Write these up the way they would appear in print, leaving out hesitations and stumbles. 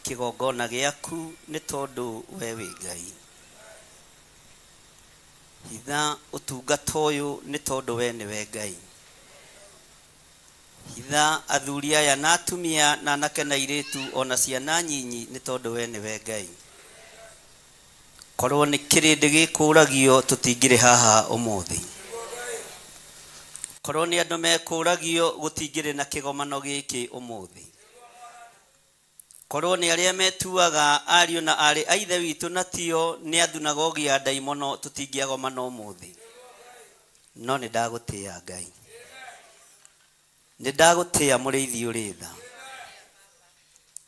Kĩgongona gĩaku nĩ tondũ we wĩ Ngai. Hitha ũtungata ũyũ nĩ tondũ we nĩwe Ngai. Hitha athuri aya na atumia na anake na airĩtu ona ciana nyinyi nĩ tondũ we nĩwe Ngai. Korwo nĩ kĩrĩndĩ gĩkũragio tũtingĩrĩ haha ũmũthĩ. Korwo nĩ andũ mekũragio gũtingĩrĩ na kĩgomano gĩkĩ ũmũthĩ. Korwo nĩ arĩa metuaga ariũ na aarĩ a ithe witũ na tio nĩ athunagogi ya ndaimono tũtingĩagomana ũmũthĩ. No nĩ ndagũtĩĩa Ngai. Nĩ ndagũtĩĩa mũrĩithi ũrĩ tha.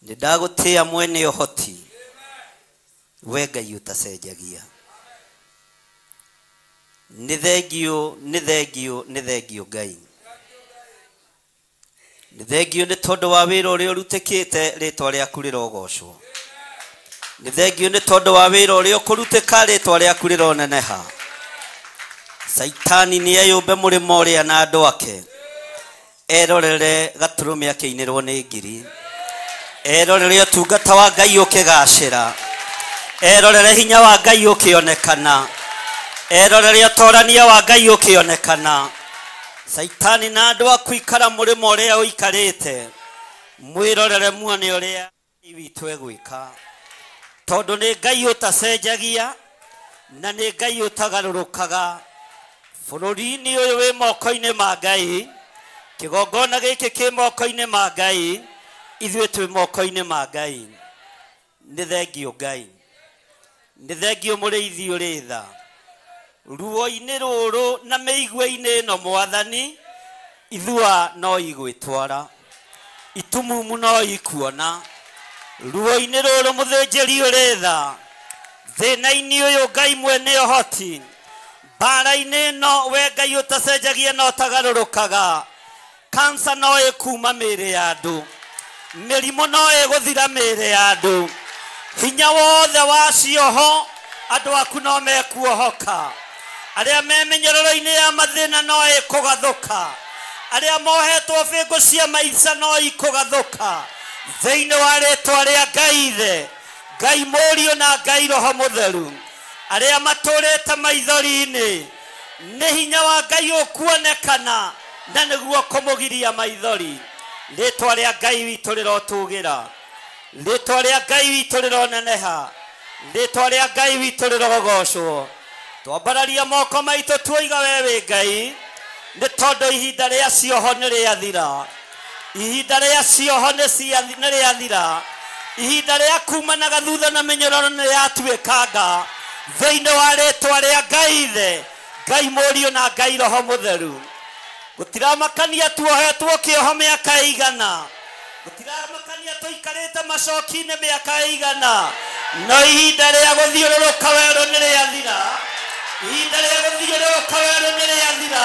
Nĩ ndagũtĩĩa mwene ũhoti. We Ngai ũtacenjagia. Nĩ thengiũ, nĩ thengiũ, nĩ thengiũ Ngai. Nĩ thengiũ nĩ tondũ wa wĩra ũrĩa ũrutĩkĩte rĩtwa rĩaku rĩrogocwo. Nĩ thengiũ nĩ tondũ wa wĩra ũrĩa ũkũrutĩka rĩtwa rĩaku rĩroneneha. Caitani nĩ eyũmbe mũrĩmo ũrĩa na andũ ake. Erorere gatũrũme akĩinĩrwo nĩ ngiri. Erorere ũtungata wa Ngai ũkĩgacĩra. Erorere hinya wa Ngai ũkĩonekana. Erorere ũtorania wa Ngai ũkĩonekana. Caitani na andũ aku ikara mũrĩmo ũrĩa ũikarĩte. Mwĩrorere muone ũrĩa Ngai witũ egwĩka. Tondũ nĩ Ngai ũtacenjagia na nĩ Ngai ũtagarũrũkaga. Bũrũri-inĩ ũyũ wĩ moko-inĩ ma Ngai. Kĩgongona gĩkĩ kĩ moko-inĩ ma Ngai. Ithuĩ twĩ moko-inĩ ma Ngai. Nĩ thengiũ Ngai. Nĩ thengiũ mũrĩithi ũrĩ tha. Ruo-inĩ rũrũ na mĩigua-inĩ ĩno mwathani, ithua no igwĩtwara. Itumumu no ikuona. Ruo-inĩ rũrũ mũthĩnjĩri ũrĩ tha. Thĩna-inĩ ũyũ Ngai mwene ũhoti. Mbara-inĩ ĩno we Ngai ũtacenjagia na ũtagarũrũkaga. Kansa no ĩkuma mĩĩrĩ ya andũ. Mĩrimũ no ĩgũthira mĩĩrĩ ya andũ. Hinya wothe wa cioho andũ aku no mekuohoka. Arĩa me mĩnyororo-inĩ ya mathĩna no ĩkũgathũka. Arĩa mohetwo bĩngũ cia maica no ikũgathũka. Thĩinĩ wa rĩtwa rĩa Ngai Ithe, Ngai Mũriũ na Ngai Roho Mũtheru. Arĩa matũrĩte maithori-inĩ, nĩ hinya wa Ngai ũkuonekana na nĩguo kũmũgiria maithori. Rĩtwa rĩa Ngai witũ rĩrotũgĩra. Rĩtwa rĩa Ngai witũ rĩroneneha. Rĩtwa rĩa Ngai witũ rĩrogocwo. Twambararia moko maitũ tuoiga we wĩ Ngai, nĩ tondũ ihinda rĩa cioho nĩ rĩathira. Ihinda rĩa cioho nĩ rĩathira. Ihinda rĩa kumanaga thutha na mĩnyororo nĩ rĩatuĩkanga. Thĩinĩ wa rĩtwa rĩa Ngai Ithe, Ngai Mũriũ na Ngai Roho Mũtheru. Gũtiramakania tuohetwo kĩoho mĩaka ĩigana. Gũtiramakania tũikarĩte macoki-inĩ mĩaka ĩigana. No ihinda rĩa gũthiũrũrũka werũ nĩ rĩathira. Ihinda rĩa gũthiũrũrũka werũ nĩ rĩathira.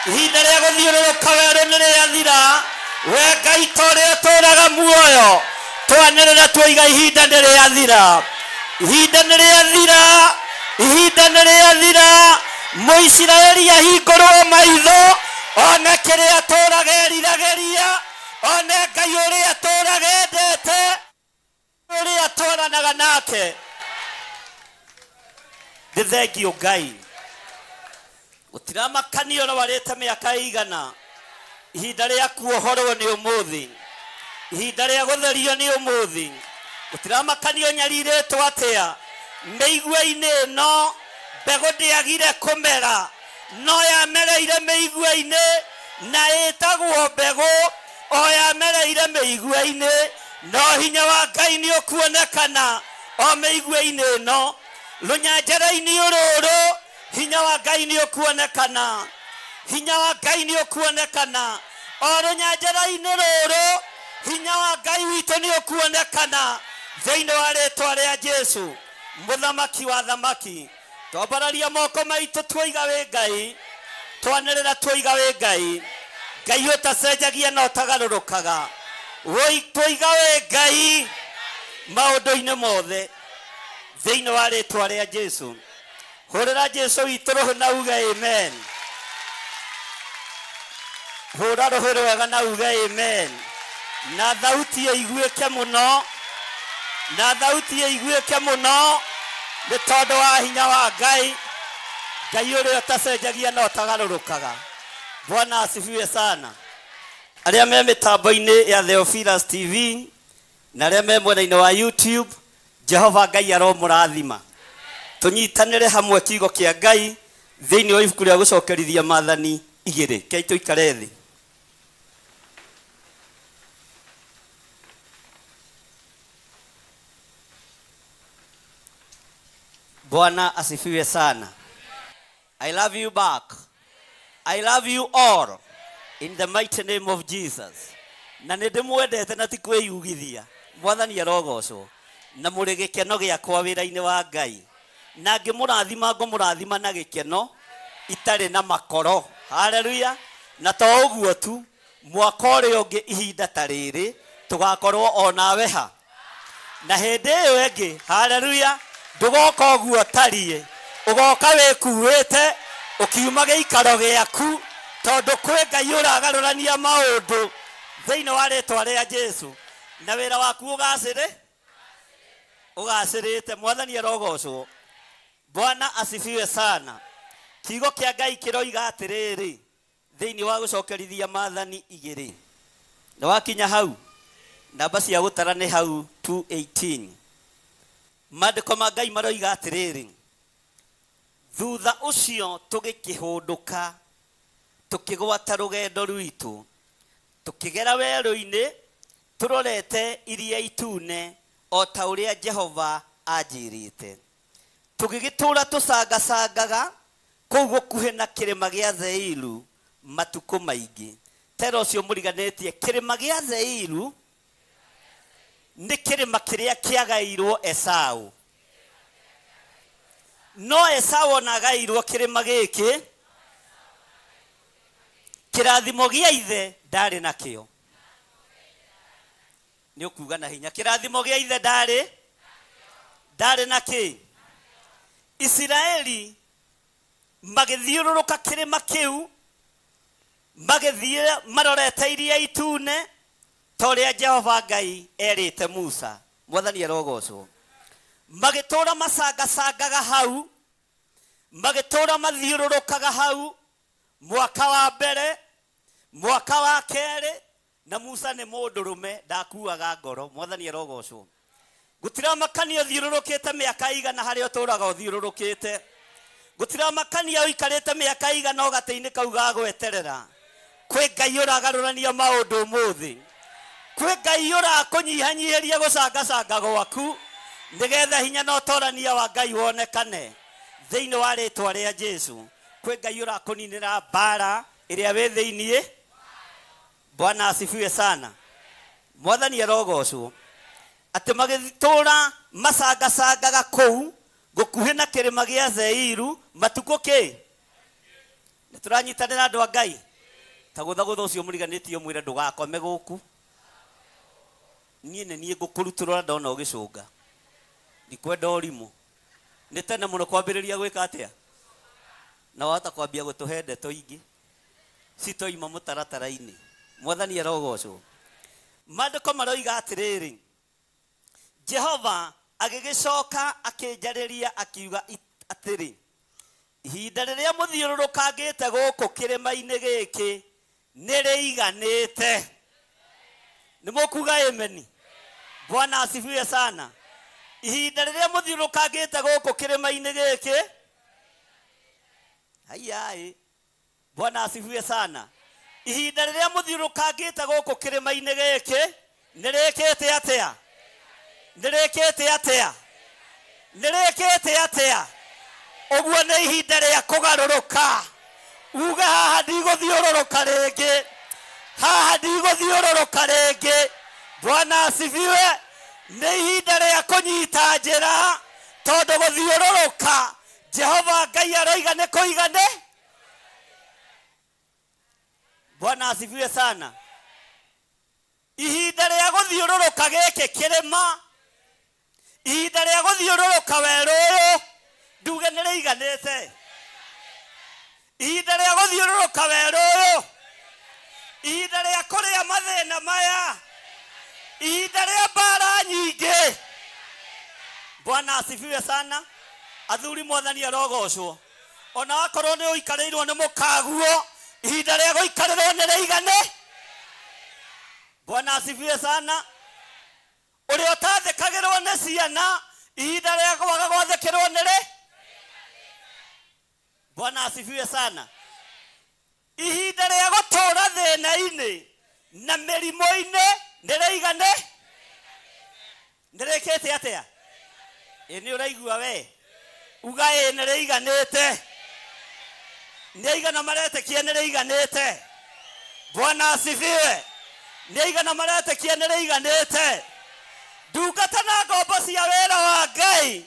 Ihinda rĩa gũthiũrũrũka werũ nĩ rĩathira. We Ngai ta ũrĩa ũtũũraga muoyo, twanĩrĩra tuoiga ihinda nĩ rĩathira. Ihinda nĩ rĩathira. Ihinda nĩ rĩathira. Mũisiraeli ahingũrwo maitho, one kĩrĩa atũũraga eriragĩria, one Ngai ũrĩa atũũraga endete, ũrĩa atwaranaga nake. Nĩ thengiũ Ngai. Gũtiramakanio ũrwarĩte mĩaka ĩigana. Ihinda rĩa kuohorwo nĩ ũmũthĩ. Ihinda rĩa gũtherio nĩ ũmũthĩ. Gũtiramakanio nyarirĩtwo atĩa. Mĩigua-inĩ ĩno mbegũ ndĩagire kũmera, no yamereire mĩigua-inĩ na ĩtagwo mbegũ, o yamereire mĩigua-inĩ, no hinya wa Ngai nĩ ũkuonekana o mĩigua-inĩ ĩno. Rũnyanjara-inĩ rũrũ hinya wa Ngai nĩ ũkuonekana. Hinya wa Ngai nĩ ũkuonekana. O rũnyanjara-inĩ rũrũ hinya wa Ngai witũ nĩ ũkuonekana. Thĩinĩ wa rĩtwa rĩa Jesũ, mũthamaki wa thamaki. Twambararia moko maitũ tuoiga wĩ Ngai, twanĩrĩra tuoiga wĩ Ngai. Ngai ũtacenjagia na ũtagarũrũkaga. Tuoiga wĩ Ngai maũndũ-inĩ mothe. Thĩinĩ wa rĩtwa rĩa Jesũ. Hũrĩra Jesũ witũ rũhĩ na uge amen. Hũra rũhĩ rwega na uge amen. Na thauti ĩiguĩke mũno. Na thauti ĩiguĩke mũno nĩ tondũ wa hinya wa Ngai. Ngai ũrĩa ũtacenjagia na ũtagarũrũkaga. Bwana asifiwe sana. Arĩa me mĩtambo-inĩ ya Theophilus TV na arĩa me mwena-inĩ wa YouTube, Jehova Ngai aromũrathima. Tũnyitanĩre hamwe kiugo kĩa Ngai thĩinĩ wa ibuku rĩa gũcokerithia maathani 2. Kei tũikare thĩ. Bwana asifiwe sana. I love you back. I love you all in the mighty name of Jesus. Na nĩ ndĩmwendete na ti kwĩyugithia. Mwathani arogocwo. Na mũrĩ gĩkeno gĩakwa wĩra-inĩ wa Ngai. Na ngĩmũrathima ngũmũrathima na gĩkeno itarĩ na makoro. Hallelujah. Na to ũguo tu, mwaka ũrĩa ũngĩ ihinda ta rĩrĩ tũgakorwo o nawe ha. Na hĩndĩ ĩyo ĩngĩ, hallelujah, ndũgoka ũguo ũtariĩ, ũgoka wĩkuĩte ũkiuma gĩikaro gĩaku, tondũ kwĩ Ngai ũragarũrania maũndũ thĩinĩ wa rĩtwa rĩa Jesũ. Na wĩra waku ũgacĩre, ũgacĩrĩte. Mwathani arogocwo. Bwana asifiwe sana. Kiugo kĩa Ngai kĩroiga atĩrĩrĩ thĩinĩ wa gũcokerithia maathani 2. Na wakinya hau, namba cia gũtara nĩ hau 218. Maandĩko ma Ngai maroiga atĩrĩrĩ, thutha ũcio tũgĩkĩhũndũka tũkĩgwata rũgendo rwitũ tũkĩgera werũ-inĩ tũrorete iria itune o ta ũrĩa Jehova anjĩrĩte. Tũgĩgĩtũũra tũcangacangaga kũu gũkuhĩ na kĩrĩma gĩa Zeiru matukũ maingĩ. Tera ũcio mũriganĩtie, kĩrĩma gĩa Zeiru nĩ kĩrĩma kĩrĩa kĩagairwo Esau. No Esau ona agairwo kĩrĩma gĩkĩ, kĩrathimo gĩa ithe ndarĩ nakĩo. Nĩ ũkuga na hinya, kĩrathimo gĩa ithe ndarĩ nakĩ. Isiraeli magĩthiũrũrũka kĩrĩma kĩu, magĩthiĩ marorete iria itune ta ũrĩa Jehova Ngai erĩte Musa. Mwathani arogocwo. Magĩtũũra macangacangaga hau, magĩtũũra mathiũrũrũkaga hau mwaka wa mbere, mwaka wa kerĩ. Na Musa nĩ mũndũrũme, ndakuaga ngoro. Mwathani arogocwo. Gũtiramakania ũthiũrũrũkĩte mĩaka igana harĩa ũtũũraga ũthiũrũrũkĩte. Gũtiramakania ũikarĩte mĩaka igana o gatĩ-inĩ kau ga gweterera. Kwĩ Ngai ũragarũrania maũndũ ũmũthĩ. Kwĩ Ngai ũrakũnyihanyihĩria gũcangacanga gwaku nĩgetha hinya na ũtorania wa Ngai wonekane thĩinĩ wa rĩtwa rĩa Jesũ. Kwĩ Ngai ũrakũninĩra mbara ĩrĩa wĩ thĩiniĩ. Bwana asifiwe sana. Mwathani arogocwo. Atĩ magĩtũũra macangacangaga kũu gũkuhĩ na kĩrĩma gĩa Zeiru matukũ kĩ. Nĩ tũranyitanĩra andũ a Ngai. Ta gũthagũtha ũcio mũriganĩtie ũmwĩre ndũgakome gũkũ. Niĩ nĩ niĩ ngũkũrutũrũra ndona ũgĩcũnga. Ndikwenda ũrimũ. Nĩ tene mũno kwambĩrĩria gwĩka atĩa? Na wahota kwambia gũtũhe ndeto ingĩ citoima mũtaratara-inĩ. Mwathani arogocwo. Maandĩko maroiga atĩrĩrĩ, Jehova agĩgĩcoka akĩnjarĩria akiuga atĩrĩ, ihinda rĩrĩa mũthiũrũrũkangĩte gũkũ kĩrĩma-inĩ gĩkĩ nĩ rĩiganĩte. Nĩ mũkuga ameni? Bwana asifiwe sana. Ihinda rĩrĩa mũthiũrũrũkangĩte gũkũ kĩrĩma-inĩ gĩkĩ, haiya, Bwana asifiwe sana. Ihinda rĩrĩa mũthiũrũrũkangĩte gũkũ kĩrĩma-inĩ gĩkĩ nĩ rĩkĩte atĩa? Nĩ rĩkĩte atĩa? Nĩ rĩkĩte atĩa? Ũguo nĩ ihinda rĩa kũgarũrũka. Uga haha ndigũthiũrũrũka rĩngĩ. Haha ndigũthiũrũrũka rĩngĩ. Bwana asifiwe. Nĩ ihinda rĩa kũnyita njĩra, tondũ gũthiũrũrũka Jehova Ngai aroiga nĩ kũigane. Bwana asifiwe sana. Ihinda rĩa gũthiũrũrũka gĩkĩ kĩrĩma, ihinda rĩa gũthiũrũrũka werũ ũyũ, nduge nĩ rĩiganĩte. Ihinda rĩa gũthiũrũrũka werũ ũyũ, ihinda rĩa kũrĩa mathĩna maya, ihinda rĩa mbara nyingĩ, Bwana asifiwe sana. Athuri mwathani arogocwo. Ona wakorwo nĩ ũikarĩirwo nĩ mũkaguo, ihinda rĩa gũikarĩrwo nĩ rĩigane. Bwana asifiwe sana. Ũrĩa ũtathĩkagĩrwo nĩ ciana, ihinda rĩa kwaga gwathĩkĩrwo nĩ rĩ. Bwana asifiwe sana. Ihinda rĩa gũtũũra thĩna-inĩ na mĩrimũ-inĩ nĩ rĩigane. Nĩ rĩkĩte atĩa? Ĩ nĩ ũraigua we? Uga ĩ nĩ rĩiganĩte. Nĩ aigana maretĩkia nĩ rĩiganĩte. Bwana asifiwe. Nĩ aigana maretĩkia nĩ rĩiganĩte. Ndungata na ngombo cia wĩra wa Ngai,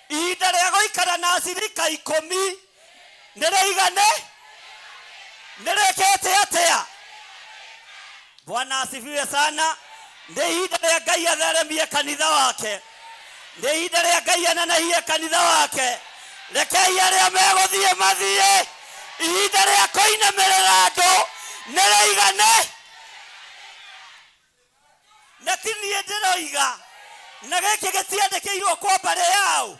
ihinda rĩa gũikara na cirika 10 nĩ rĩigane. Nĩ rĩkĩte atĩa? Bwana asifiwe sana. Nĩ ihinda rĩa Ngai atheremie kanitha wake. Nĩ ihinda rĩa Ngai anenehie kanitha wake. Rekei arĩa megũthiĩ mathiĩ. Ihinda rĩa kũinamĩrĩra andũ nĩ rĩigane. Na ti niĩ ndĩroiga, na gĩkĩ gĩtiandĩkĩirwo kwa mbarĩ yao.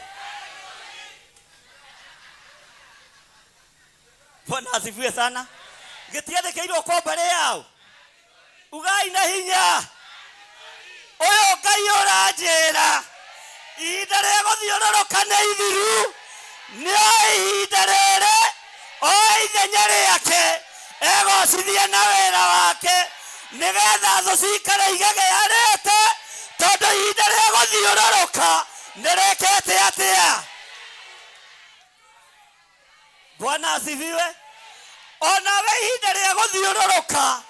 Bwana asifiwe sana. Gĩtiandĩkĩirwo kwa mbarĩ yao. Ugai na hinya. Ũyũ Ngai ũranjĩra, ihinda rĩa gũthiũrũrũka nĩ ithiru. Nĩ ihinda rĩrĩ o ithenya rĩake egocithie na wĩra wake, nĩgetha thũ cikare igegearĩte, tondũ ihinda rĩa gũthiũrũrũka nĩ rĩkĩte atĩa? Bwana asifiwe. Onawe ihinda rĩa gũthiũrũrũka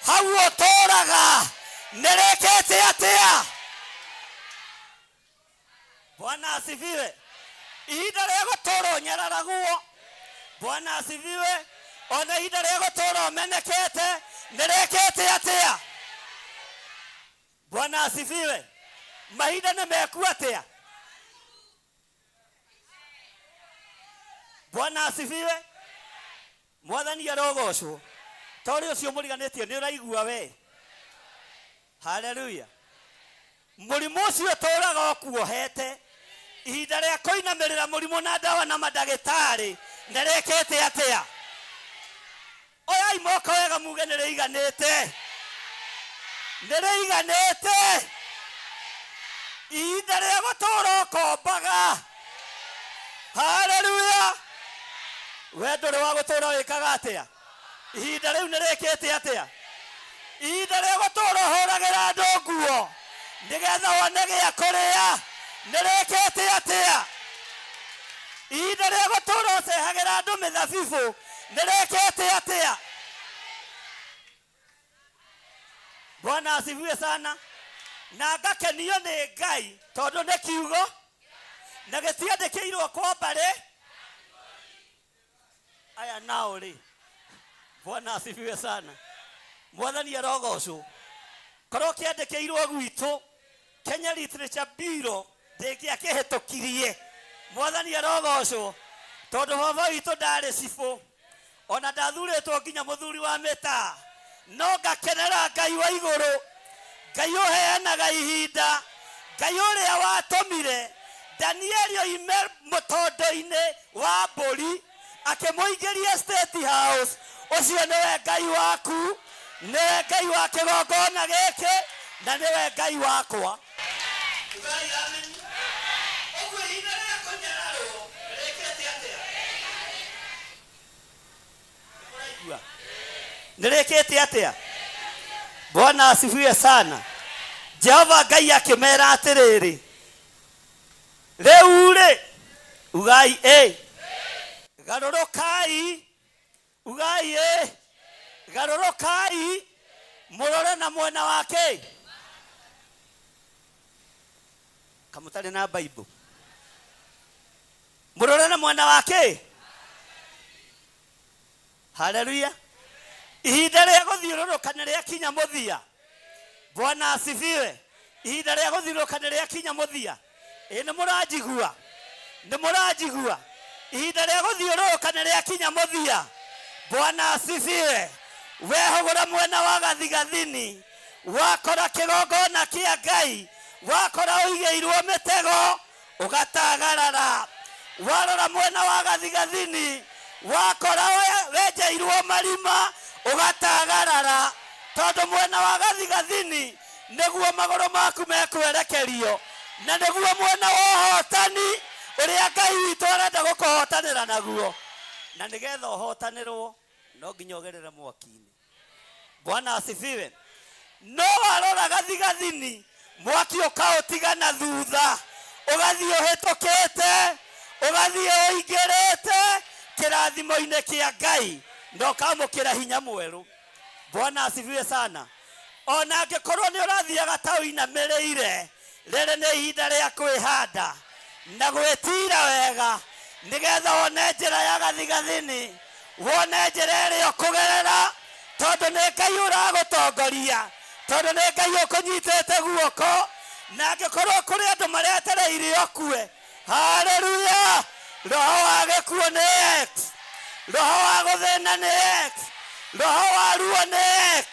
hau ũtũũraga nĩ rĩkĩte atĩa? Bwana asifiwe. Ihinda rĩa gũtũũra ũnyararagwo. Bwana asifiwe. Ona ihinda rĩa gũtũũra ũmenekete nĩ rĩkĩte atĩa? Bwana asifiwe. Mahinda nĩ meku atĩa? Bwana asifiwe. Mwathani arogocwo. Tori ũcio mũriganĩtie nĩ ũraigua we. Haleluya. Mũrimũ ũcio ũtũũraga ũkuohete, ihinda rĩa kũinamĩrĩra mũrimũ na ndawa na mandagĩtarĩ nĩ rĩkĩte atĩa? Oyai moko wega muge nĩ rĩiganĩte. Nĩ rĩiganĩte. Ihinda rĩa gũtũũra ũkombaga. Haleluya. We ndũrĩ wa gũtũũra wĩkaga atĩa? Ihinda rĩu nĩ rĩkĩte atĩa? Ihinda rĩa gũtũũra ũhũragĩra andũ nguo nĩgetha wone gĩa kũrĩa nĩ rĩkĩte atĩa? Ihinda rĩa gũtũũra ũcehagĩra andũ mĩthabibũ nĩ rĩkĩte atĩa? Bwana asifiwe sana. Na ngakenio nĩ Ngai tondũ nĩ kiugo na gĩtiandĩkĩirwo kwa mbarĩ aya nao rĩ. Bwana asifiwe sana. Mwathani arogocwo. Korwo kĩandĩkĩirwo gwitũ Kenya Literature Bureau ndĩngĩakĩhĩtũkirie. Mwathani arogocwo tondũ baba witũ ndarĩ cibũ, ona ndathurĩtwo nginya mũthuri wa mĩtaa, no ngakenera Ngai wa igũrũ, Ngai ũheanaga ihinda, Ngai ũrĩa watũmire Danieli oime mũtondo-inĩ wa mbũri akĩmũingĩria State House. Ũcio nĩwe Ngai waku, nĩwe Ngai wa kĩgongona gĩkĩ, na nĩwe Ngai wakwa. Ũguo ihinda rĩa kũnyararwo rĩkĩte atĩa? Nĩ rĩkĩte atĩa? Bwana asifiwe sana. Jehova Ngai akĩmera atĩrĩrĩ, rĩu rĩ, ugai ĩ, garũrũkai, ugai ĩ, garũrũkai, mũrore na mwena wake. Kamũtarĩ na Bible. Mũrore na mwena wake. Haleluya. Ihinda rĩa gũthiũrũrũka nĩ rĩakinya mũthia. Bwana asifiwe. Ihinda rĩa gũthiũrũrũka nĩ rĩakinya mũthia. Ĩ nĩ mũranjigua? Nĩ mũranjigua? Ihinda rĩa gũthiũrũrũka nĩ rĩakinya mũthia. Bwana asifiwe. Wehũgũra mwena wa gathigathini, wakora kĩgongona kĩa Ngai, wakora ũigĩirwo mĩtego, Ũgatagarara. Warora mwena wa gathigathini wakora wenjeirwo marima ũgatagarara tondũ mwena wa gathigathini nĩguo magũrũ maku mekwerekerio na nĩguo mwena wa ũhotani ũrĩa Ngai witũ arenda gũkũhotanĩra naguo. Na nĩgetha ũhotanĩrwo no nginya ũgerere mwaki-inĩ. Bwana asifiwe. No warora gathigathini mwaki ũkaũtiga na thutha ũgathiĩ ũhĩtũkĩte ũgathiĩ ũingĩrĩte kĩrathimo-inĩ kĩa Ngai na ũkamũkĩra hinya mwerũ. Bwana asifiwe sana. Ona angĩkorwo nĩ ũrathiaga ta ũinamĩrĩire, rĩrĩ nĩ ihinda rĩa kwĩhanda na gwĩtira wega nĩgetha wone njĩra ya gathigathini, wone njĩra ĩrĩa ũkũgerera, tondũ nĩ Ngai ũragũtongoria, tondũ nĩ Ngai ũkũnyitĩte guoko. Na angĩkorwo kũrĩ andũ maretereire ũkue, haleluya, roho wa gĩkuũ nĩ X, roho wa gũthĩna nĩ X, roho wa ruo nĩ X,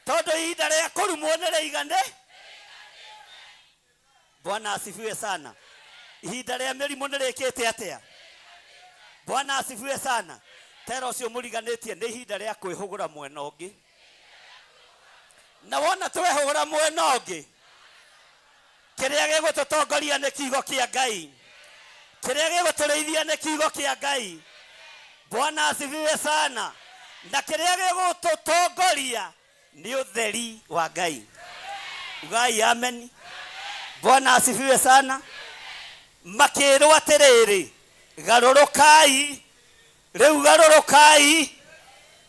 tondũ ihinda rĩa kũrumwo nĩ rĩigane. Bwana asifiwe sana. Ihinda rĩa mĩrimũ nĩ rĩkĩte atĩa? Bwana asifiwe sana. Tera ũcio mũriganĩtie nĩ ihinda rĩa kwĩhũgũra mwena ũngĩ. Na wona twehũgũra mwena ũngĩ, kĩrĩa gĩgũtũtongoria nĩ kiugo kĩa Ngai, kĩrĩa gĩgũtũrĩithia nĩ kiugo kĩa Ngai. Bwana asifiwe sana. Na kĩrĩa gĩgũtũtongoria nĩ ũtheri wa Ngai. Ugai amen. Bwana asifiwe sana. Makĩrwo atĩrĩrĩ, garũrũkai, rĩu garũrũkai,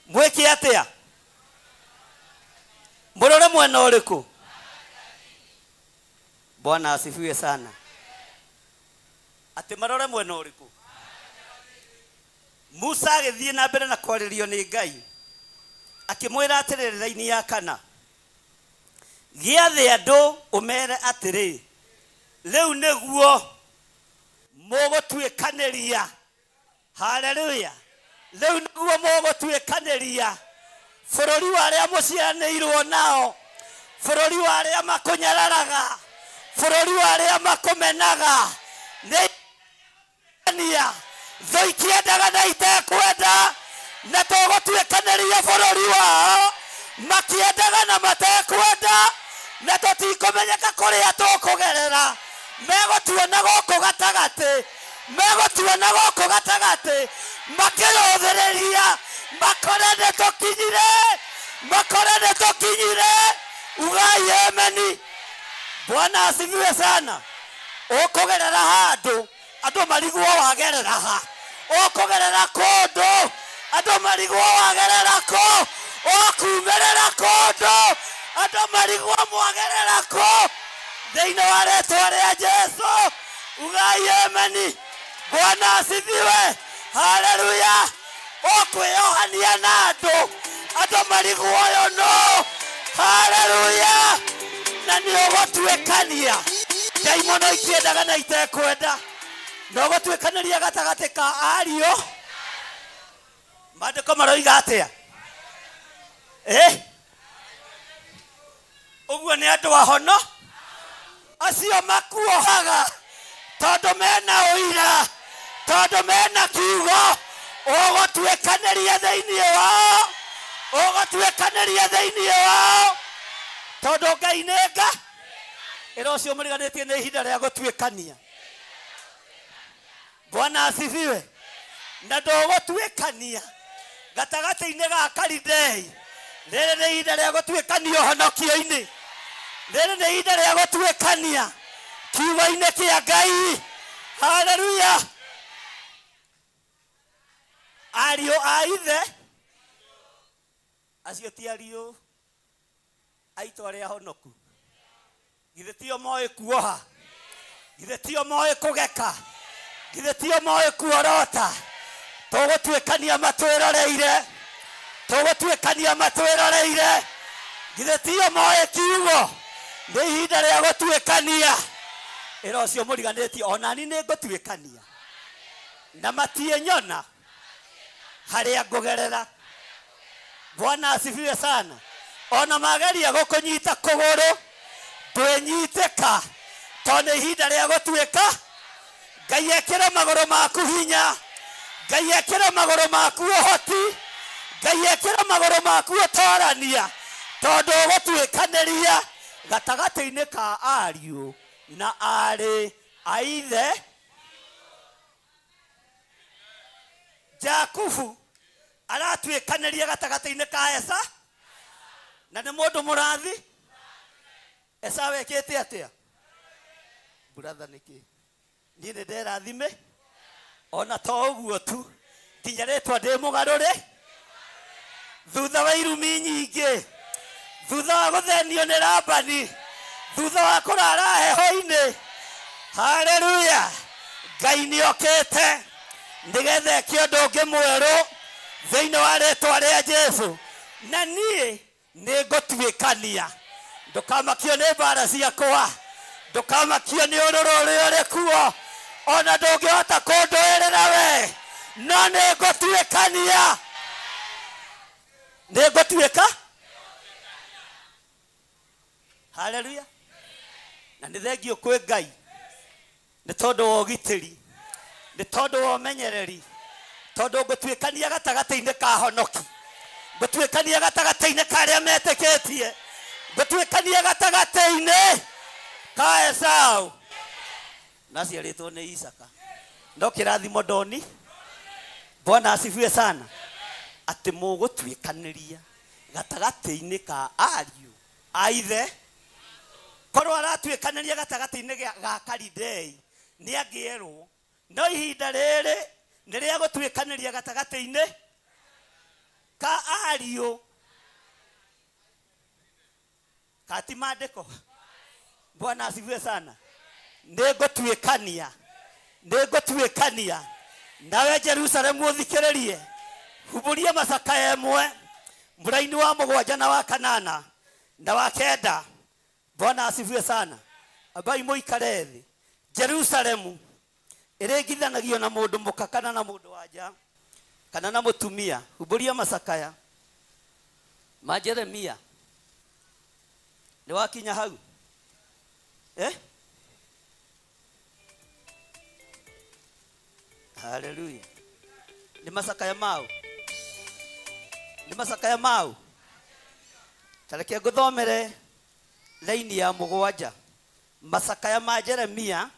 mwĩke atĩa? Mũrore mwena ũrĩkũ? Bwana asifiwe sana. Atĩ marore mwena ũrĩkũ? Musa agĩthiĩ na mbere na kwarĩrio nĩ Ngai, akĩmwĩra atĩrĩrĩ raini ya kana, gĩathe andũ ũmere atĩrĩ, rĩu nĩguo mũgũtuĩkanĩria. Haleluya. Rĩu nĩguo mũgũtuĩkanĩria bũrũri wa arĩa mũciaranĩirwo nao, bũrũri wa arĩa makũnyararaga, bũrũri wa arĩa makũmenaga. Nĩ thũ ikĩendaga na itekwenda, na tũgũtuĩkanĩria bũrũri wao makĩendaga na matekwenda, na tũtikũmenyeka kũrĩa tũkũgerera. Megũtuona gũkũ gatagatĩ, megũtuona gũkũ gatagatĩ, makĩrũthĩrĩria makore nĩ tũkinyire, makore nĩ tũkinyire. Ugai ameni. Bwana asifiwe sana. Ũkũgerera handũ andũ marigwo wagerera ha, ũkũgerera kũndũ andũ marigwo wagerera kũ, ũkumĩrĩra kũndũ andũ marigwo mwagerera kũ. Thĩinĩ wa rĩtwa rĩa Jesũ, ugai ameni. Bwana asifiwe. Haleluya. Ũkwĩyohania na andũ, andũ marigwo ũyũ no. Haleluya. Na nĩ ũgũtuĩkania ndaimono ikĩendaga na itekwenda, na ũgũtuĩkanĩria gatagatĩ ka ariũ. Maandĩko maroiga atĩa? Ũguo nĩ andũ ahono acio makuohaga tondũ mena ũira, tondũ mena kiugo. Ũgũtuĩkanĩria thĩinĩ wao, ũgũtuĩkanĩria thĩinĩ wao, tondũ Ngai nĩ nga. Ĩra ũcio mũriganĩtie nĩ ihinda rĩa gũtuĩkania. Bwana asifiwe. Na ndũgũtuĩkania gatagatĩ-inĩ ga Kalidei. Rĩrĩ nĩ ihinda rĩa gũtuĩkania ũhonokio-inĩ, rĩrĩ nĩ ihinda rĩa gũtuĩkania kiugo-inĩ kĩa Ngai. Haleluya. Ariũ a ithe acio ti ariũ aitũ arĩa ahonoku, githĩ tio moĩ kuoha, githĩ tio moĩ kũgeka, githĩ tio moĩ kuorota. Tũgũtuĩkania matwĩroreire, tũgũtuĩkania matwĩroreire, githĩ tio moĩ kiugo. Nĩ ihinda rĩa gũtuĩkania. Ĩra ũcio mũriganĩtie, onani nĩ ngũtuĩkania na matiĩnyona harĩa ngũgerera. Bwana asifiwe sana. Ona mageria gũkũnyita kũgũrũ ndwĩnyitĩka, Tondũ nĩ ihinda rĩa gũtuĩka. Ngai ekĩre magũrũ maku hinya. Ngai ekĩre magũrũ maku ũhoti. Ngai ekĩre magũrũ maku ũtorania. Tondũ ũgũtuĩkanĩria gatagatĩ-inĩ ka ariũ na aarĩ a ithe. Jakubu aratuĩkanĩria gatagatĩ-inĩ ka Esa na nĩ mũndũ mũrathi. Esau ekĩte atĩa? Brother nĩkĩ? Niĩ nĩ nderathime ona to ũguo tu nginya rĩtwa ndĩ mũgarũre thutha wa irumi nyingĩ, thutha wa gũthenio nĩ Labani, thutha wa kũrara heho-inĩ. Haleluya! Ngai nĩ okĩte nĩgetha eke ũndũ ũngĩ mwerũ thĩinĩ wa rĩtwa rĩa Jesũ. Na niĩ nĩ ngũtuĩkania. Ndũkamakio nĩ mbara ciakwa, ndũkamakio nĩ ũrũrũ ũrĩa ũrĩ kuo, ona ndũngĩhota kũndũĩrĩra we, no nĩ ngũtuĩkania. Nĩ ngũtuĩka. Haleluya! Na nĩ thengio kwĩ Ngai nĩ tondũ wa ũgitĩri, nĩ tondũ wa ũmenyereri, tondũ ngũtuĩkania gatagatĩ-inĩ ka honoki, ngũtuĩkania gatagatĩ-inĩ ka arĩa metĩkĩtie, ngũtuĩkania gatagatĩ-inĩ ka Esau na aciarĩtwo nĩ Isaka. No kĩrathimo ndoni. Bwana asifiwe sana. Atĩ mũgũtuĩkanĩria gatagatĩ-inĩ ka ariũ a ithe. Korwo aratuĩkanĩria gatagatĩ-inĩ ga Kalidei nĩ angĩerwo, no ihinda rĩrĩ nĩ rĩa gũtuĩkanĩria gatagatĩ-inĩ ka ariũ kati maandĩko. Bwana asifiwe sana. Nĩ ngũtuĩkania, nĩ ngũtuĩkania nawe Jerusalemu ũthikĩrĩrie. Humbũria macakaya ĩmwe mũraini wa mũgwanja na wa kanana na wa kenda. Bwana asifiwe sana. Ambai mũikare thĩ. Jerusalemu ĩringithanagio na mũndũ mũka kana na mũndũ wa nja kana na mũtumia. Humbũria macakaya ma Jeremia. Nĩ wakinya hau? Eh? Haleluya. Nĩ macakaya mau? Nĩ macakaya mau? Ta reke ngũthomere laini ya mũgwanja. Macakaya ma Jeremia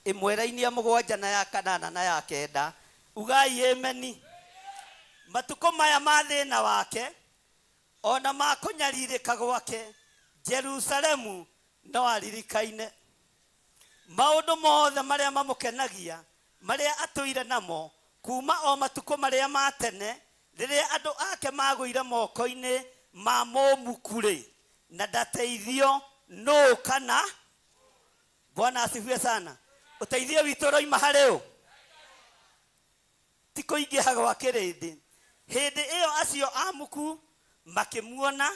ĩmwe raini ya mũgwanja na ya kanana na ya kenda. Ugai ameni. Matukũ maya ma thĩna wake ona ma kũnyarirĩka gwake, Jerusalemu no aririkaine. Maũndũ mothe marĩa mamũkenagia, marĩa atũire namo kuma o matukũ marĩa ma tene, rĩrĩa andũ ake magũire moko-inĩ ma mũmuku-rĩ, na ndateithio nũ kana. Bwana asifiwe sana. Ũteithio witũ ũroima harĩ ũ? Ti kũingĩha gwa kĩrĩndĩ. Hĩndĩ ĩyo acio amuku makĩmuona,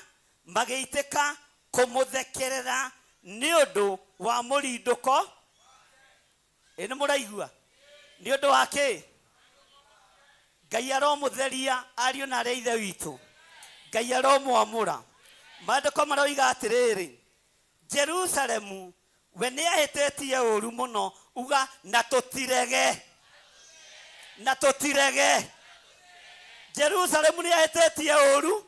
magĩitĩka kũmũthekerera nĩ ũndũ wa mũrindũko. Ĩ nĩ mũraigua? Nĩ ũndũ wa kĩ? Ngai aromũtheria ariũ na arĩa ithe witũ. Ngai aromwamũra. Maandĩko maroiga atĩrĩrĩ, Jerusalemu we nĩ ahĩtĩtie ũru mũno, uga na tũtirege, na tũtirege. Jerusalemu nĩ ahĩtĩtie ũru,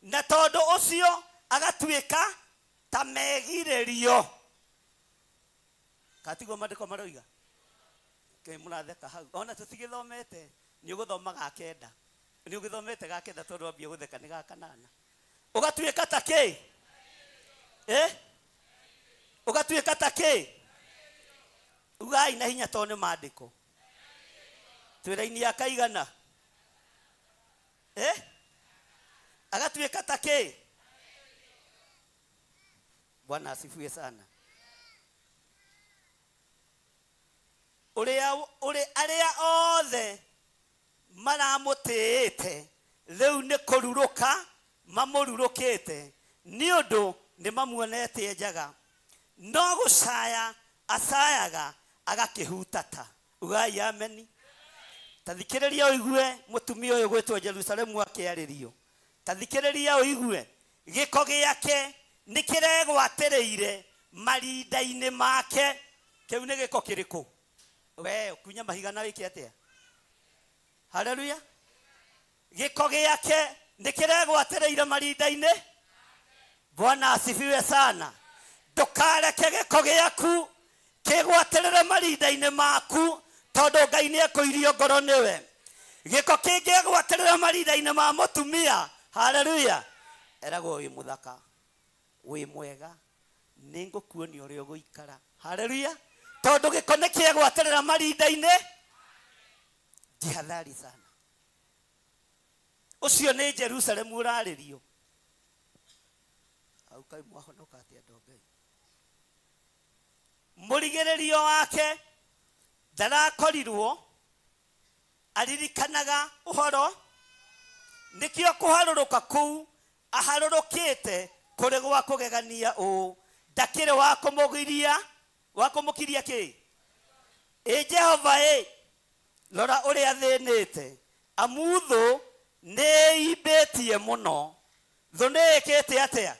na tondũ ũcio agatuĩka ta megirĩrio. Katiguo maandĩko maroiga? Kĩ mũratheka hau? Ona tũtigĩthomete, nĩ ũgũthoma ga kenda. Nĩ ũgĩthomete ga kenda tondũ wambia gũtheka nĩ ga kanana. Ũgatuĩka ta kĩ? Eh? Ũgatuĩka ta kĩ? Ugai na hinya tondũ nĩ maandĩko. Twĩra-inĩ ya kaigana? Eh? Agatuĩka ta kĩ? Bwana asifiwe sana. Ũrĩa ũrĩ arĩa othe maramũtĩĩte rĩu nĩ kũrurũka mamũrurũkĩte, nĩ ũndũ nĩ mamuonete njaga. No gũcaya acayaga agakĩhutata. Ugai ameni. Ta thikĩrĩria ũigue mũtumia ũyũ gwĩtwo Jerusalemu akĩarĩrio. Ta thikĩrĩria ũigue gĩko gĩake nĩ kĩregwatĩrĩire marinda-inĩ make. Kĩu nĩ gĩko kĩrĩkũ? We kunya mahiga na wĩke atĩa? Haleluya. Gĩko gĩake nĩ kĩregwatĩrĩire marinda-inĩ. Bwana asifiwe sana. Ndũkareke gĩko gĩaku kĩgwatĩrĩre marinda-inĩ maku, tondũ Ngai nĩ ekũirio ngoro nĩwe. Gĩko kĩngĩgwatĩrĩra marinda-inĩ ma mũtumia, haleluya, eragwo wĩ mũthaka, wĩ mwega, nĩ ngũkuonia ũrĩa ũgũikara. Haleluya. Tondũ gĩko nĩ kĩegwatĩrĩra marinda-inĩ. Jihadhari sana. Ũcio nĩ Jerusalemu ũrarĩrio. Hau kaĩ mwahonoka atĩa andũ a Ngai? Mũrigĩrĩrio wake ndarakorirwo aririkanaga ũhoro, nĩkĩo kũharũrũka kũu aharũrũkĩte kũrĩ gwa kũgegania ũũ, ndakĩrĩ wa kũmũgiria, wa kũmũkiria kĩ? Ĩ Jehova ĩ, rora ũrĩa thĩnĩte, amu thũ nĩĩimbĩtie mũno. Thũ nĩĩkĩte atĩa?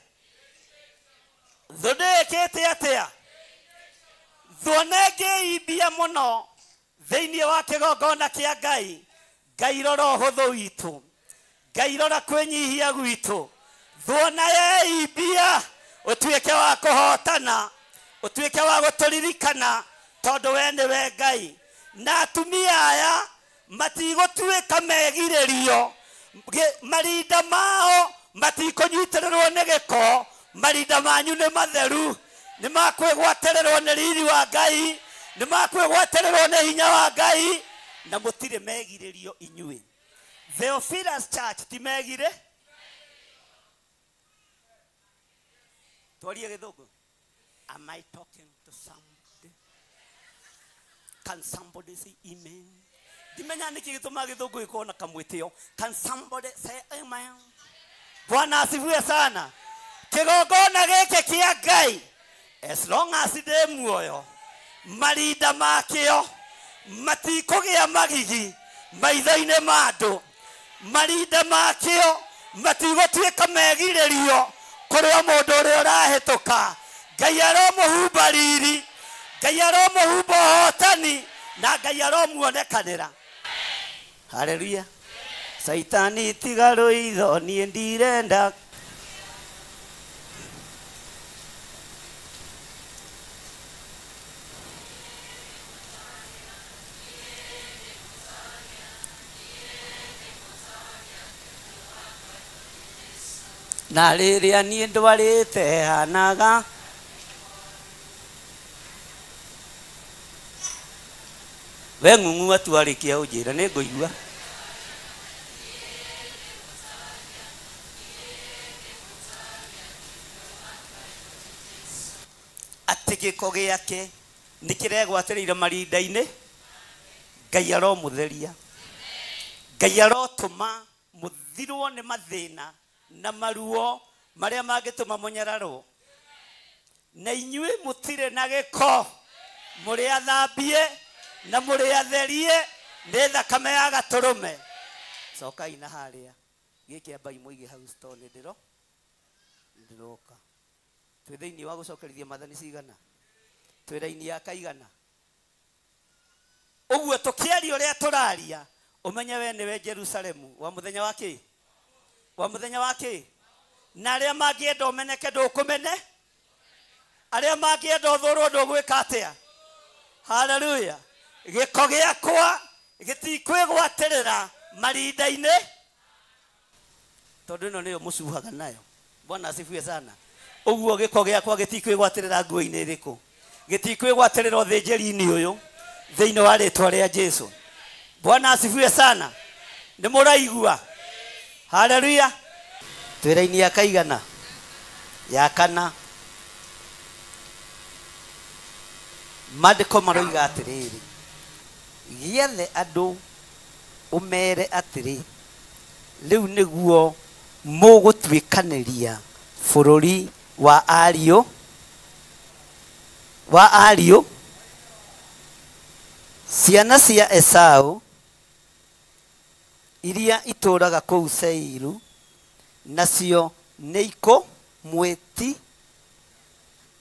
Thũ nĩĩkĩte atĩa? Thũ nĩngĩimbia mũno thĩinĩ wa kĩgongona kĩa Ngai. Ngai rora ũhũthũ witũ, Ngai rora kwĩnyihia gwitũ. Thũ ona yeimbia ũtuĩke wa kũhotana, ũtuĩke wa gũtũririkana, tondũ we nĩwe Ngai. Na atumia aya matigũtuĩka megirĩrio, marinda mao matikũnyitĩrĩrwo nĩ gĩko. Marinda manyu nĩ matheru, nĩ makwĩgwatĩrĩrwo nĩ riri wa Ngai, nĩ makwĩgwatĩrĩrwo nĩ hinya wa Ngai, na mũtirĩ megirĩrio inyuĩ. Theophilus Church ti megire? Twarie gĩthũngũ. Am I talking to somebody? Can somebody say amen? Ndimenya nĩkĩ gĩtũmaga gĩthũngũ gĩkorwo na kamwĩtĩo. Can somebody say amen? Bwana asifiwe sana. Kĩgongona gĩkĩ kĩa Ngai, as long as ndĩ muoyo, marinda makĩo matikũgĩa magigi maitho-inĩ ma andũ. Marinda makĩo matigũtuĩka megirĩrio kũrĩ o mũndũ ũrĩa ũrahĩtũka. Ngai aromũhumba riri, Ngai aromũhumba ũhotani, na Ngai aromuonekanĩra. Haleluya. Saitani tiga rũitho, niĩ ndirenda. Na rĩrĩa niĩ ndwarĩte hanaga we ng'ung'ua tu arĩkia ũnjĩra nĩ ngũigua. Atĩ gĩko gĩake nĩ kĩregwatĩrĩire marinda-inĩ. Ngai aromũtheria, Ngai arotũma mũthirwo nĩ mathĩna na maruo marĩa mangĩtũma mũnyararwo. Na inyuĩ mũtirĩ na gĩko, mũrĩ athambie na mũrĩ atherie nĩ thakame ya gatũrũme. Cokai na harĩa gĩkĩ ambai mũige hau store nĩ ndĩroka. Twĩ thĩinĩ wa gũcokerithia maathani cigana? Twĩ raini ya kaigana? Ũguo tũkĩaria ũrĩa tũraria, ũmenye we nĩwe Jerusalemu wa mũthenya wa kĩ? Wa mũthenya wa kĩ? Na arĩa mangĩenda ũmeneke ndũkũmene, arĩa mangĩenda ũthũrwo ndũgwĩka atĩa? Haleluya. Gĩko gĩakwa gĩtikwĩgwatĩrĩra marinda-inĩ, tondũ ĩno nĩyo mũcuhaga nayo. Bwana asifiwe sana. Ũguo gĩko gĩakwa gĩtikwĩgwatĩrĩra nguo-inĩ ĩrĩkũ? Gĩtikwĩgwatĩrĩra ũthĩnjĩri-inĩ ũyũ thĩinĩ wa rĩtwa rĩa Jesu. Bwana asifiwe sana. Nĩ mũraigua? Haleluya. Twĩ raini ya kaigana? Ya kana. Maandĩko maroiga atĩrĩrĩ, gĩethe andũ ũmere atĩrĩ, rĩu nĩguo mũgũtuĩkanĩria bũrũri wa ariũ ciana cia Esau iria itũũraga kũu Seiru, nacio nĩ ikũmwĩti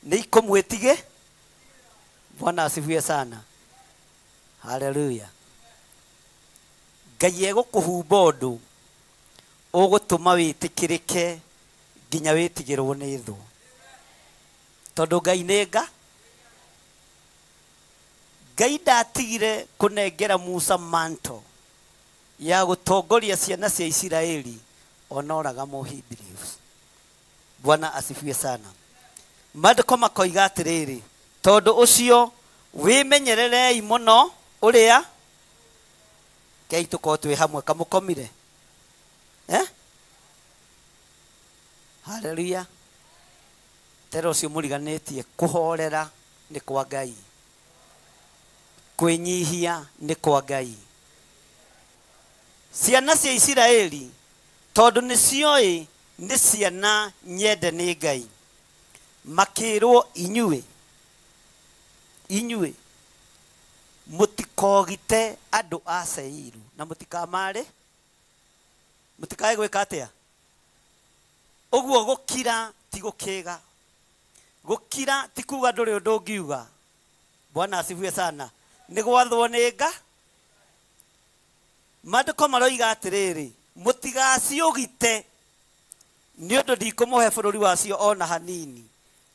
Nĩ ikũmwĩtige. Bwana asifiwe sana. Haleluya. Ngai egũkũhumba ũndũ ũgũtũma wĩtĩkĩrĩke nginya wĩtigĩrwo nĩ thũ. Tondũ Ngai nĩ nga. Ngai ndatigire kũnengera Musa manto ya gũtongoria ciana cia Isiraeli onoraga Mũhibirĩus. Bwana asifiwe sana. Maandĩko makoiga atĩrĩrĩ, tondũ ũcio wĩmenyererei mũno ũrĩa kei tũkorwo twĩ hamwe kamũkomire. Haleluya. Tera ũcio mũriganĩtie kũhorera nĩ kwa Ngai, kwĩnyihia nĩ kwa Ngai. Ciana cia Isiraeli tondũ nĩ cioĩ nĩ ciana nyende nĩ Ngai, makĩrwo inyuĩ inyuĩ mũtikogite andũ a Seiru na mũtikamare mũtikae gwĩka atĩa. Ũguo gũkira ti gũkĩga, gũkira ti kuga ndũrĩ ũndũ ũngiuga. Bwana asifiwe sana. Nĩ gwathwo nĩ nga. Maandĩko maroiga atĩrĩrĩ, mũtigaciũgite nĩ ũndũ ndikũmũhe bũrũri wacio ona hanini.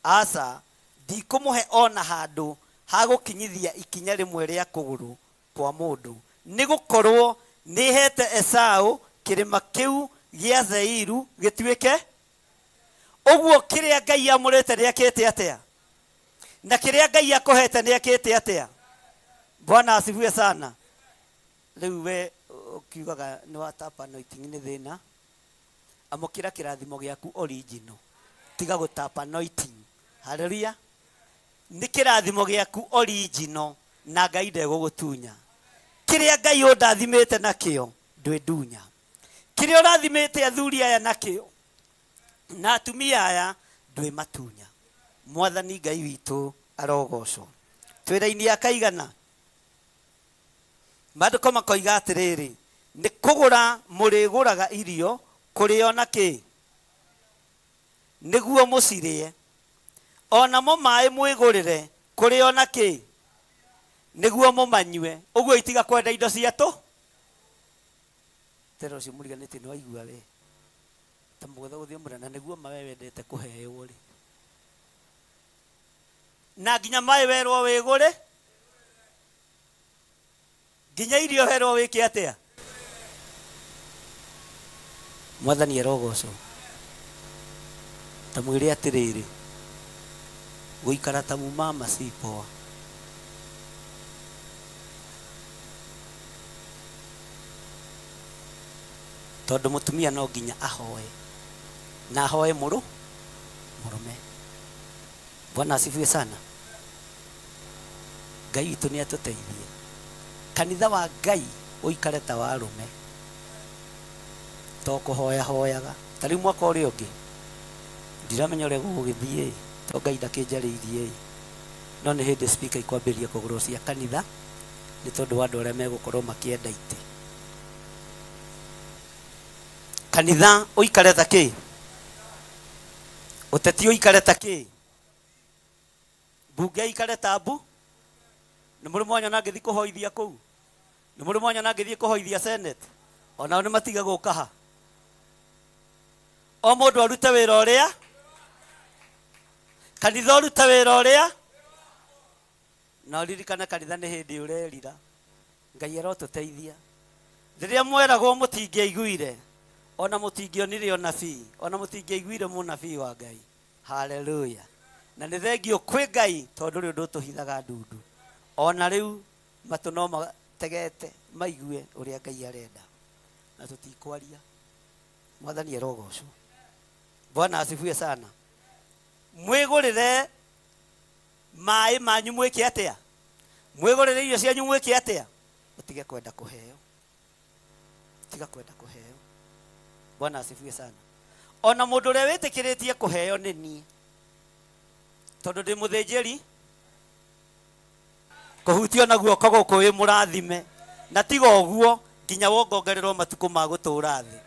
Aca, ndikũmũhe ona handũ ha gũkinyithia ikinya rĩmwe rĩa kũgũrũ kwa mũndũ, nĩ gũkorwo nĩ hete Esau kĩrĩma kĩu gĩa Seiru gĩtuĩke. Ũguo kĩrĩa Ngai amũrĩte nĩakĩte atĩa, na kĩrĩa Ngai akũhete nĩakĩte atĩa. Bwana asifiwe sana. Rĩu we ũkiugaga nĩ watapa anointing nĩ thĩna, amũkĩra kĩrathimo gĩaku original, tiga gũtapa anointing. Haleluya. Nĩ kĩrathimo gĩaku original na Ngai ndegũgũtunya. Kĩrĩa Ngai ũndathimĩte nakĩo ndwĩndunya. Kĩrĩa ũrathimĩte athuri aya nakĩo na atumia aya ndwĩmatunya. Mwathani Ngai witũ arogocwo. Twĩra-inĩ akaigana. Maandĩko makoiga atĩrĩrĩ, nĩ kũgũra mũrĩgũraga irio kũrĩo na kĩ nĩguo mũcirĩe, onamo maĩ mwĩgũrĩre kũrĩo na kĩ nĩguo mũmanyue. Ũguo itiga kwenda indo cia tũ. Tera ũcio mũriganĩtie nĩ waigua we ta mũgũtha gũthiĩ mũrana nĩguo mawe wendete kũheo rĩ, na nginya maĩ werwo wĩgũre, nginya irio werwo wĩke atĩa. Mwathani arogocwo. Ta mwĩre atĩrĩrĩ, gũikara ta mumama si poa. Tondũ mũtumia no nginya ahoe na ahoe mũrũme. Bwana asifiwe sana. Ngai witũ nĩ atũteithie. Kanitha wa Ngai ũikare ta wa arũme, to kũhoya hoyaga. Ta rĩu mwaka ũrĩa ũngĩ ndiramenya ũrĩa gũgũgĩthiĩ, to Ngai ndakĩnjarĩirie, no nĩ hĩndĩ speaker ikwambĩrĩria kũgũrwo cia kanitha nĩ tondũ wa andũ arĩa megũkorwo makĩenda itĩ. Kanitha ũikare ta kĩ, ũteti ũikare ta kĩ, mbunge ikare ta mbu. Nĩ mũrĩ mwanyona ngĩthiĩ kũhoithia kũu, nĩ mũrĩ mwanyona ngĩthiĩ kũhoithia Senate, onao nĩ matiga gũka ha. O mũndũ arute wĩra ũrĩa, kanitha ũrute wĩra ũrĩa, na ũririkane kanitha nĩ hĩndĩ ũrerira. Ngai arotũteithia. Rĩrĩa mweragwo mũtingĩaiguire, ona mũtingĩonire ũnabii, ona mũtingĩaiguire mũnabii wa Ngai. Haleluya. Na nĩ thengio kwĩ Ngai tondũ rĩu ndũtũhithaga ndundu. Ona rĩu matũ no mategete maigue ũrĩa Ngai arenda, na tũtikwaria. Mwathani arogocwo. Bwana asifiwe sana. Mwĩgũrĩre maĩ manyu mwĩke atĩa, mwĩgũrĩre irio cianyu mwĩke atĩa, ũtige kwenda kũheo, tiga kwenda kũheo. Bwana asifiwe sana. Ona mũndũ ũrĩa wĩtĩkĩrĩtie kũheo nĩ niĩ, tondũ ndĩ mũthĩnjĩri, kũhutio na guoko gũkũ wĩ mũrathime, na tiga ũguo nginya wongongererwo matukũ ma gũtũũra thĩ.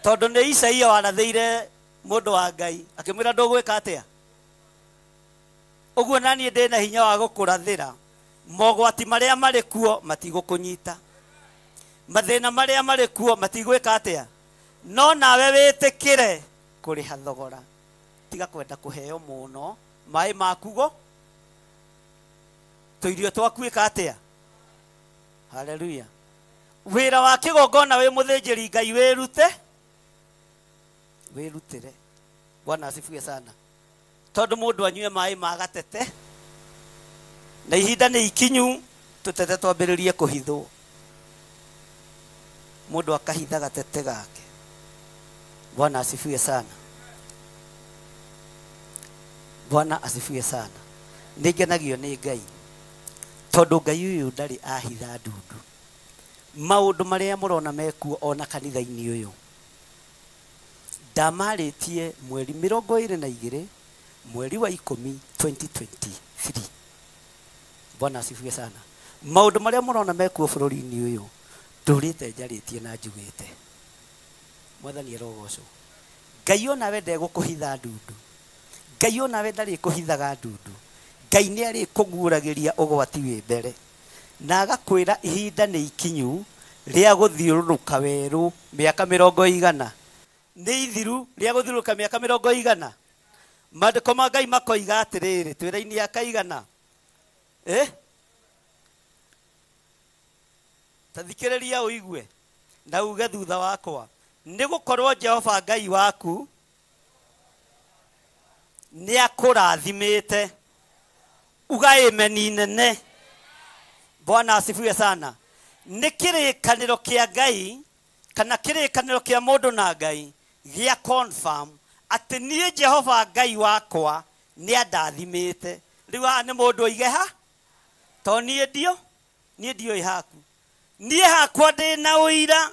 Tondũ nĩ Isaia warathĩire mũndũ wa Ngai akĩmwĩra ndũgwĩka atĩa. Ũguo na niĩ ndĩna hinya wa gũkũrathĩra mogwati marĩa marĩ kuo matigũkũnyita, mathĩna marĩa marĩ kuo matigwĩka atĩa, no nawe wĩtĩkĩre kũrĩha thogora. Tiga kwenda kũheo mũno maĩ makugo tũirio twaku ĩka atĩa. Haleluya. Wĩra wa kĩgongona wĩ mũthĩnjĩri Ngai wĩrute, wĩrutĩre. Bwana asifiwe sana. Tondũ mũndũ anyue maĩ ma gatete na ihinda nĩ ikinyu tũtete twambĩrĩrie kũhithwo, mũndũ akahitha gatete gake. Bwana asifiwe sana. Bwana asifiwe sana. Nĩ ngenagio nĩ Ngai tondũ Ngai ũyũ ndarĩ ahitha ndundu. Maũndũ marĩa mũrona mekuo ona kanitha-inĩ ũyũ ndamarĩtie mweri 22 mweri wa 10 2023. Bwana asifiwe sana. Maũndũ marĩa mũrona mekuo bũrũri-inĩ ũyũ ndũrĩte njarĩtie na njugĩte. Mwathani arogocwo. Ngai onawe ndegũkũhitha ndundu. Ngai onawe ndarĩ kũhithaga ndundu. Ngai nĩ arĩkũguũragĩria ũgwati wĩ mbere na agakwĩra ihinda nĩ ikinyu rĩa gũthiũrũrũka werũ mĩaka 100 nĩ ithiru rĩa gũthiũrũrũka mĩaka 100. Maandĩko ma Ngai makoiga atĩrĩrĩ, twĩra-inĩ ya kaigana ta thikĩrĩria ũigue na uge thutha wakwa, nĩ gũkorwo Jehova Ngai waku nĩ akũrathimĩte. Uga ameni nene. Bwana asifiwe sana. Nĩ kĩrĩkanĩro kĩa Ngai kana kĩrĩkanĩro kĩa mũndũ na Ngai gĩa confirm atĩ niĩ Jehova Ngai wakwa nĩ andathimĩte. Rĩu haha nĩ mũndũ oige ha, to niĩ ndio, niĩ ndiũĩ haku, niĩ hakwa ndĩ na ũira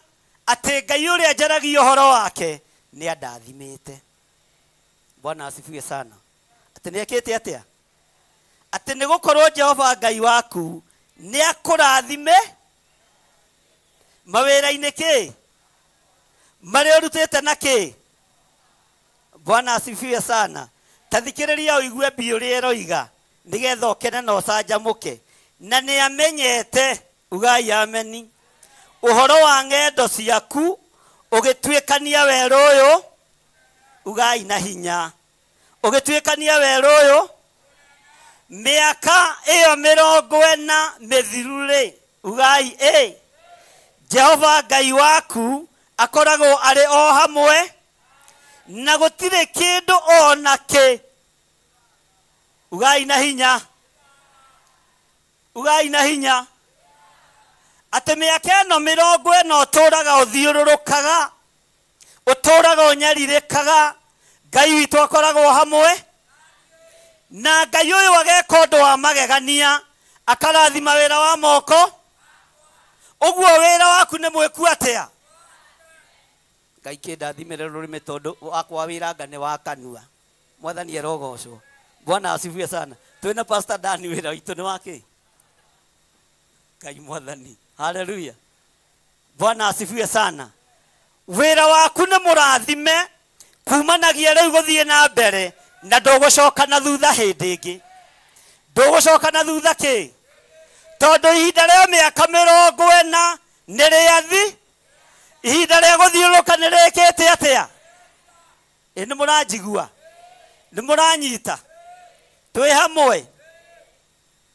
atĩ Ngai ũrĩa njaragia ũhoro wake nĩ andathimĩte. Bwana asifiwe sana. Atĩ nĩ ekĩte atĩa? Atĩ nĩ gũkorwo Jehova Ngai waku nĩ akũrathime mawĩra-inĩ kĩ marĩa ũrutĩte na kĩ. Bwana asifiwe sana. Ta thikĩrĩria ũigue mbi ũrĩa ĩroiga nĩgetha ũkene na ũcanjamũke. Na nĩ amenyete, ugai ameni, ũhoro wa ng'endo ciaku ũgĩtuĩkania werũ ũyũ, ugai na hinya, ũgĩtuĩkania werũ ũyũ mĩaka ĩyo 40 mĩthiru rĩ, ugai ĩ Jehova Ngai waku akoragwo arĩ o hamwe na gũtirĩ kĩndũ ona kĩ. Ugai na hinya, ugai na hinya, atĩ mĩaka ĩno 40 ũtũraga ũthiũrũrũkaga, ũtũraga ũnyarirĩkaga, Ngai witũ akoragwo hamwe na Ngai ũyũ ageka ũndũ wa magegania, akarathima wĩra wa moko. Ũguo wĩra waku nĩ mwĩku atĩa? Ngai kĩndathimĩre rũrĩmĩ tondũ wakwa wĩranga nĩ wa kanua. Mwathani arogocwo. Bwana asifiwe sana. Twĩna Pastor Dani wĩra witũ nĩ wa kĩ? Ngai mwathani. Haleluya. Bwana asifiwe sana. Wĩra waku nĩ mũrathime kumanagia rĩu gũthiĩ na mbere na ndũgũcoka na thutha hĩndĩ ĩngĩ. Ndũgũcoka na thutha kĩ? Tondũ ihinda rĩa mĩaka 40 nĩ rĩathi, ihinda rĩa gũthiũrũrũka nĩ rĩkĩte atĩa? Ĩ nĩ mũranjigua? Nĩ mũranyita? Twĩ hamwe?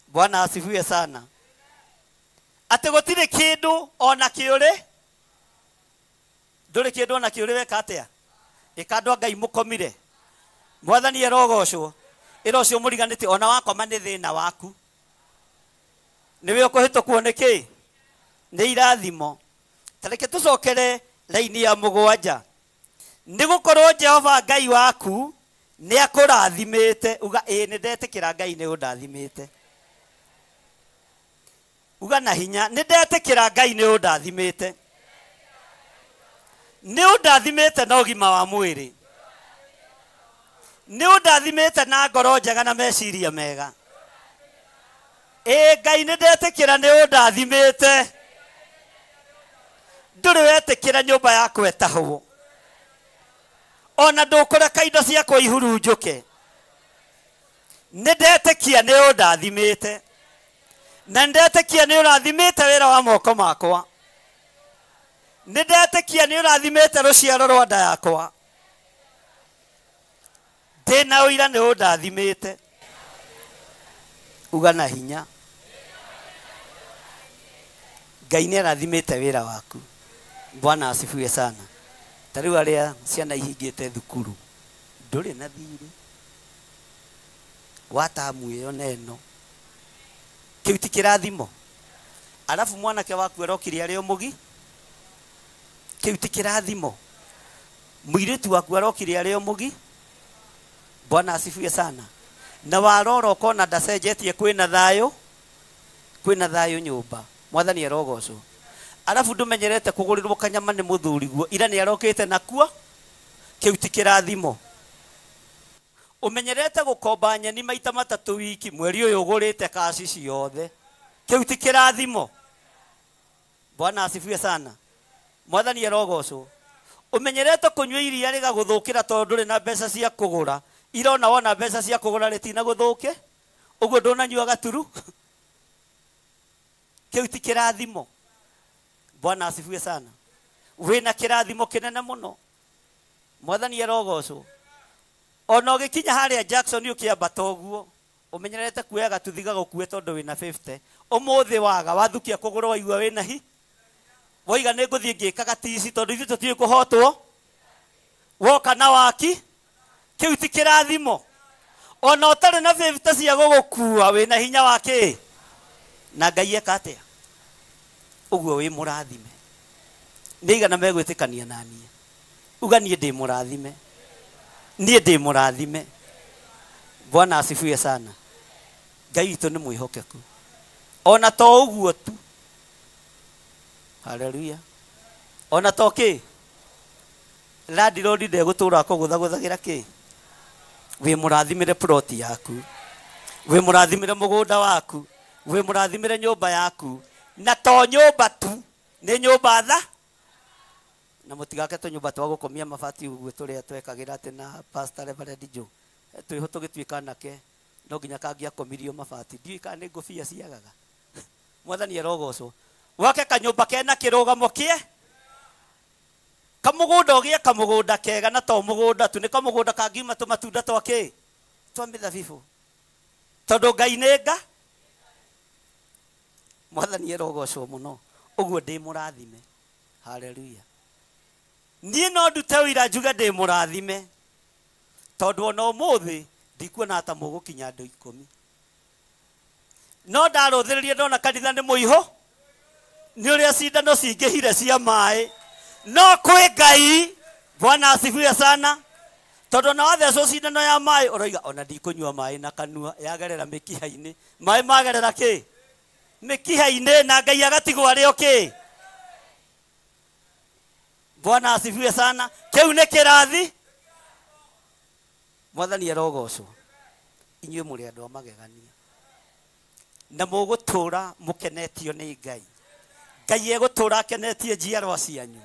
Bwana asifiwe sana. Atĩ gũtirĩ kĩndũ ona kĩũrĩ, ndũrĩ kĩndũ ona kĩũrĩ weka atĩa? Ĩka andũ a Ngai mũkomire. Mwathani arogocwo. Ĩra ũcio mũriganĩtie ona wakoma nĩ thĩna waku, nĩwe ũkũhĩtũkwo nĩ kĩ? Nĩ irathimo. Ta reke tũcokere raini ya 7. Nĩ gũkorwo Jehova Ngai waku nĩ akũrathimĩte. Uga ĩ nĩ ndetĩkĩra Ngai nĩ ũndathimĩte. Uga na hinya, nĩ ndetĩkĩra Ngai nĩ ũndathimĩte. Nĩ ũndathimĩte na ũgima wa mwĩrĩ, nĩ ũndathimĩte na ngoro njega na meciria mega. Ĩ Ngai nĩ ndetĩkĩra nĩ ũndathimĩte. Ndũrĩ wetĩkĩra nyũmba yakwa ĩtahwo, ona ndũkũreka indo ciakwa ihurunjũke. Nĩ ndetĩkia nĩ ũndathimĩte. Na ndetĩkia nĩ ũrathimĩte wĩra wa moko makwa. Nĩ ndetĩkia nĩ ũrathimĩte rũciaro rwa nda yakwa. Ndĩna ũira nĩ ũndathimĩte. Uga na hinya. Ngai nĩ arathimĩte wĩra waku. Bwana asifiwe sana. Ta rĩu arĩa ciana ihingĩte thukuru ndũrĩ na thirĩ wa tamu ĩyo na ĩno, kĩu ti kĩrathimo. Arabu mwanake waku arokire arĩ o mũgi, kĩu ti kĩrathimo. Mũirĩtu waku arokire arĩ o mũgi. Bwana asifiwe sana. Na warora ũkona ndacenjetie, kwĩna thayũ, kwĩna thayũ nyũmba. Mwathani arogocwo. Arabu ndũmenyerete kũgũrĩrwo kanyama nĩ mũthuriguo, ira nĩ arokĩte nakuo, kĩu ti kĩrathimo. Ũmenyerete gũkomba nyeni maita matatũ wiki, mweri ũyũ ũgũrĩte kaci ciothe, kĩu ti kĩrathimo. Bwana asifiwe sana. Mwathani arogocwo. Ũmenyerete kũnyua iria rĩgagũthũkĩra tondũ ndũrĩ na mbeca cia kũgũra, irona wona mbeca cia kũgũra rĩtina gũthũke, ũguo ndũnanyua gaturu, kĩu ti kĩrathimo. Bwana asifiwe sana. Wĩna kĩrathimo kĩnene mũno. Mwathani arogocwo. Ona ũgĩkinya harĩa Jackson ũkĩambata ũguo, ũmenyerete kuoya gatuthi gagũkue tondũ wĩna 50. Ũmũthĩ waga wathukia kũgũrũ waigua wĩna hi. Waiga nĩ ngũthiĩ ngĩkaga tici tondũ ithuĩ tũtiũĩ kũhotwo. Woka na waki, kĩu ti kĩrathimo. Ona ũtarĩ na 50 cia gũgũkua wĩna hinya wa kĩ? Na Ngai eka atĩa? Ũguo wĩ mũrathime. Nĩ igana megwĩtĩkania na niĩ. Uga niĩ ndĩ mũrathime. Niĩ ndĩ mũrathime. Bwana asifiwe sana. Ngai witũ nĩ mwĩhokeku. Ona to ũguo tu. Haleluya. Ona to kĩ? Landlord ndegũtũra akũgũthagũthagĩra kĩ? Wĩ mũrathimĩre plot yaku. Wĩ mũrathimĩre mũgũnda waku. Wĩ mũrathimĩre nyũmba yaku. Na to nyũmba tu, nĩ nyũmba tha. Na mũtigake tũnyũmba twa gũkomia mabati ũguo tũrĩa twekagĩra atĩ na Pastor Reverend Joe. Twĩho tũgĩtuĩka anake, no nginya kangĩakomirio mabati. Ndiũĩ kana nĩ ngũbia ciagaga. Mwathani arogocwo. Wake kanyũmba kena kĩrũgamo kĩe. Kamũgũnda ũgĩe kamũgũnda kega, na to mũgũnda tu, nĩ kamũgũnda kangiuma tũmatunda twa kĩ? Twa mĩthabibũ. Tondũ Ngai nĩ nga. Mwathani arogocwo mũno. Ũguo ndĩ mũrathime. Haleluya. Niĩ no ndute ũira njuge ndĩ mũrathime. Tondũ ona ũmũthĩ ndikuona ta mũgũkinya andũ 10. No ndarũthĩrĩria ndona kanitha nĩ mũihũ. Nĩ ũrĩa cindano cingĩhire cia maĩ. No kwĩ Ngai. Bwana asifiwe sana. Tondũ ona wathecwo cindano ya maĩ ũroiga ona ndikũnyua maĩ na kanua, yagerera mĩkiha-inĩ. Maĩ magerera kĩ? Mĩkiha-inĩ, na Ngai agatigwo arĩ o kĩ? Bwana asifiwe sana. Kĩu nĩ kĩrathi. Mwathani arogocwo. Inyuĩ mũrĩ andũ a magegania. Na mũgũtũra mũkenetio nĩ Ngai. Ngai egũtũra akenetie njiarwa cianyu.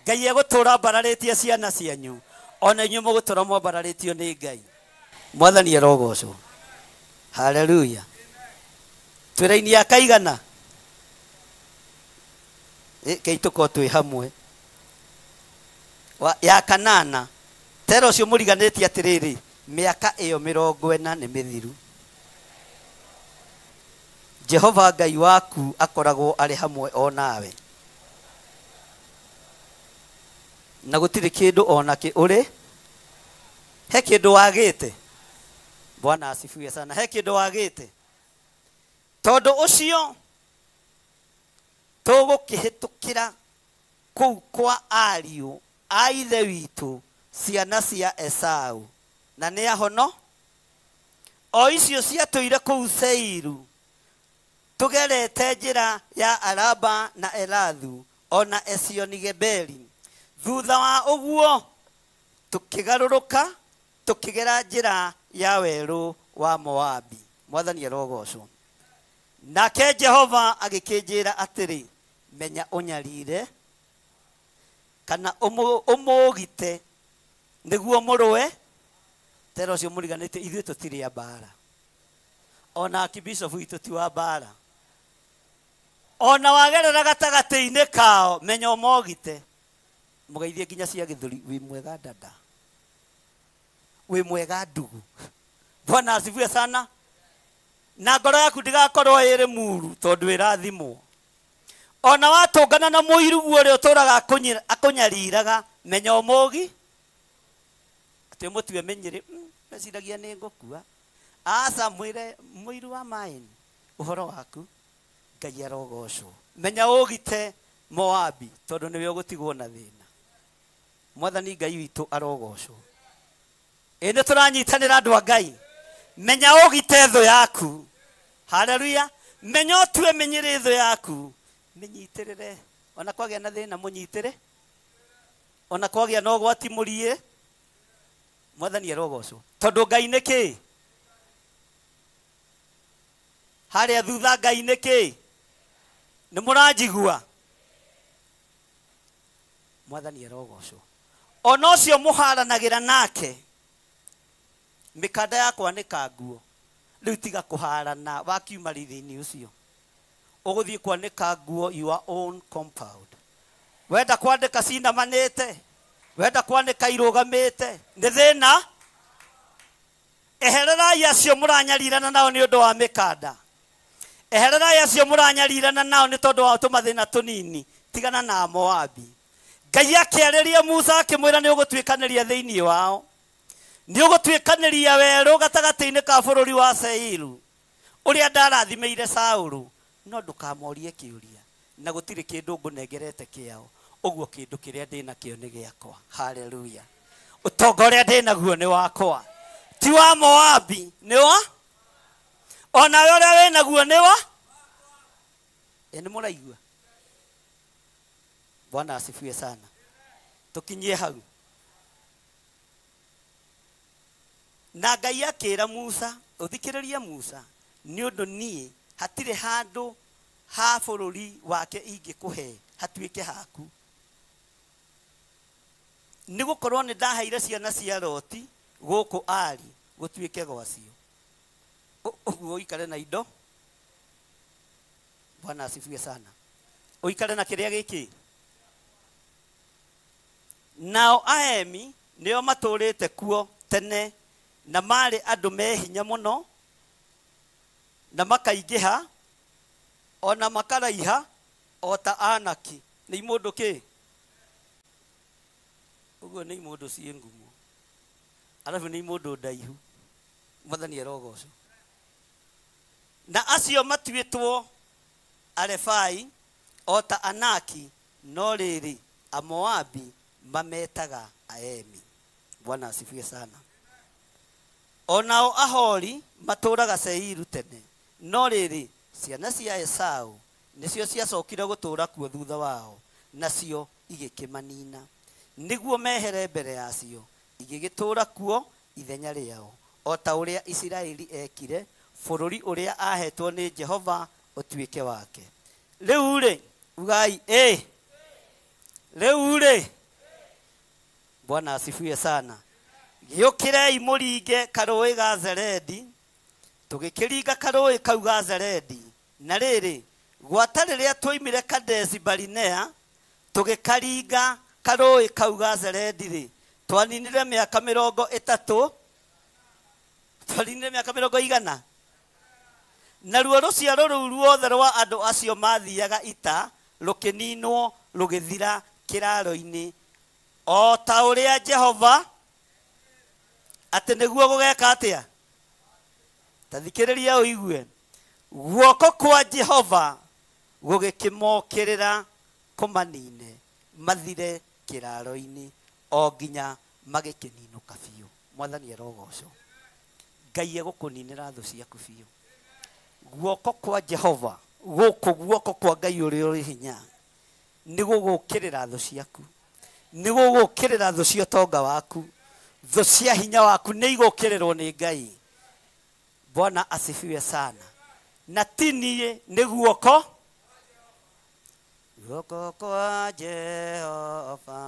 Ngai egũtũra ambararĩtie ciana cianyu. Ona inyuĩ mũgũtũra mwambararĩtio nĩ Ngai. Mwathani arogocwo. Haleluya. Twĩra-inĩ ya kaigana. Kei tũkorwo twĩ hamwe. Ya kanana. Tera ũcio mũriganĩtie atĩrĩrĩ, mĩaka ĩyo 40 nĩ mĩthiru. Jehova Ngai waku akoragwo arĩ hamwe o nawe. Na gũtirĩ kĩndũ ona kĩ ũrĩ. He kĩndũ wagĩte. Bwana asifiwe sana. He kĩndũ wagĩte. Tondũ ũcio tũgũkĩhĩtũkĩra kũu kwa ariũ a ithe witũ ciana cia Esau. Na nĩ ahono o icio ciatũire kũu Seiru, tũgerete njĩra ya Araba na Elathu ona Esioni-Geberi. Thutha wa ũguo tũkĩgarũrũka tũkĩgera njĩra ya werũ wa Moabi. Mwathani arogocwo. Nake Jehova agĩkĩnjĩra atĩrĩ, menya ũnyarire kana ũmũgite nĩguo mũrũe. Tera ũcio mũriganĩte ithuĩ tũtirĩ a mbara. Ona akibishofu witũ ti wa mbara. Ona wagerera gatagatĩ-inĩ kao menya ũmogite. Mũgeithie nginya cia gĩthũri, wĩ mwega dada, wĩ mwega ndugu. Bwana asifiwe sana. Na ngoro yaku ndigakorwo ĩrĩ muru tondũ ĩrathimwo. Ona watũngana na mũirugu ũrĩa ũtũraga akũnyariraga menya ũmũgi atĩ ũmũtue menyĩrĩ. Meciragia nĩ ngũkua. Aca mwĩre mũiru wa maĩ ũhoro waku Ngai arogocwo. Menya ũgite Moabi tondũ nĩwe ũgũtigwo na thĩna. Mwathani Ngai witũ arogocwo. Ĩ nĩ tũranyitanĩra andũ a Ngai. Menya ũgite thũ yaku. Haleluya. Menya ũtue menyĩrĩ thũ yaku. Mĩnyitĩrĩre. Ona kwagĩa na thĩna mũnyitĩre. Ona kwagĩa na ũgwati mũriĩ. Mwathani arogocwo. Tondũ Ngai nĩ kĩ? Harĩa thutha Ngai nĩ kĩ? Nĩ mũranjigua? Mwathani arogocwo. Ona ũcio mũharanagĩra nake mĩkanda yakwa nĩ kanguo. Rĩu tiga kũharana wakiuma riri-inĩ ũcio. Ũgũthiĩ kwanĩka nguo your own compound. Wenda kwandĩka cinamanĩte, wenda kwanĩka irũgamĩte, nĩ thĩna. Ehererai acio mũranyarirana nao nĩ ũndũ wa mĩkanda. Ehererai acio mũranyarirana nao nĩ tondũ wa tũmathĩna tũnini. Tigana na Moabi. Ngai akĩarĩria Musa akĩmwĩra nĩ ũgũtuĩkanĩria thĩinĩ wao. Nĩ ũgũtuĩkanĩria werũ gatagatĩ-inĩ ka bũrũri wa Seiru ũrĩa ndarathimĩire Saũlũ, no ndũkamorie kĩũria na gũtirĩ kĩndũ ngũnengerete kĩao. Ũguo kĩndũ kĩrĩa ndĩnakĩo nĩ gĩakwa. Haleluya. Ũtonga ũrĩa ndĩnaguo nĩ wakwa, ti wa Moabi, nĩ wa onawe ũrĩa wĩnaguo nĩ wa. Ĩ nĩ mũraigua? Bwana asifiwe sana. Tũkinyie hau. Na Ngai akĩra Musa, ũthikĩrĩrie Musa, nĩ ũndũ niĩ hatirĩ handũ ha bũrũri wake ingĩkũhe hatuĩke haku. Nĩ gũkorwo nĩ ndaheire ciana cia Loti gũkũ Ari gũtuĩke gwacio. Ũguo ũikare na indo. Bwana asifiwe sana. Ũikare na kĩrĩa gĩkĩ. Nao Aemi nĩo matũrĩte kuo tene na marĩ andũ me hinya mũno na makaingĩha ona makaraiha o ta Anaki. Nĩ imũndũ kĩ? Ũguo nĩ imũndũ ciĩ ngumo. Arabu nĩ imũndũ ndaihu. Mwathani arogocwo. Na acio matuĩtwo Arefai o ta Anaki, no rĩrĩ Amoabi mametaga Aemi. Bwana asifiwe sana. Onao Ahori matũraga Seiru tene, no rĩrĩ ciana cia Esau nĩcio ciacokire gũtũũra kuo thutha wao, nacio igĩkĩmanina nĩguo mehere mbere yacio, igĩgĩtũũra kuo ithenya rĩao, o ta ũrĩa Isiraeli ekire bũrũri ũrĩa ahetwo nĩ Jehova ũtuĩke wake. Rĩu rĩ ugai ĩ, rĩu rĩ Bwana asifiwe sana. Gĩũkĩrei mũringe karũĩ ga Zeredi. Tũgĩkĩringa karũĩ kau ga Zeredi. Na rĩrĩ gwata rĩrĩa twoimire Kadesi Barinea tũgĩkaringa karũĩ kau ga Zeredi rĩ, twaninire mĩaka 30, twaninire mĩaka 100. Naruo rũciaro rũu ruothe rwa andũ acio mathiaga ita rũkĩninwo rũgĩthira kĩraro-inĩ o ta ũrĩa Jehova atĩ nĩguo gũgeka atĩa. Ta thikĩrĩria ũigue. Guoko kwa Jehova gũgĩkĩmokĩrĩra kũmanine mathire kĩraro-inĩ o nginya magĩkĩninũka biũ. Mwathani arogocwo. Ngai egũkũninĩra thũ ciaku biũ. Guoko kwa Jehova, gũkũ guoko kwa Ngai ũrĩa ũrĩ hinya, nĩ gũgũkĩrĩra thũ ciaku, nĩ gũgũkĩrĩra thũ cia ũtonga waku, thũ cia hinya waku nĩ igũkĩrĩrwo nĩ Ngai. Bwana asifiwe sana. Na ti niĩ, nĩ guoko guoko kwa Jehova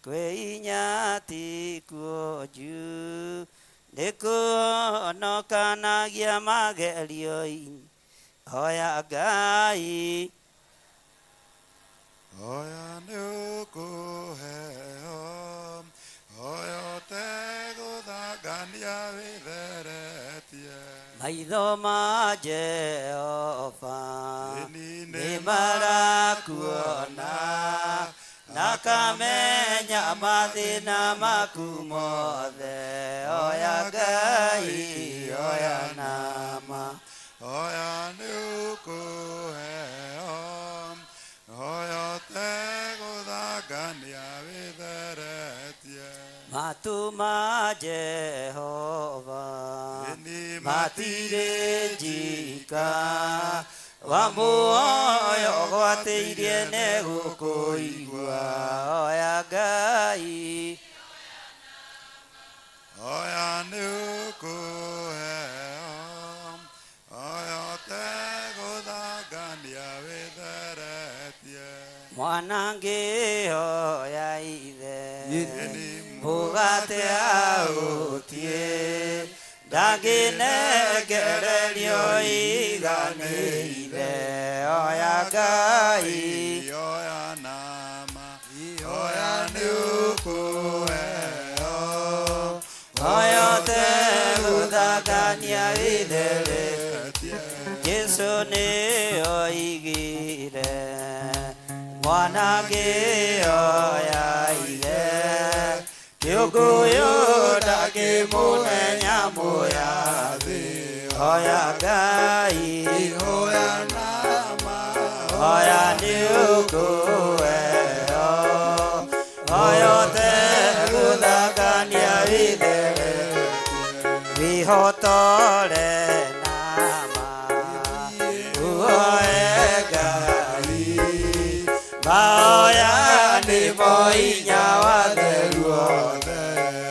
kwĩ hinya ti kuo juu, Nĩkũhonokanagia magerio-inĩ hoya Ngai Hoya nĩũkũheo hoya ũtegũthangania wĩtheretie maitho ma Jehova Ĩni nĩ marakuona na kamenya mathĩna maku mothe hoya Ngai hoya nama Hoya nĩũkũheo hoya ũtegũthangania wĩtheretie matu ma Jehova Ĩni matirĩ njika wa muoyo gwatĩirie nĩ gũkũigua hoya Ngai Hoya nĩũkũheo hoya ũtegũthangania wĩtheretie mwana ngĩhoya ithe Ĩni mũgate aũtie ndangĩnengererio iganĩire hoya Ngai Hoya nama hoya nĩũkũheo hoya ũtegũthangania wĩtheretie Jesu nĩ oigire mwana ngĩhoya ithe kĩũngũyũ ndangĩmũhe nyamũ ya thĩ hoya Ngai Hoya nama hoya nĩũkũheo hoya ũtegũthangania wĩtheretie wĩhotore nama uhoe Ngai mahoya nĩmo hinya wa theru wothe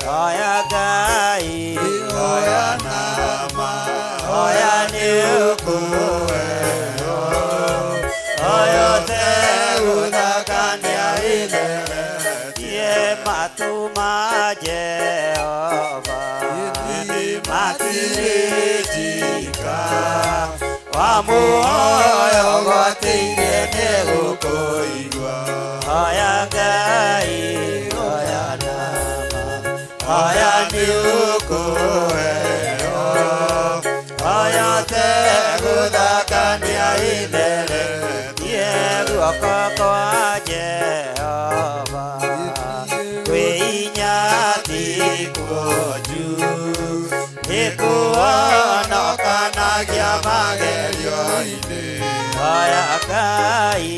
hoya Ngai Hoya nama hoya nĩũkũheo hoya ũtegũthangania wĩtheretie matu ma Jehova matirĩ njika wa muoyo gwatĩirie nĩ gũkũigua hoya Ngai hoya nama hoya nĩũkũheo hoya ũtegũthangania wĩtheretie guoko kwa Jehova kwĩ hinya ti kuonju nĩkũhonokanagia magerio-inĩ hoya Ngai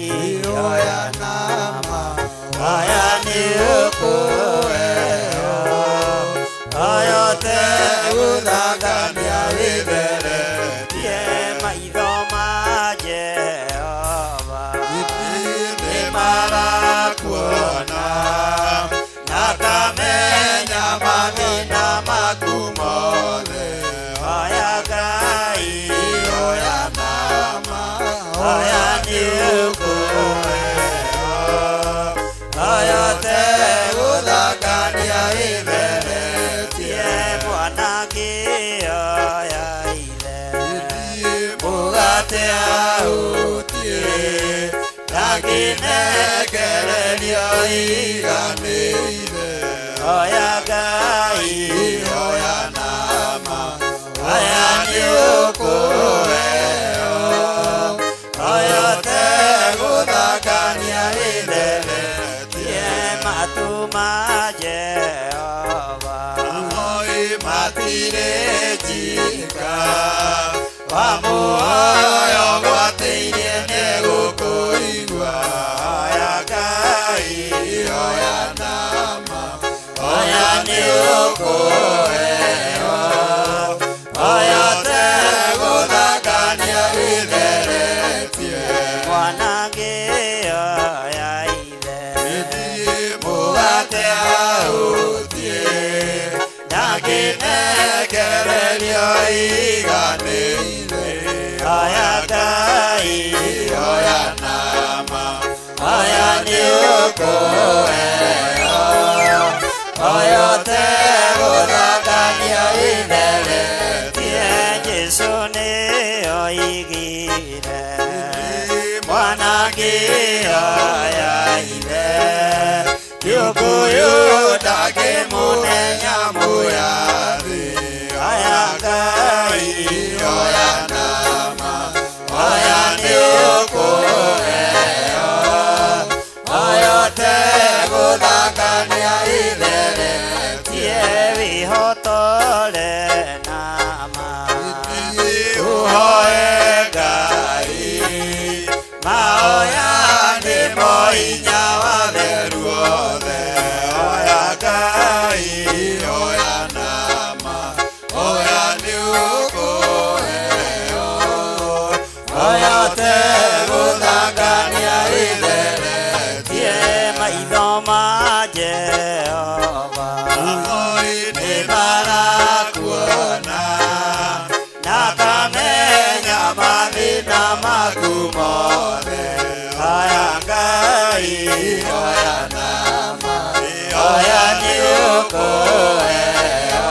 hoya nama hoya nĩũkũheo hoya ũtegũthangania wĩtheretie maitho ma Jehova nĩ marakuona na kamenya mathĩna maku mothe hoya Ngai Hoya nama hoya nĩũkũheo hoya ũtegũthangania wĩtheretie mwana ngĩhoya ithe mũgate aũtie ndangĩnengererio iganĩire hoya Ngai Hoya nama hoya nĩũkũheo hoya ũtegũthangania wĩtheretie matu ma Jehova Moi matirĩ njika wa muoyo gwatĩirie nĩ gũkũigua hoya Ngai Hoya nama hoya nĩũkũheo hoya ũtegũthangania wĩtheretie mwana ngĩhoya ithe mũgate aũtie ndangĩnengererio iganĩire hoya Ngai Hoya nama hoya nĩũkũheo hoya ũtegũthangania wĩtheretie Nĩathire mwana ngĩoya ithe Gĩũkũyũ ndangĩmũne nyamũ ya thĩ oya Ngai oya nama oya nĩũkũheo oya ũtegũthakania itheretie wĩhotore nama ũhoe Ngai mahoya nĩmo hinya wa theru othe oya Ngai oya nama oya nĩũkũheo oya ũtegũthakania itheretie maitho ma Jehova Oi nĩmarakuona na kamenya mathĩna maku mothe oya Ngai oya nama oya nĩũkũheo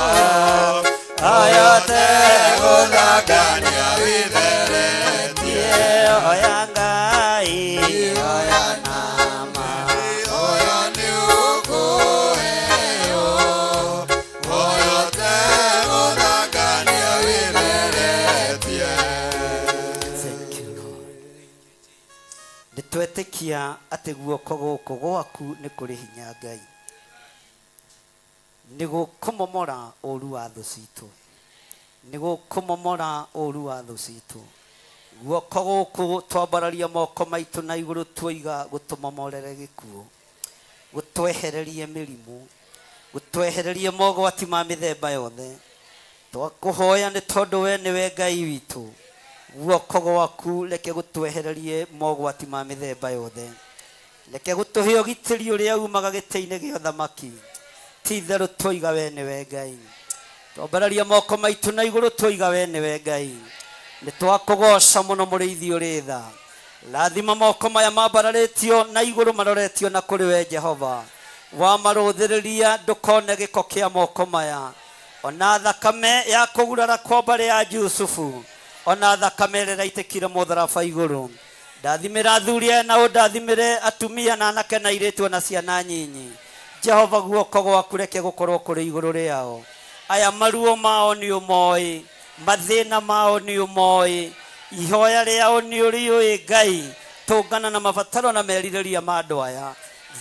oya ũtegũthakania wĩtheretie oya Ngai oya nama oya nĩũkũheo oya ũtegũthakania wĩtheretie. Thank you, Lord. Nĩtwetĩkia atĩ guoko gũkũ gwaku nĩ kũrĩ hinya Ngai nĩ gũkũmomora ũru wa thũ citũ nĩ gũkũmomora ũru wa thũ citũ guoko gũkũ twambararia moko maitũ na igũrũ tuoiga gũtũmomorere gĩkuũ gũtwehererie mĩrimũ gũtwehererie mogwati ma mĩthemba yothe twakũhoya nĩ tondũ we nĩwe Ngai witũ guoko gwaku reke gũtwehererie mogwati ma mĩthemba yothe reke gũtũhe ũgitĩri ũrĩa umaga gĩtĩ-inĩ gĩa ũthamaki ti itherũ twoiga we nĩwe Ngai twambararia moko maitũ na igũrũ twoiga we nĩwe Ngai nĩ twakũgoca mũno mũrĩithi ũrĩ tha rathima moko maya mambararĩtio na igũrũ maroretio na kũrĩ we Jehova wamarũthĩrĩria ndũkone gĩko kĩa moko maya ona thakame ya kũgurara kwa mbarĩ ya Jusufu ona thakame ĩrĩa ĩraitĩkire mũtharaba igũrũ ndathimĩra athuri aya na ũndathimĩre atumia na anake na airĩtu na ciana nyinyi Jehova guoko gwaku reke gũkorwo kũrĩ igũrũ rĩao aya maruo mao nĩ ũmoĩ mathĩna mao nĩ ũmoĩ ihoya rĩao nĩ ũrĩũĩ Ngai tũngana na mabataro na merirĩria ma andũ aya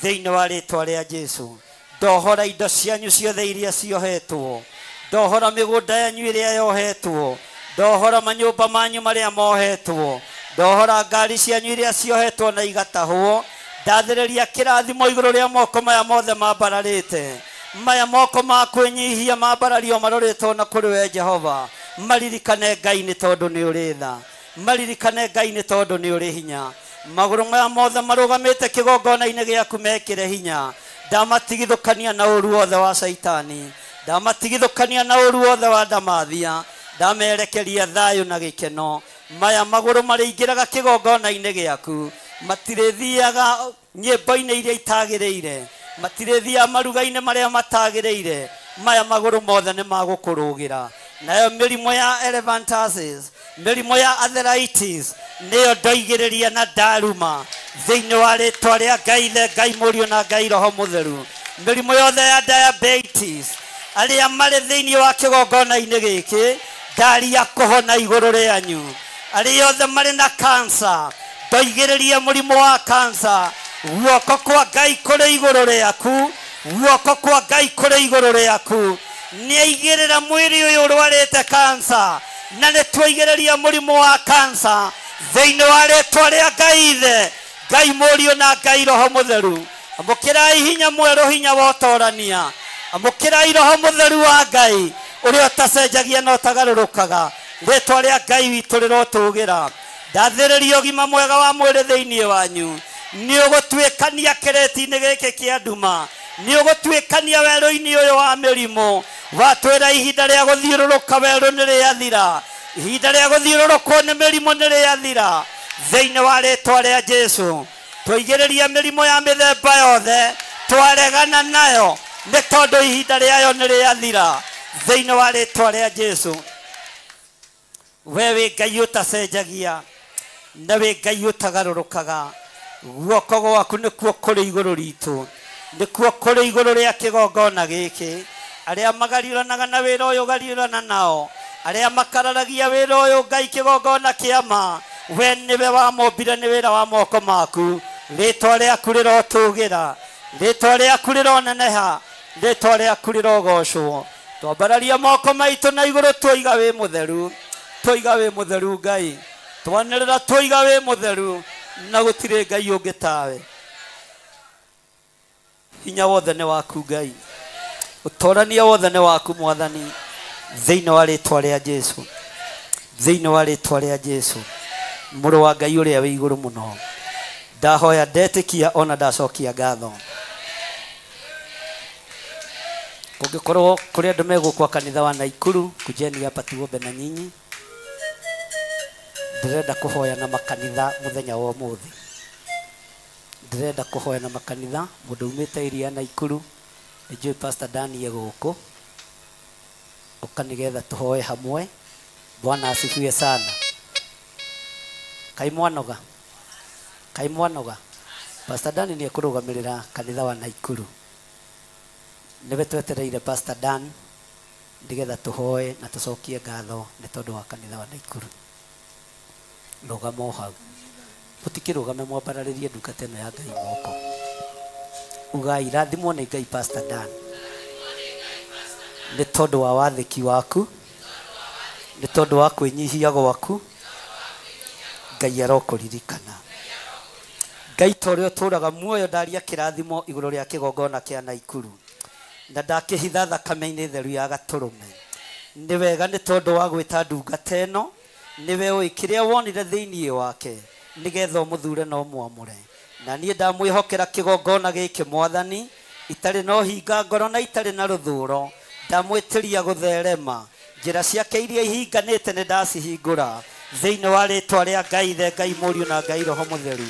thĩinĩ wa rĩtwa rĩa Jesũ ndohora indo cianyu ciothe iria ciohetwo ndohora mĩgũnda yanyu ĩrĩa yohetwo ndohora manyũmba manyu marĩa mohetwo ndohora ngari cianyu iria ciohetwo na igatahwo ndathĩrĩria kĩrathimo igũrũ rĩa moko maya mothe mambararĩte maya moko ma kwĩnyihia mambarario marorĩtwo na kũrĩ we Jehova maririkane Ngai nĩ tondũ nĩ ũrĩ tha maririkane Ngai nĩ tondũ nĩ ũrĩ hinya magũrũ maya mothe marũgamĩte kĩgongona-inĩ gĩaku mekĩre hinya ndamatigithũkania na ũru wothe wa Caitani ndamatigithũkania na ũru wothe wa ndamathia ndamerekeria thayũ na gĩkeno maya magũrũ marĩingĩraga kĩgongona-inĩ gĩaku matirĩthiaga nyĩmbo-inĩ iria itagĩrĩire matirĩthiaga maruga-inĩ marĩa matagĩrĩire maya magũrũ mothe nĩ magũkũrũgĩra nayo mĩrimũ ya elephantiasis mĩrimũ ya arthritis nĩyo ndoigĩrĩria na ndaruma thĩinĩ wa rĩtwa rĩa Ngai Ithe Ngai Mũriũ na Ngai Roho Mũtheru mĩrimũ yothe ya diabetes arĩa marĩ thĩinĩ wa kĩgongona-inĩ gĩkĩ ndaria kũhona igũrũ rĩanyu arĩa othe marĩ na cancer ndoigĩrĩria mũrimũ wa cancer guoko kwa Ngai kũrĩ igũrũ rĩaku guoko kwa Ngai kũrĩ igũrũ rĩaku nĩaigĩrĩra mwĩrĩ ũyũ ũrwarĩte cancer na nĩtwaigĩrĩria mũrimũ wa cancer thĩinĩ wa rĩtwa rĩa Ngai Ithe Ngai Mũriũ na Ngai Roho Mũtheru amũkĩrai hinya mwerũ hinya wa ũtorania amũkĩrai Roho Mũtheru wa Ngai ũrĩa ũtacenjagia na ũtagarũrũkaga rĩtwa rĩa Ngai witũ rĩrotũgĩra ndathĩrĩria ũgima mwega wa mwĩrĩ thĩinĩ wanyu nĩ ũgũtuĩkania kĩrĩti-inĩ gĩkĩ kĩa nduma nĩ ũgũtuĩkania werũ-inĩ ũyũ wa mĩrimũ watwĩra ihinda rĩa gũthiũrũrũka werũ nĩ rĩathira ihinda rĩa gũthiũrũrũkwo nĩ mĩrimũ nĩ rĩathira thĩinĩ wa rĩtwa rĩa Jesũ twaigĩrĩria mĩrimũ ya mĩthemba yothe twaregana nayo nĩ tondũ ihinda rĩayo nĩ rĩathira thĩinĩ wa rĩtwa rĩa Jesũ. We wĩ Ngai ũtacenjagia na wĩ Ngai ũtagarũrũkaga. Guoko gwaku nĩkuo kũrĩ igũrũ ritũ, nĩkuo kũrĩ igũrũ rĩa kĩgongona gĩkĩ. Arĩa magariũranaga na wĩra ũyũ gariũrana nao, arĩa makararagia wĩra ũyũ Ngai kĩgongona kĩa ma, we nĩwe wamombire nĩ wĩra wa moko maku. Rĩtwa rĩaku rĩrotũgĩra, rĩtwa rĩaku rĩroneneha, rĩtwa rĩaku rĩrogocwo. Twambararia moko maitũ na igũrũ twoiga wĩ mũtheru, twoiga wĩ mũtheru Ngai, twanĩrĩra twoiga wĩ mũtheru, na gũtirĩ Ngai ũngĩ tawe. Hinya wothe nĩ waku Ngai, ũtorania wothe nĩ waku Mwathani, thĩinĩ wa rĩtwa rĩa Jesu, thĩinĩ wa rĩtwa rĩa Jesu, mũrũ wa Ngai ũrĩa wĩ igũrũ mũno. Ndahoya ndetĩkia ona ndacokia ngatho. Kũngĩkorwo kũrĩ andũ megũkwa kanitha wa Naikuru, kujeni hapa tuombe na nyinyi. Ndĩrenda kũhoya na makanitha mũthenya wa ũmũthĩ. Ndĩrenda kũhoya na makanitha. Mũndũ umĩte iria Naikuru, nĩnjũĩ Pastor Daniel gũkũ, ũka nĩgetha tũhoe hamwe. Bwana asifiwe sana. Kai mwanoga, kai mwanoga. Pastor Dan nĩ ekũrũgamĩrĩra kanitha wa Naikuru. Nĩwe twetereire Pastor Dan nĩgetha tũhoe na tũcokie ngatho nĩ tondũ wa kanitha wa Naikuru. Rũgama o hau, mũtikĩrũgame mwambararĩrie ndungata ĩno ya Ngai moko. Ugai rathimwo nĩ Ngai Pastor Dan nĩ tondũ wa wathĩki waku, nĩ tondũ wa kwĩnyihia gwaku. Ngai arokũririkana. Ngai ta ũrĩa ũtũũraga muoyo, ndaria kĩrathimo igũrũ rĩa kĩgongona kĩa Naikuru, na ndakĩhitha thakame-inĩ theru ya gatũrũme. Nĩ wega nĩ tondũ wa gwĩta ndungata ĩno, nĩwe ũĩ kĩrĩa wonire thĩinĩ wake, nĩgetha ũmũthure na ũmwamũre. Na niĩ ndamwĩhokera kĩgongona gĩkĩ Mwathani, itarĩ na ũhinga ngoro na itarĩ na rũthũro. Ndamwĩtĩria gũtherema njĩra ciake iria ihinganĩte nĩ ndacihingũra thĩinĩ wa rĩtwa rĩa Ngai Ithe, Ngai Mũriũ na Ngai Roho Mũtheru.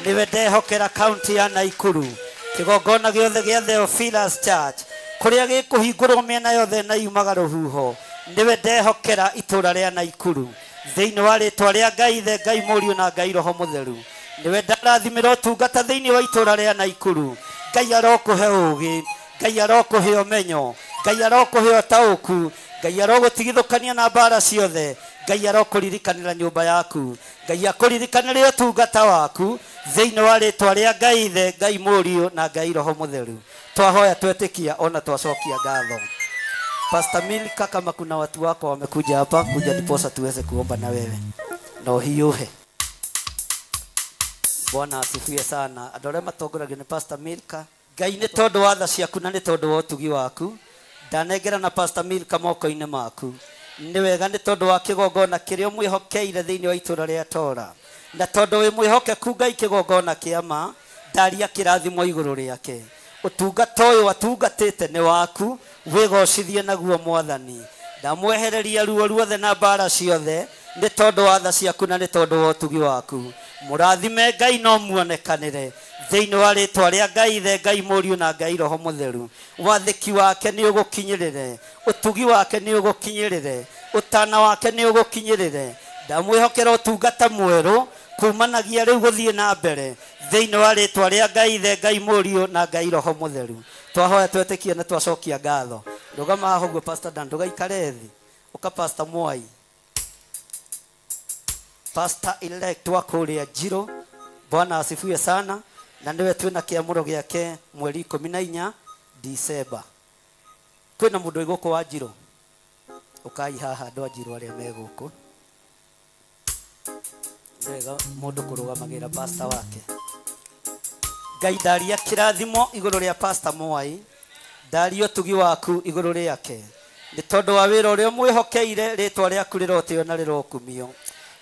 Nĩwe ndehokera kaunti ya Naikuru, kĩgongona gĩothe gĩa Theophilus Church, kũrĩa gĩkũhingũrwo mĩena yothe na yumaga rũhuho. Nĩwe ndehokera itũra rĩa Naikuru thĩinĩ wa rĩtwa rĩa Ngai Ithe, Ngai Mũriũ na Ngai Roho Mũtheru. Nĩwe ndarathimĩra ũtungata thĩinĩ wa itũra rĩa Naikuru. Ngai arokũhe ũũgĩ, Ngai arokũhe ũmenyo, Ngai arokũhe ũtaũku, Ngai arogũtigithũkania na mbara ciothe, Ngai arokũririkanĩra nyũmba yaku, Ngai akũririkanĩre ũtungata waku thĩinĩ wa rĩtwa rĩa Ngai Ithe, Ngai Mũriũ na Ngai Roho Mũtheru. Twahoya twetĩkia ona twacokia ngatho. Pastor Milka, kama kuna watu wako wamekuja hapa, kuja ndiposa tuweze kuomba na wewe. Na ũhiũhe. Bwana asifiwe sana. Andũ arĩa matongoragio nĩ Pastor Milka, Ngai nĩ tondũ wa tha ciaku na nĩ tondũ wa ũtugi waku, ndanengera na Pastor Milka moko-inĩ maku. Nĩ wega nĩ tondũ wa kĩgongona kĩrĩa ũmwĩhokeire thĩinĩ wa itũũra rĩa Tora, na tondũ wĩ mwĩhokeku Ngai kĩgongona kĩa ma, ndaria kĩrathimo igũrũ rĩake. Ũtungata ũyũ atungatĩte nĩ waku, wĩgocithie naguo Mwathani. Ndamwehereria ruo ruothe na mbara ciothe nĩ tondũ wa tha ciaku na nĩ tondũ wa ũtugi waku. Mũrathime Ngai no muonekanĩre thĩinĩ wa rĩtwa rĩa Ngai Ithe, Ngai Mũriũ na Ngai Roho Mũtheru. Wathĩki wake nĩ ũgũkinyĩrĩre, ũtugi wake nĩ ũgũkinyĩrĩre, ũtana wake nĩ ũgũkinyĩrĩre. Ndamwĩhokera ũtungata mwerũ kumanagia rĩu gũthiĩ na mbere thĩinĩ wa rĩtwa rĩa Ngai Ithe, Ngai Mũriũ na Ngai Roho Mũtheru. Twahoya twetĩkie na twacokia ngatho. Rũgama haha ũguo Pastor Dan, ndũgaikare thĩ. Ũka Pastor Mwai, Pastor elect wa kũrĩa Njirũ. Bwana asifiwe sana. Na nĩwe twĩna kĩamũro gĩake mweri 14 December. Kwĩna mũndũ wĩ gũkũ wa Njirũ? Ũkai haha andũ a Njirũ arĩa me gũkũ. Nĩ wega mũndũ kũrũgamagĩra pastor wake. Ngai ndaria kĩrathimo igũrũ rĩa Pastor Mwai, ndaria ũtugi waku igũrũ rĩake, nĩ tondũ wa wĩra ũrĩa ũmwĩhokeire, rĩtwa rĩaku rĩrotĩo na rĩrokumio.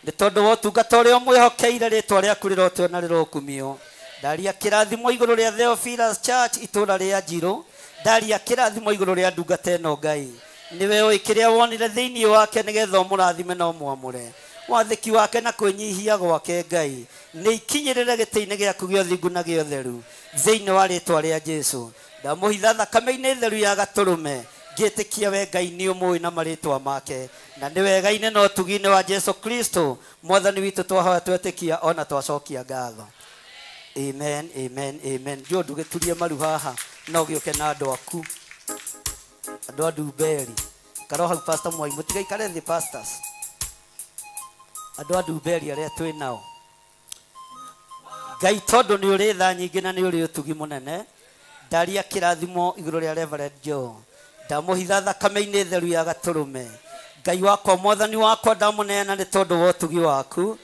Nĩ tondũ wa ũtungata ũrĩa ũmwĩhokeire, rĩtwa rĩaku rĩrotĩo na rĩrokumio. Ndaria kĩrathimo igũrũ rĩa Theophilus Church itũũra rĩa Njirũ, ndaria kĩrathimo igũrũ rĩa ndungata ĩno Ngai. Nĩwe ũĩ kĩrĩa wonire thĩinĩ wake nĩgetha ũmũrathime na ũmwamũre. Wathĩki wake na kwĩnyihia gwake Ngai nĩ ikinyĩrĩre gĩtĩ-inĩ gĩaku gĩa ũthingu na gĩa ũtheru thĩinĩ wa rĩtwa rĩa Jesu. Ndamũhitha thakame-inĩ theru ya gatũrũme Ngĩtĩkia we Ngai nĩ ũmũĩ na marĩtwa make na nĩ wega-inĩ na ũtugi-inĩ wa Jesu Kristo mwathani witũ twahoya twetĩkia ona twacokia ngatho. Amen, amen, amen. Ndio ndũgĩturie maru haha no gĩũke na andũ aku, andũ a Ndumberi. Karo hau Pastor Mwai, mũtigaikare thĩ pastors. Andũ a Ndumberi arĩa twĩ nao. Ngai tondũ nĩ ũrĩ tha nyingĩ na nĩ ũrĩ ũtugi mũnene, ndaria kĩrathimo igũrũ rĩa Reverend Joe. Ndamũhitha thakame-inĩ theru ya gatũrũme. Ngai wakwa mwathani wakwa ndamũneana nĩ tondũ wa ũtugi waku.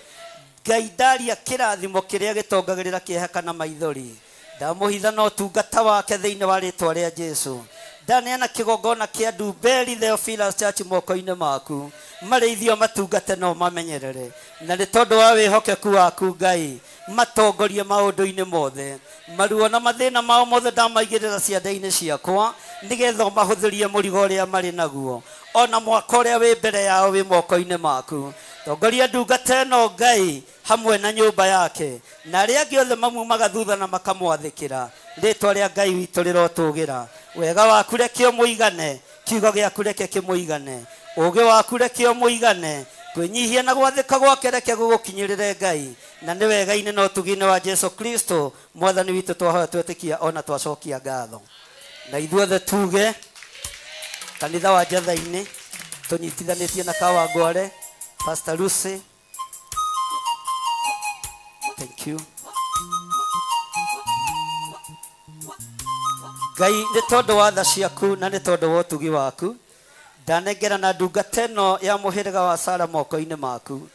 Ngai ndaria kĩrathimo kĩrĩa gĩtongagĩrĩra kĩeha kana maithori. Ndamũhitha na ũtungata wake thĩinĩ wa rĩtwa rĩa Jesu. Ndaneana kĩgongona kĩa Ndumberi Theophilus Church moko-inĩ maku. Marĩithio matungate no mamenyerere. Na nĩ tondũ wa wĩhokeku waku Ngai, matongorie maũndũ-inĩ mothe. Maruo na mathĩna mao mothe ndamaigĩrĩra ciande-inĩ ciakwa nĩgetha ũmahũthĩrie mũrigo ũrĩa marĩ naguo. Ona mwaka ũrĩa wĩ mbere yao wĩ moko-inĩ maku. Tongoria ndungata ĩno Ngai hamwe na nyũmba yake na arĩa angĩ othe mamumaga thutha na makamwathĩkĩra. Rĩtwa rĩa Ngai witũ rĩrotũgĩra. Wega waku reke ũmũigane, kiugo gĩaku reke kĩmũigane, ũũgĩ waku reke ũmũigane, kwĩnyihia na gwathĩka gwake reke gũgũkinyĩrĩre Ngai. Na nĩ wega-inĩ na ũtugi-inĩ wa Jesu Kristo mwathani witũ twahoya twetĩkia ona twacokia ngatho. Na ithuothe tuge kanitha wa Njatha-inĩ tũnyitithanĩtie na Kawangware, Pastor Lucy, thank you. Ngai nĩ tondũ wa tha ciaku na nĩ tondũ wa ũtugi waku, ndanengera na ndungata ĩno ya mũhĩrĩga wa Sara moko-inĩ maku.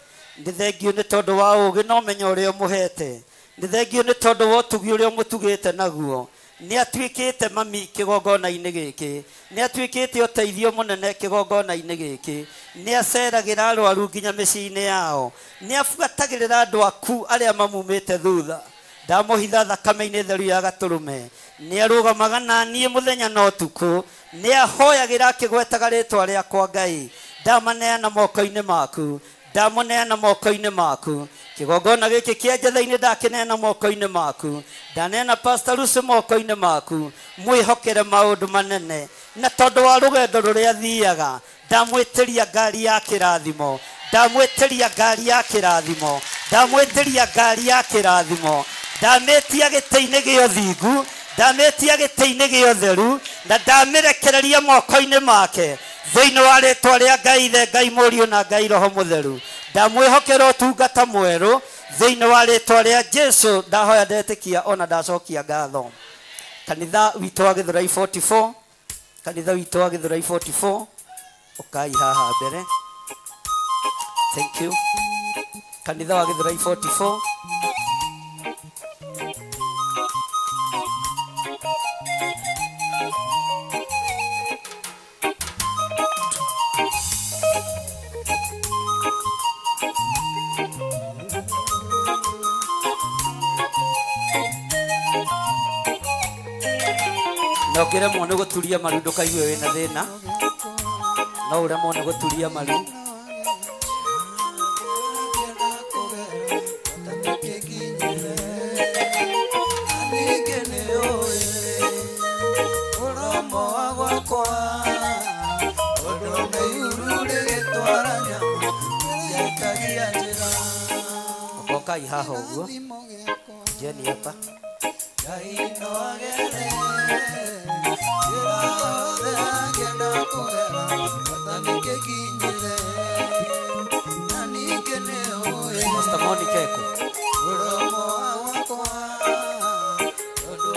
Nĩ thengiũ nĩ tondũ wa ũũgĩ na ũmenyo ũrĩa ũmũhete. Nĩ thengiũ nĩ tondũ wa ũtugi ũrĩa ũmũtugĩte naguo. Nĩ atuĩkĩte mami kĩgongona-inĩ gĩkĩ. Nĩ atuĩkĩte ũteithio mũnene kĩgongona-inĩ gĩkĩ. Nĩ aceragĩra arwaru nginya mĩciĩ-inĩ yao. Nĩ abuatagĩrĩra andũ aku arĩa mamumĩte thutha. Ndamũhitha thakame-inĩ theru ya gatũrũme. Nĩ arũgamaga na niĩ mũthenya na ũtukũ. Nĩ ahoyagĩra akĩgwetaga rĩtwa rĩakwa Ngai. Ndamaneana moko-inĩ maku. Ndamũneana moko-inĩ maku. Kĩgongona gĩkĩ kĩa Njatha-inĩ ndakĩneana moko-inĩ maku. Ndaneana Pastor Lucy moko-inĩ maku. Mwĩhokere maũndũ manene. Na tondũ wa rũgendo rũrĩa athiaga, ndamwĩtĩria ngari ya kĩrathimo. Ndamwĩtĩria ngari ya kĩrathimo. Ndamwĩtĩria ngari ya kĩrathimo. Ndamĩtia gĩtĩ-inĩ gĩa ũthingu, ndamĩtia gĩtĩ-inĩ gĩa ũtheru, na ndamĩrekereria moko-inĩ make thĩinĩ wa rĩtwa rĩa Ngai Ithe, Ngai Mũriũ na Ngai Roho Mũtheru. Ndamwĩhokera ũtungata mwerũ thĩinĩ wa rĩtwa rĩa Jesu. Ndahoya ndetĩkia ona ndacokia ngatho. Kanitha witũ wa Gĩthũrai 44, kanitha witũ wa Gĩthũrai 44, ũkai haha mbere. Thank you. Kanitha wa Gĩthũrai 44. Na ũngĩremwo nĩ gũturia maru ndũkaigue wĩna thĩna. No ũremwo nĩ gũturia maru. Okai haha ũguo. Jenny hapa. Pastor Monica eko.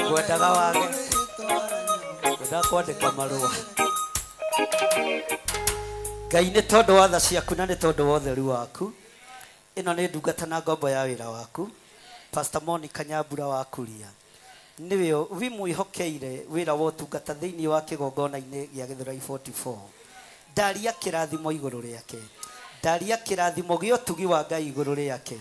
Ngwendaga wage. Ngwendaga kwandĩka marũa. Ngai nĩ tondũ wa tha ciaku na nĩ tondũ wa ũtheru waku. Ĩno nĩ ndungata na ngombo ya wĩra waku. Pastor Monica Nyambura wa Kuria. Nĩwe wimwĩhokeire wĩra wa ũtungata thĩinĩ wa kĩgongona-inĩ gĩa Gĩthũrai 44. Ndaria kĩrathimo igũrũ rĩake. Ndaria kĩrathimo gĩa ũtugi wa Ngai igũrũ rĩake.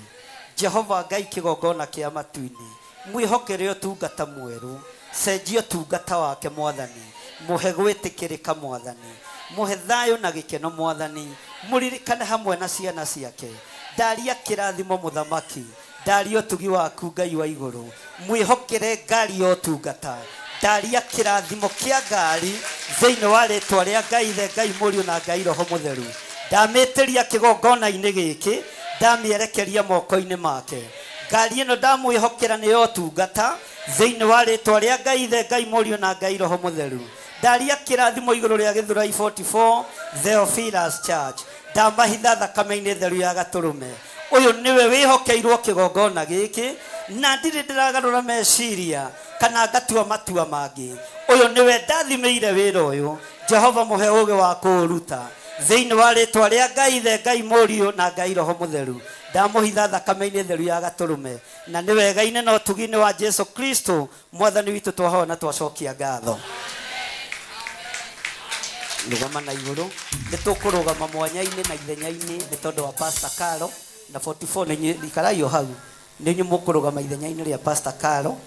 Jehova Ngai kĩgongona kĩa matu-inĩ. Mwĩhokere ũtungata mwerũ. Cenjia ũtungata wake mwathani. Mũhe gwĩtĩkĩrĩka mwathani. Mũhe thayũ na gĩkeno mwathani. Mũririkane hamwe na ciana ciake. Ndaria kĩrathimo mũthamaki. Ndaria ũtugi waku Ngai wa igũrũ. Mwĩhokere ngari ya ũtungata. Ndaria kĩrathimo kĩa ngari thĩinĩ wa rĩtwa rĩa Ngai Ithe, Ngai Mũriũ na Ngai Roho Mũtheru. Ndamĩtĩria kĩgongona-inĩ gĩkĩ, ndamĩerekeria moko-inĩ make. Ngari ĩno ndamwĩhokera nĩ ya ũtungata thĩinĩ wa rĩtwa rĩa Ngai Ithe, Ngai Mũriũ na Ngai Roho Mũtheru. Ndaria kĩrathimo igũrũ rĩa Gĩthũrai 44 Theophilus Church. Ndamahitha thakame-inĩ theru ya gatũrũme. Ũyũ nĩwe wĩhokeirwo kĩgongona gĩkĩ, na ndirĩ ndĩragarũra meciria kana ngatua matua mangĩ. Ũyũ nĩwe ndathimĩire wĩra ũyũ. Jehova mũhe ũũgĩ wa kũũruta thĩinĩ wa rĩtwa rĩa Ngai Ithe, Ngai Mũriũ na Ngai Roho Mũtheru. Ndamũhitha thakame-inĩ theru ya gatũrũme, na nĩ wega-inĩ na ũtugi-inĩ wa Jesu Kristo mwathani witũ twahoya na twacokia ngatho. Rũgama na igũrũ, nĩ tũkũrũgama mwanya-inĩ na ithenya-inĩ nĩ tondũ wa Pastor Caro na 44 nĩ ikarai o hau, nĩ inyuĩ mũkũrũgama ithenya-inĩ rĩa Pastor Caro.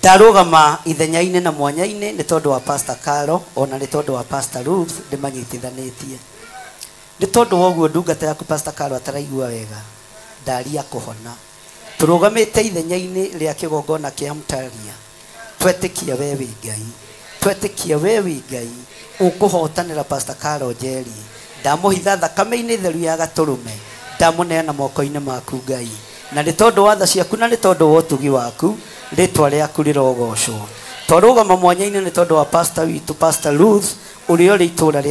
Ndarũgama ithenya-inĩ na mwanya-inĩ nĩ tondũ wa Pastor Caro ona nĩ tondũ wa Pastor Ruth, ndĩmanyitithanĩtie. Nĩ tondũ wa ũguo ndungata yaku Pastor Caro ataraigua wega, ndaria kũhona. Tũrũgamĩte ithenya-inĩ rĩa kĩgongona kĩa Mtaria, twetĩkia we wĩ Ngai, twetĩkia we wĩ Ngai ũkũhotanĩra Pastor Caro Njeri. Ndamũhitha thakame-inĩ theru ya gatũrũme, ndamũneana moko-inĩ maku Ngai, na nĩ tondũ wa tha ciaku na nĩ tondũ wa ũtugi waku, rĩtwa rĩaku rĩrogocwo. Twarũgama mwanya-inĩ nĩ tondũ wa pastor witũ Pastor Ruth ũrĩa ũrĩ itũũra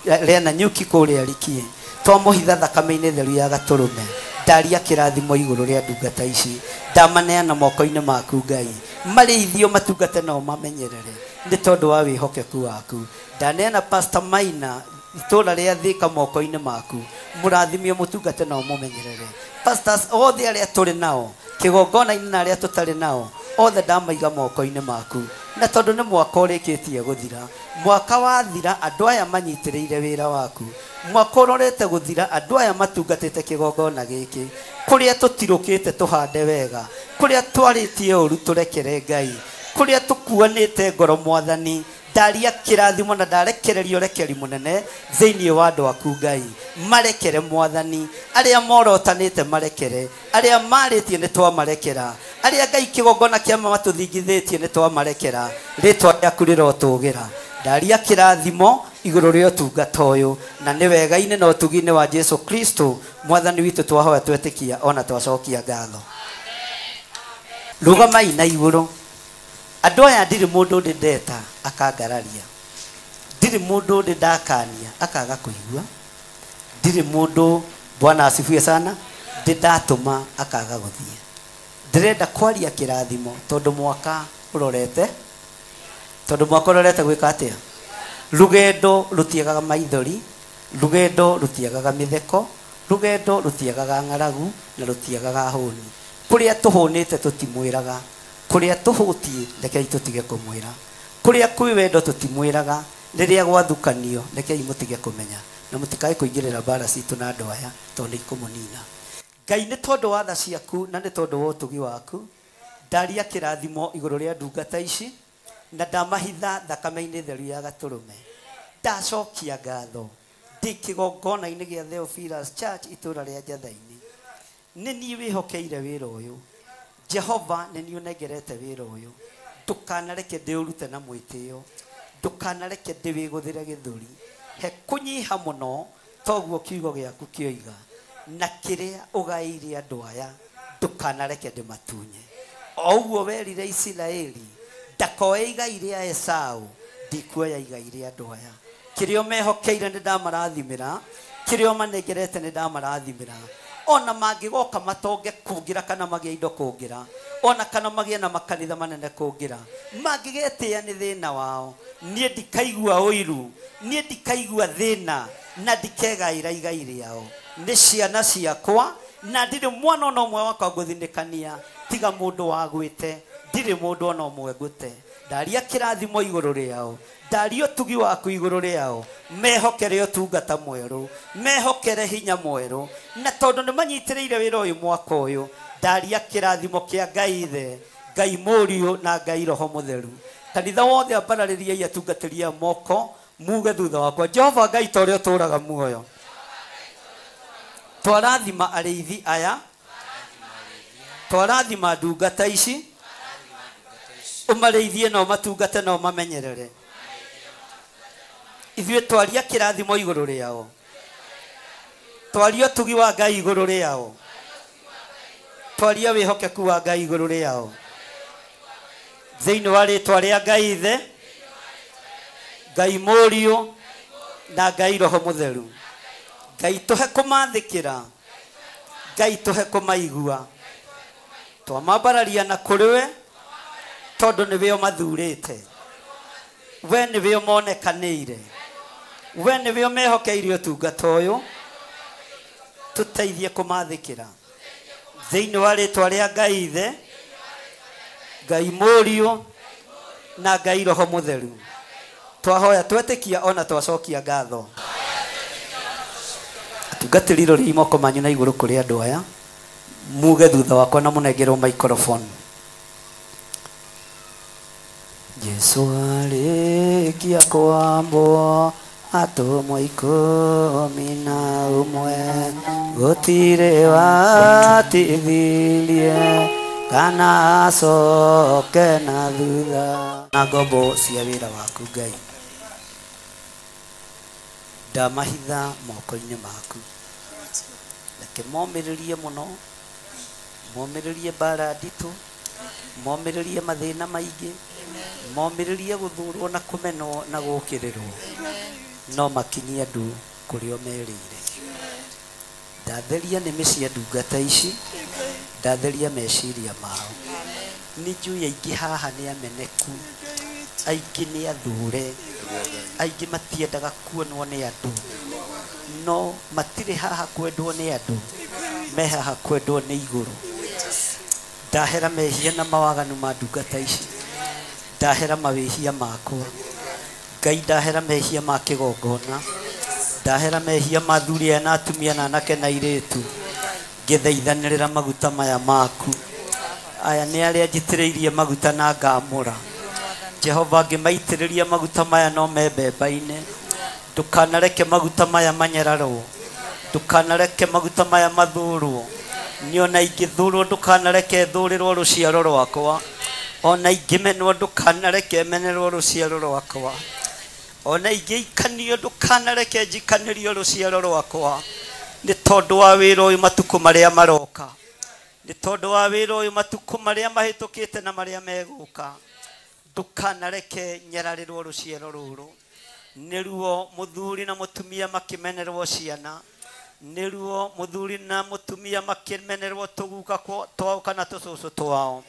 rĩa Nanyuki kũrĩa Rikie. Twamũhitha thakame-inĩ theru ya gatũrũme, ndaria kĩrathimo igũrũ rĩa ndungata ici, ndamaneana moko-inĩ maku Ngai, marĩithio matungate nao mamenyerere nĩ tondũ wa wĩhokeku waku. Ndaneana Pastor Maina itũũra rĩa Thika moko-inĩ maku, mũrathimio mũtungate nao mũmenyerere. Pastors othe arĩa tũrĩ nao kĩgongona-inĩ na arĩa tũtarĩ nao othe ndamaiga moko-inĩ maku, na tondũ nĩ mwaka ũrĩkĩtie gũthira, mwaka wathira andũ aya manyitĩrĩire wĩra waku, mwaka ũrorete gũthira andũ aya matungatĩte kĩgongona gĩkĩ, kũrĩa tũtirũkĩte tũhande wega, kũrĩa twarĩtie ũru tũrekere Ngai, kũrĩa tũkuanĩte ngoro mwathani, ndaria kĩrathimo na ndarekereria ũrekeri mũnene thĩinĩ wa andũ aku Ngai. Marekere mwathani, arĩa morotanĩte marekere, arĩa marĩtie nĩ twamarekera, arĩa Ngai kĩgongona kĩa matũthingithĩtie nĩ twamarekera, rĩtwa rĩaku rĩrotũgĩra. Ndaria kĩrathimo igũrũ rĩa ũtungata ũyũ, na nĩ wega-inĩ na ũtugi-inĩ wa Jesu Kristo mwathani witũ twahoya twetĩkia ona twacokia ngatho. Rũgamai na igũrũ. Andũ aya ndirĩ mũndũ ndĩ ndeta akangararia, ndirĩ mũndũ ndĩ ndakania akaga kũigua, ndirĩ mũndũ, Bwana asifiwe sana, ndĩ ndatũma akaga gũthiĩ. Ndĩrenda kwaria kĩrathimo tondũ mwaka ũrorete, tondũ mwaka ũrorete gwĩka atĩa? Rũgendo rũtiagaga maithori, rũgendo rũtiagaga mĩtheko, rũgendo rũtiagaga ng'aragu na rũtiagaga hũni. Kũrĩa tũhũnĩte tũtimwĩraga, kũrĩa tũhũtiĩ rekei tũtige kũmwĩra, kũrĩa kwĩ wendo tũtimwĩraga, rĩrĩa gwathukanio rekei mũtige kũmenya, na mũtikae kũingĩrĩra mbara citũ na andũ aya tondũ nĩ ikũmũnina. Ngai, nĩ tondũ wa tha ciaku na nĩ tondũ wa ũtugi waku, ndaria kĩrathimo igũrũ rĩa ndungata ici, na ndamahitha thakame-inĩ theru ya gatũrũme. Ndacokia ngatho ndĩ kĩgongona-inĩ gĩa Theophilus Church itũũra rĩa Njatha-inĩ. Nĩ niĩ wĩhokeire wĩra ũyũ Jehova, nĩ niĩ ũnengerete wĩra ũyũ. Ndũkanareke ndĩũrute na mwĩtĩo, ndũkanareke ndĩwĩgũthĩre gĩthũri, he kũnyiha mũno toguo kiugo gĩaku kĩoiga, na kĩrĩa ũgaĩire andũ aya ndũkanareke ndĩmatunye. O ũguo werire Isiraeli ndakoe igai rĩa Esau, ndikuoya igai rĩa andũ aya. Kĩrĩa mehokeire nĩ ndamarathimĩra, kĩrĩa ũmanengerete nĩ ndamarathimĩra. Ona mangĩgoka matonge kũngĩra kana magĩe indo kũngĩra, ona kana magĩe na makanitha manene kũngĩra, mangĩgetĩa nĩ thĩna wao, niĩ ndikaigua ũiru, niĩ ndikaigua thĩna, na ndikegaĩra igai rĩao. Nĩ ciana ciakwa, na ndirĩ mwana ona ũmwe wakwa ngũthinĩkania, tiga mũndũ wagwĩte, ndirĩ mũndũ ona ũmwe ngũte. Ndaria kĩrathimo igũrũ rĩao, ndaria ũtugi waku igũrũ rĩao, mehokere ũtungata mwerũ, mehokere hinya mwerũ, na tondũ nĩ manyitĩrĩire wĩra ũyũ mwaka ũyũ, ndaria kĩrathimo kĩa Ngai Ithe, Ngai Mũriũ na Ngai Roho Mũtheru. Kanitha wothe ambararĩriai atungatĩri a moko, muge thutha wakwa, Jehova Ngai ta ũrĩa ũtũũraga muoyo, twarathima arĩithi aya, twarathima ndungata ici, Ũmarĩithie na ũmatungate na ũmamenyerere. Ithuĩ twaria kĩrathimo igũrũ rĩao, twaria ũtugi wa Ngai igũrũ rĩao, twaria wĩhokeku wa Ngai igũrũ rĩao, thĩinĩ wa rĩtwa rĩa Ngai Ithe, Ngai Mũriũ na Ngai Roho Mũtheru. Ngai tũhe kũmathĩkĩra, Ngai tũhe kũmaigua, twamambararia na kũrĩ we tondũ nĩwe ũmathurĩte, we nĩwe ũmonekanĩire, we nĩwe ũmehokeire ũtungata ũyũ, tũteithie kũmathĩkĩra thĩinĩ wa rĩtwa rĩa Ngai Ithe, Ngai Mũriũ na Ngai Roho Mũtheru. Twahoya twetĩkia ona twacokia ngatho. Atungatĩri rori moko manyu na igũrũ kũrĩ andũ aya, muge thutha wakwa na mũnengerwo microphone. Jesu arĩkia kwambwo atũmwo 11 gũtirĩ watithirie kana acoke na thutha. Na ngombo cia wĩra waku Ngai, ndamahitha moko-inĩ maku, reke momĩrĩrie mũno, momĩrĩrie mbara nditũ, momĩrĩrie mathĩna maingĩ, momĩrĩrie gũthurwo na kũmenwo na gũũkĩrĩrwo, no makinyie andũ kũrĩa merĩire. Ndatheria nĩmĩ cia ndungata ici, ndatheria meciria mao. Nĩ njũĩ aingĩ haha nĩ ameneku, aingĩ nĩ athure, aingĩ matiendaga kuonwo nĩ andũ, no matirĩ haha kwendwo nĩ andũ, me haha kwendwo nĩ igũrũ. Ndahera mehia na mawaganu ma ndungata ici, ndahera mawĩhia makwa Ngai, ndahera mehia ma kĩgongona, ndahera mehia ma athuri aya na atumia na anake na airĩtu, ngĩthaithanĩrĩra maguta maya maku. Aya nĩ arĩa njitĩrĩirie maguta na ngamũra. Jehova, ngĩmaitĩrĩria maguta maya no me mbemba-inĩ. Ndũkanareke maguta maya manyararwo, ndũkanareke maguta maya mathũrwo. Nĩ ona ingĩthũrwo ndũkanareke thũrĩrwo rũciaro rwakwa, ona ingĩmenwo ndũkanareke menerwo rũciaro rwakwa, ona ingĩikanio ndũkanareke njikanĩrio rũciaro rwakwa, nĩ tondũ wa wĩra ũyũ matukũ marĩa maroka, nĩ tondũ wa wĩra ũyũ matukũ marĩa mahĩtũkĩte na marĩa megũka. Ndũkanareke nyararĩrwo rũciaro rũrũ. Nĩruo mũthuri na mũtumia makĩmenerwo ciana, nĩruo mũthuri na mũtumia makĩmenerwo tũguka twao kana tũcũcũ twao.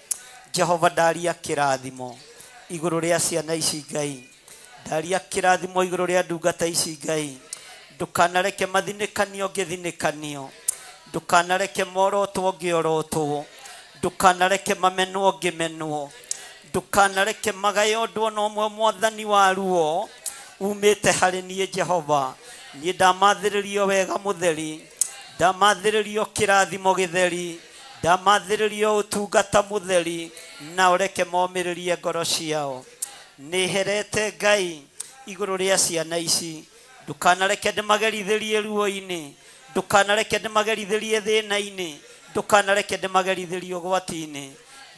Jehova, ndaria kĩrathimo igũrũ rĩa ciana ici Ngai, ndaria kĩrathimo igũrũ rĩa ndungata ici Ngai. Ndũkanareke mathinĩkanio ngĩthinĩkanio, ndũkanareke morotwo ngĩorotwo, ndũkanareke mamenwo ngĩmenwo, ndũkanareke magae ũndũ ona ũmwe mwathani wa ruo umĩte harĩ niĩ Jehova. Niĩ ndamathĩrĩrio wega mũtheri, ndamathĩrĩrio kĩrathimo gĩtheri, ndamathĩrĩrio ũtungata mũtheri, na ũreke momĩrĩrie ngoro ciao. Nĩherete Ngai igũrũ rĩa ciana ici, ndũkanareke ndĩmagerithĩrie ruo-inĩ, ndũkanareke ndĩmagerithĩrie thĩna-inĩ, ndũkanareke ndĩmagerithĩrie ũgwati-inĩ.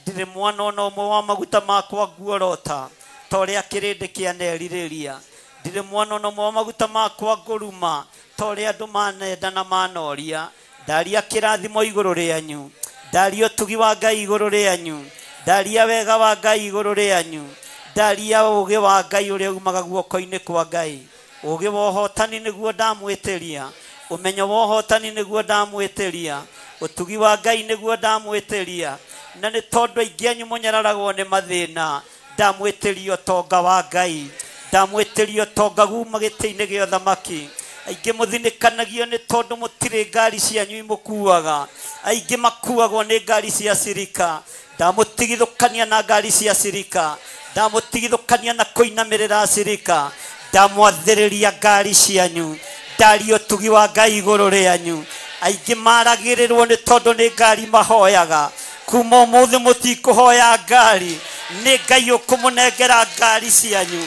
Ndirĩ mwana ona ũmwe wa maguta makwa nguorota ta ũrĩa kĩrĩndĩ kĩanerirĩria, ndirĩ mwana ona ũmwe wa maguta makwa ngũruma ta ũrĩa andũ manenda na manoria. Ndaria kĩrathimo igũrũ rĩanyu, ndaria ũtugi wa Ngai igũrũ rĩanyu, ndaria wega wa Ngai igũrũ rĩanyu, ndaria ũũgĩ wa Ngai ũrĩa umaga guoko-inĩ kwa Ngai. Ũũgĩ wa ũhotani nĩguo ndamwĩtĩria, ũmenyo wa ũhotani nĩguo ndamwĩtĩria, ũtugi wa Ngai nĩguo ndamwĩtĩria. Na nĩ tondũ aingĩ anyu mũnyararagwo nĩ mathĩna, ndamwĩtĩria ũtonga wa Ngai, ndamwĩtĩria ũtonga kuma gĩtĩ-inĩ gĩa ũthamaki. Aingĩ mũthinĩkanagio nĩ tondũ mũtirĩ ngari cianyu imũkuaga, aingĩ makuagwo nĩ ngari cia cirika. Ndamũtigithũkania na ngari cia cirika, ndamũtigithũkania na kũinamĩrĩra cirika, ndamwathĩrĩria ngari cianyu, ndaria ũtugi wa Ngai igũrũ rĩanyu. Aingĩ maragĩrĩrwo nĩ tondũ nĩ ngari mahoyaga, kuma ũmũthĩ mũtikũhoya ngari, nĩ Ngai ũkũmũnengera ngari cianyu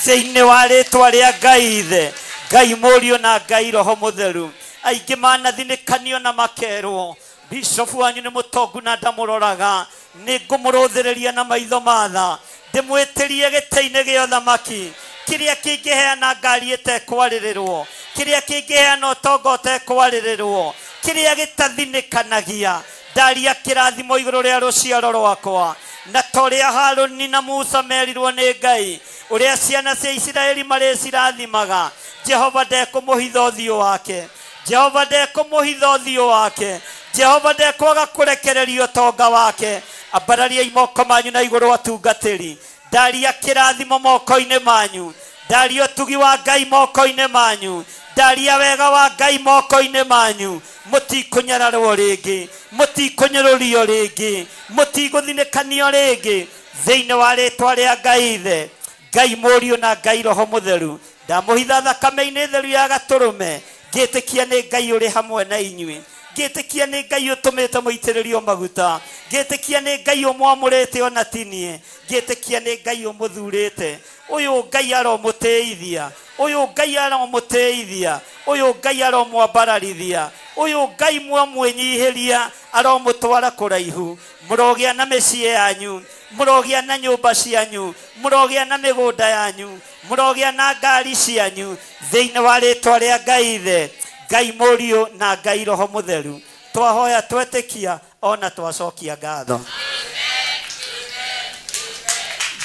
thĩinĩ wa rĩtwa rĩa Ngai Ithe, Ngai Mũriũ na Ngai Roho Mũtheru. Aingĩ manathinĩkanio na makerwo bishofu wanyu nĩ mũtongu na ndamũroraga, nĩ ngũmũrũthĩrĩria na maitho matha. Ndĩmwĩtĩrie gĩtĩ-inĩ gĩa ũthamaki kĩrĩa kĩngĩheana ngari ĩtekwarĩrĩrwo, kĩrĩa kĩngĩheana ũtonga ũtekwarĩrĩrwo, kĩrĩa gĩtathinĩkanagia. Ndaria kĩrathimo igũrũ rĩa rũciaro rwakwa, na ta ũrĩa Harũni na Musa merirwo nĩ Ngai, ũrĩa ciana cia Isiraeli marĩcirathimaga. Jehova ndekũmũhitha ũthiũ wake, Jehova ndekũmũhitha ũthiũ wake, Jehova ndekwaga kũrekereria ũtonga wake. Ambarariai moko manyu na igũrũ atungatĩri. Ndaria kĩrathimo moko-inĩ manyu, ndaria ũtugi wa Ngai moko-inĩ manyu, ndaria wega wa Ngai moko-inĩ manyu. Mũtikũnyararwo rĩngĩ, mũtikũnyũrũrio rĩngĩ, mũtigũthinĩkanio rĩngĩ, thĩinĩ wa rĩtwa rĩa Ngai Ithe, Ngai Mũriũ na Ngai Roho Mũtheru. Ndamũhitha thakame-inĩ theru ya gatũrũme, ngĩtĩkia nĩ Ngai ũrĩ hamwe na inyuĩ, ngĩtĩkia nĩ Ngai ũtũmĩte mũitĩrĩrio maguta, ngĩtĩkia nĩ Ngai ũmwamũrĩte ona tinie, ngĩtĩkia nĩ Ngai ũmũthurĩte. Ũyũ Ngai aromũtĩithia, ũyũ Ngai aromũtĩithia, ũyũ Ngai aromwambararithia, ũyũ Ngai mwamwĩnyihĩria aromũtwara kũraihu. Mũrogĩa na mĩciĩ yanyu, mũrogĩa na nyũmba cianyu, mũrogĩa na mĩgũnda yanyu, mũrogĩa na ngari cianyu, thĩinĩ wa rĩtwa rĩa Ngai Ithe, Ngai Mũriũ na Ngai Roho Mũtheru. Twahoya twetĩkia ona twacokia ngatho.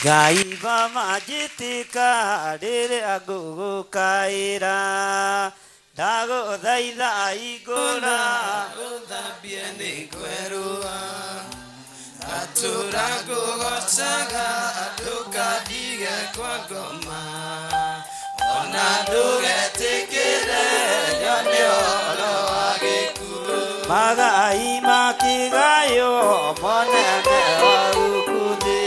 Ngai Baba njĩtĩka rĩrĩa ngũgũkaĩra, ndagũthaitha hingũra ũthambie nĩ kwerũha, ngatũra ngũgocaga ndũkandige kwa ngoma, ona ndũgetĩkĩre nyone ũhoro wa gĩkuũ. Magai makĩgaywo monene wa gũkũ thĩ,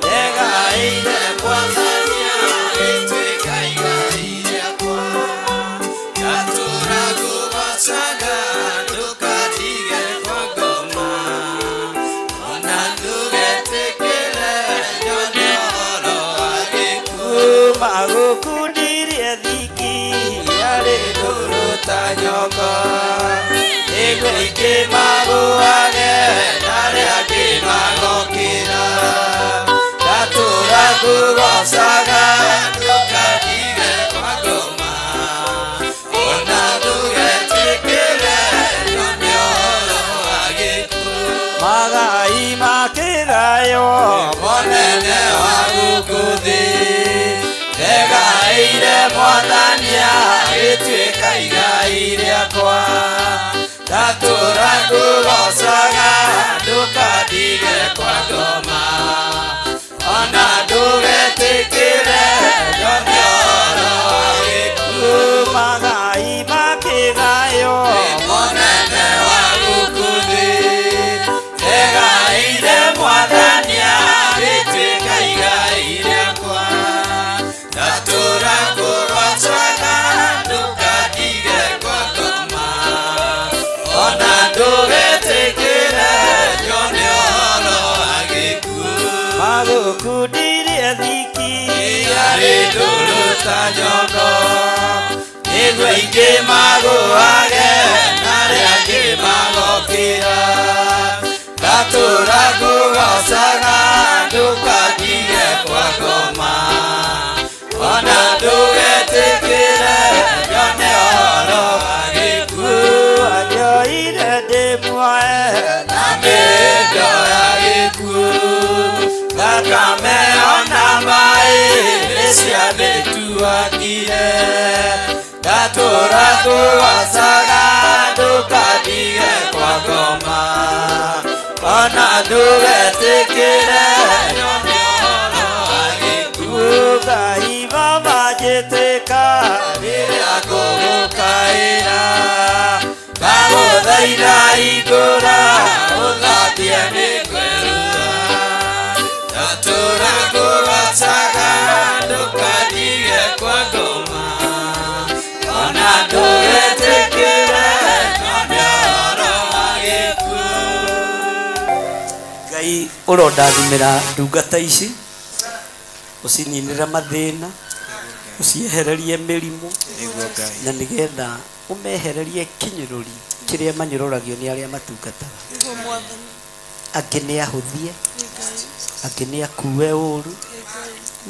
Ndegaĩire Mwathani ĩtuĩka igai rĩakwa, ngatũra ngũgocaga ndũkandige kwa ngoma, ona ndũgetĩkĩre nyone ũhoro wa gĩkuũ. Magũkundirie thiki Yarĩ ndũrũ ta nyongo, nĩguo ingĩ magũage na arĩa angĩ magokĩra. Ngatũra ngũgocaga ndũkandige kwa ngoma, ona ndũgetĩkĩre nyone ũhoro wa gĩkuũ. Magai makĩgaywo Monene wa gũkũ thĩ, ndegaĩire Mwathani agĩtuĩka igai rĩakwa, ngatũra ngũgocaga ndũkandige kwa ngoma, ona ndũgetĩkĩre nyone ũhoro wa gĩkuũ. Magai makĩgaywo Monene wa gũkũ thĩ, ndegaĩire Mwathani agĩtuĩka igai rĩakwa, ngatũra ngũgocaga ndũkandige kwa ngoma, ona ndũgetĩkĩre nyone ũhoro wa gĩkuũ. Magũkundirie thiki Yarĩ ndũrũ ta nyongo, nĩguo ingĩ magũage na arĩa angĩ magokĩra. Ngatũra ngũgocaga ndũkandige kwa ngoma, ona ndũgetĩkĩre nyone ũhoro wa gĩkuũ. Anjoire ndĩ muoe Na mĩndo ya gĩkuũ, thakame ona maĩ nĩciamĩtuangire. Ngatũra ngũgocaga ndũkandige kwa ngoma, ona ndũgetĩkĩre nyone ũhoro wa gĩkuũ. Ngai Baba njĩtĩka Rĩrĩa ngũgũkaĩra, ndagũthaitha hingũra ũthambie mĩkwerũha, ngatũra ngũgocaga ndũkandige kwa ngoma, ona ndũgetĩkĩre nyone ũhoro wa gĩkuũ. Ngai ũrondathimĩra ndungata ici, ũcininĩre mathĩna, ũciehererie mĩrimũ, na nĩgetha ũmehererie kĩnyũrũri kĩrĩa manyũrũragio nĩ arĩa matungataga. Angĩ nĩ ahũthie, Angĩ nĩ akue ũru,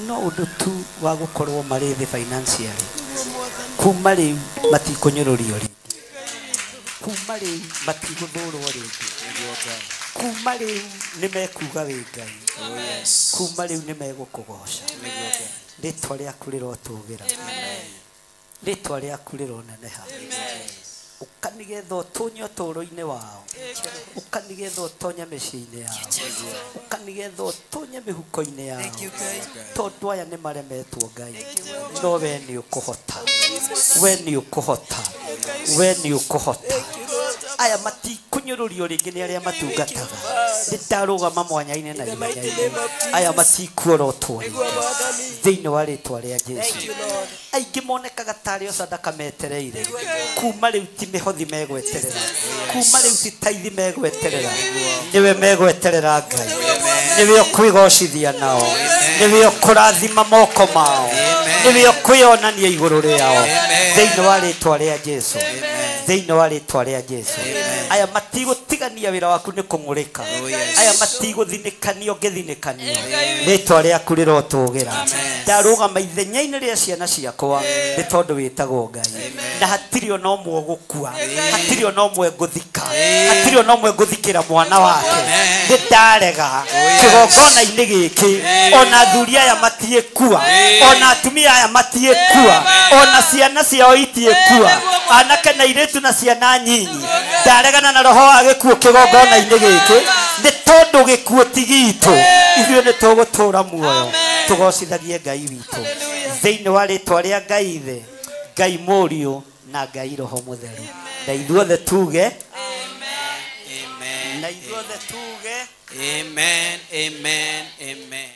no ũndũ tu wa gũkorwo marĩ thĩ financially. Kuma rĩu matikũnyũrũrio rĩngĩ, kuma rĩu matigũthũrwo rĩngĩ, kuma rĩu nĩ mekuga wĩ Ngai, kuma rĩu nĩ megũkũgoca. Rĩtwa rĩaku rĩrotũgĩra, rĩtwa rĩaku rĩroneneha. Ũka nĩgetha ũtũnye ũtũũro-inĩ wao, ũka nĩgetha ũtonye mĩciĩ-inĩ yao, ũka nĩgetha ũtonye mĩhuko-inĩ yao, tondũ aya nĩ maremetwo Ngai, no we nĩ ũkũhota, we nĩ ũkũhota, we nĩ ũkũhota. Aya matikũnyũrũrio rĩngĩ nĩ arĩa matungataga. Nĩ ndarũgama mwanya-inĩ na ithenya-inĩ, aya matikuorotwo rĩngĩ thĩinĩ wa rĩtwa rĩa Jesu. Aingĩ monekaga tarĩ o sadaka metereire, kuma rĩu ti mĩhothi megweterera, kuma rĩu ti taithi megweterera, nĩwe megweterera Ngai, nĩwe ũkwĩgocithia nao, nĩwe ũkũrathima moko mao, nĩwe ũkwĩonania igũrũ rĩao thĩinĩ wa rĩtwa rĩa Jesu, thĩinĩ wa rĩtwa rĩa Jesu. Aya matigũtigania wĩra waku nĩ kũng'ũrĩka, aya matigũthinĩkanio ngĩthinĩkanio, rĩtwa rĩaku rĩrotũgĩra. Ndarũgama ithenya-inĩ rĩa ciana ciakwa nĩ tondũ wĩtagwo Ngai, na hatirĩ ona ũmwe ũgũkua, hatirĩ ona ũmwe ngũthika, hatirĩ ona ũmwe ngũthikĩra mwana wake. Nĩ ndarega kĩgongona-inĩ gĩkĩ, ona athuri aya matiĩkua, ona atumia aya matiĩkua, ona ciana ciao itiĩkua, anake na airĩtu na ciana nyinyi. Ndaregana na roho wa gĩkuũ kĩgongona-inĩ gĩkĩ, nĩ tondũ gĩkuũ ti gitũ, ithuĩ nĩ tũgũtũũra muoyo tũgocithagie Ngai witũ thĩinĩ wa rĩtwa rĩa Ngai Ithe, Ngai Mũriũ na Ngai Roho Mũtheru. Na ithuothe tuge Amen. Na ithuothe tuge Amen. Amen. Amen.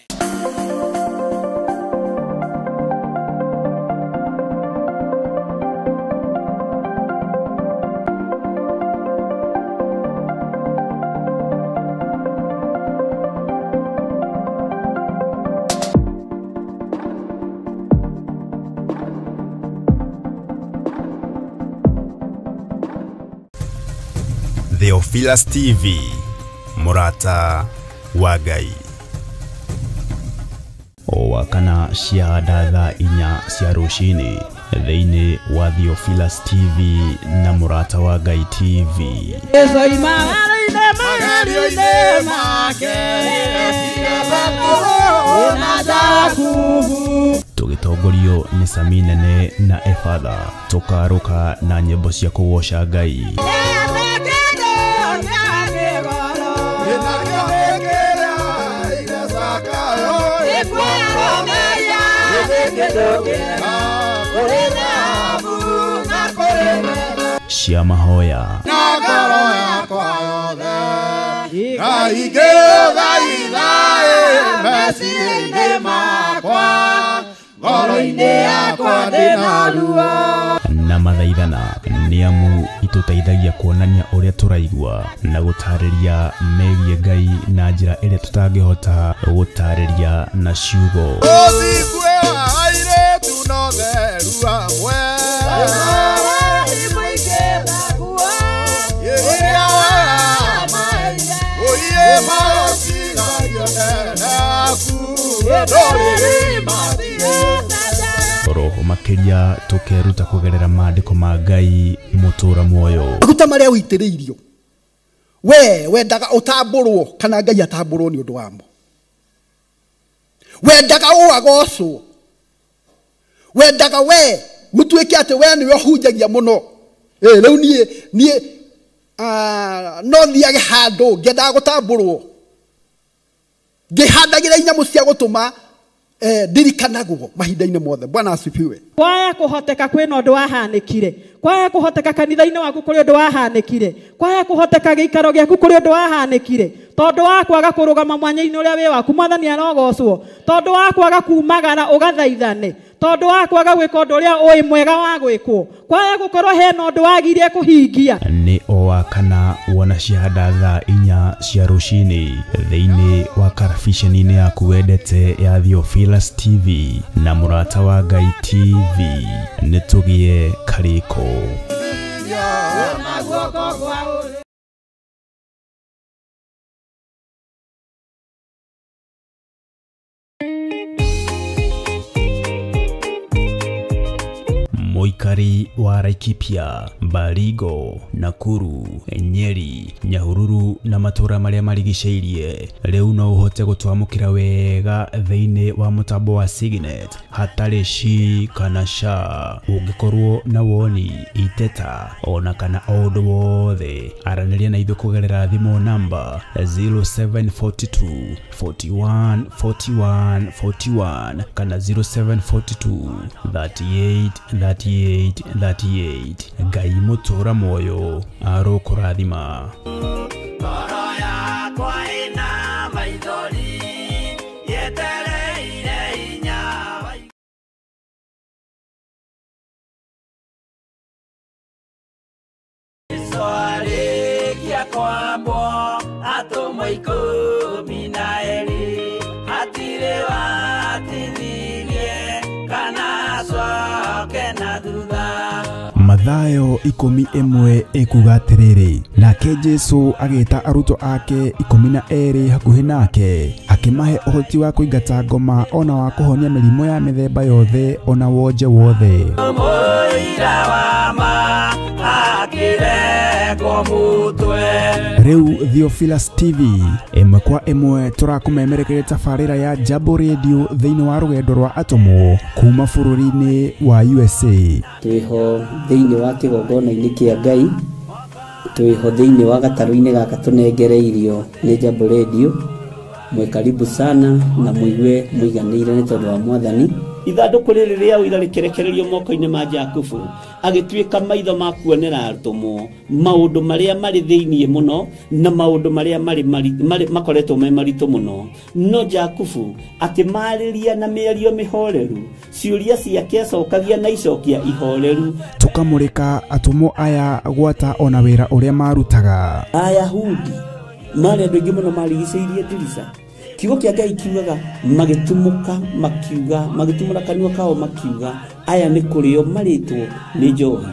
Theophilus TV, Murata wa Ngai. O wakana cia thaa 4 cia rũcinĩ thĩinĩ wa Theophilus TV na Murata wa Ngai TV. Tũgĩtongorio nĩ Sami Nene na Efatha, tũkarũka na nyĩmbo cia kũgoca Ngai. Cia mahoya na mathaithana nĩ amu itũteithagia kuonania ũrĩa tũraigua na gũtarĩria megiĩ Ngai na njĩra ĩrĩa tũtangĩhota gũtarĩria na ciugo. Roho makĩria tũkeruta kũgerera maandĩko ma Ngai mũtũra muoyo. Maguta marĩa ũitĩrĩirio we wendaga ũtambũrwo kana Ngai atambũrwo nĩ ũndũ wamo, wendaga ũagocwo, wendaga we gũtuĩke atĩ we nĩwe ũhunjagia mũno. Rĩu niĩ no thiage handũ ngĩendaga gũtambũrwo, ngĩhandagĩra inyamũ cia gũtũma ndirikanagwo mahinda-inĩ mothe. Bwana asifiwe. Kwaya kũhoteka kwĩna ũndũ wahanĩkire, kwaya kũhoteka kanitha-inĩ waku kũrĩ ũndũ wahanĩkire, kwaya kũhoteka gĩikaro gĩaku kũrĩ ũndũ wahanĩkire, tondũ wa kwaga kũrũgama mwanya-inĩ ũrĩa wĩ waku Mwathani arogocwo, tondũ wa kwaga kumagara ũgathaithane, tondũ wa kwaga gwĩka ũndũ ũrĩa ũĩ mwega wa gwĩkwo, kwaya gũkorwo hena ũndũ wagirie kũhingia. Nĩ o wa kana wona ciahanda thaa 4 cia rũcinĩ thĩinĩ wa karabiceni-inĩ yaku wendete ya Theophilus TV na Mũrata wa Ngai TV. Nĩ tũgĩe karĩko. Mũikari wa Laikipia, Baringo, Nakuru, Nyeri, Nyahururu na matũũra marĩa marigicĩirie rĩu no ũhote gũtwamũkĩra wega thĩinĩ wa mũtambo wa Signet hatarĩ shi kana sha. Ũngĩkorwo na woni, iteta ona kana o ũndũ wothe, aranĩria na ithuĩ kũgerera thimũ namba 0742 41 41 41 kana 0742 38 38 38. Ngai mũtũũra muoyo arokũrathima. Ngoro yakwa ĩna maithori yetereire hinya wa Jesũ arĩkia kwambwo atũmwo 12 hatirĩ watithirie kana acoke na thutha. Mathayo 11 ekuga atĩrĩrĩ, nake Jesu agĩta arutwo ake 12 hakuhĩ nake, akĩmahe ũhoti wa kũingata ngoma ona wa kũhonia mĩrimũ ya mĩthemba yothe ona wonje wothe. Mũira wa ma akĩrengwo mũtwe. Rĩu Theophilus TV ĩmwe kwa ĩmwe tũrakũmemerekeria tabarĩra ya Jambo Radio thĩinĩ wa rũgendo rwa atũmwo kuma bũrũri-inĩ wa USA. Twĩho thĩinĩ wa kĩgongona-inĩ kĩa Ngai, twĩho thĩinĩ wa gatarũ-inĩ gaka tũnengereirio nĩ Jambo Radio. Mwe karibu sana na mũigue mũiganĩire nĩ tondũ wa Mwathani. Ithandũkũ rĩrĩ rĩa ũira rĩkĩrekererio moko-inĩ ma Jakubu, agĩtuĩka maitho ma kuonera atũmwo maũndũ marĩa marĩ thĩinĩ mũno na maũndũ marĩa marĩ makoretwo me maritũ mũno. No Jakubu akĩmarĩria na mĩario mĩhoreru, ciũria ciake acokagia na icokia ihoreru. Tũkamũrĩka atũmwo aya gwata ona wĩra ũrĩa marutaga. Ayahudi marĩ andũ aingĩ mũno marigicĩirie ndirica. Kiugo kĩa Ngai kiugaga magĩtumũka makiuga, magĩtumũra kanua kao makiuga, aya nĩ kũrĩo marĩtwo nĩ njohi.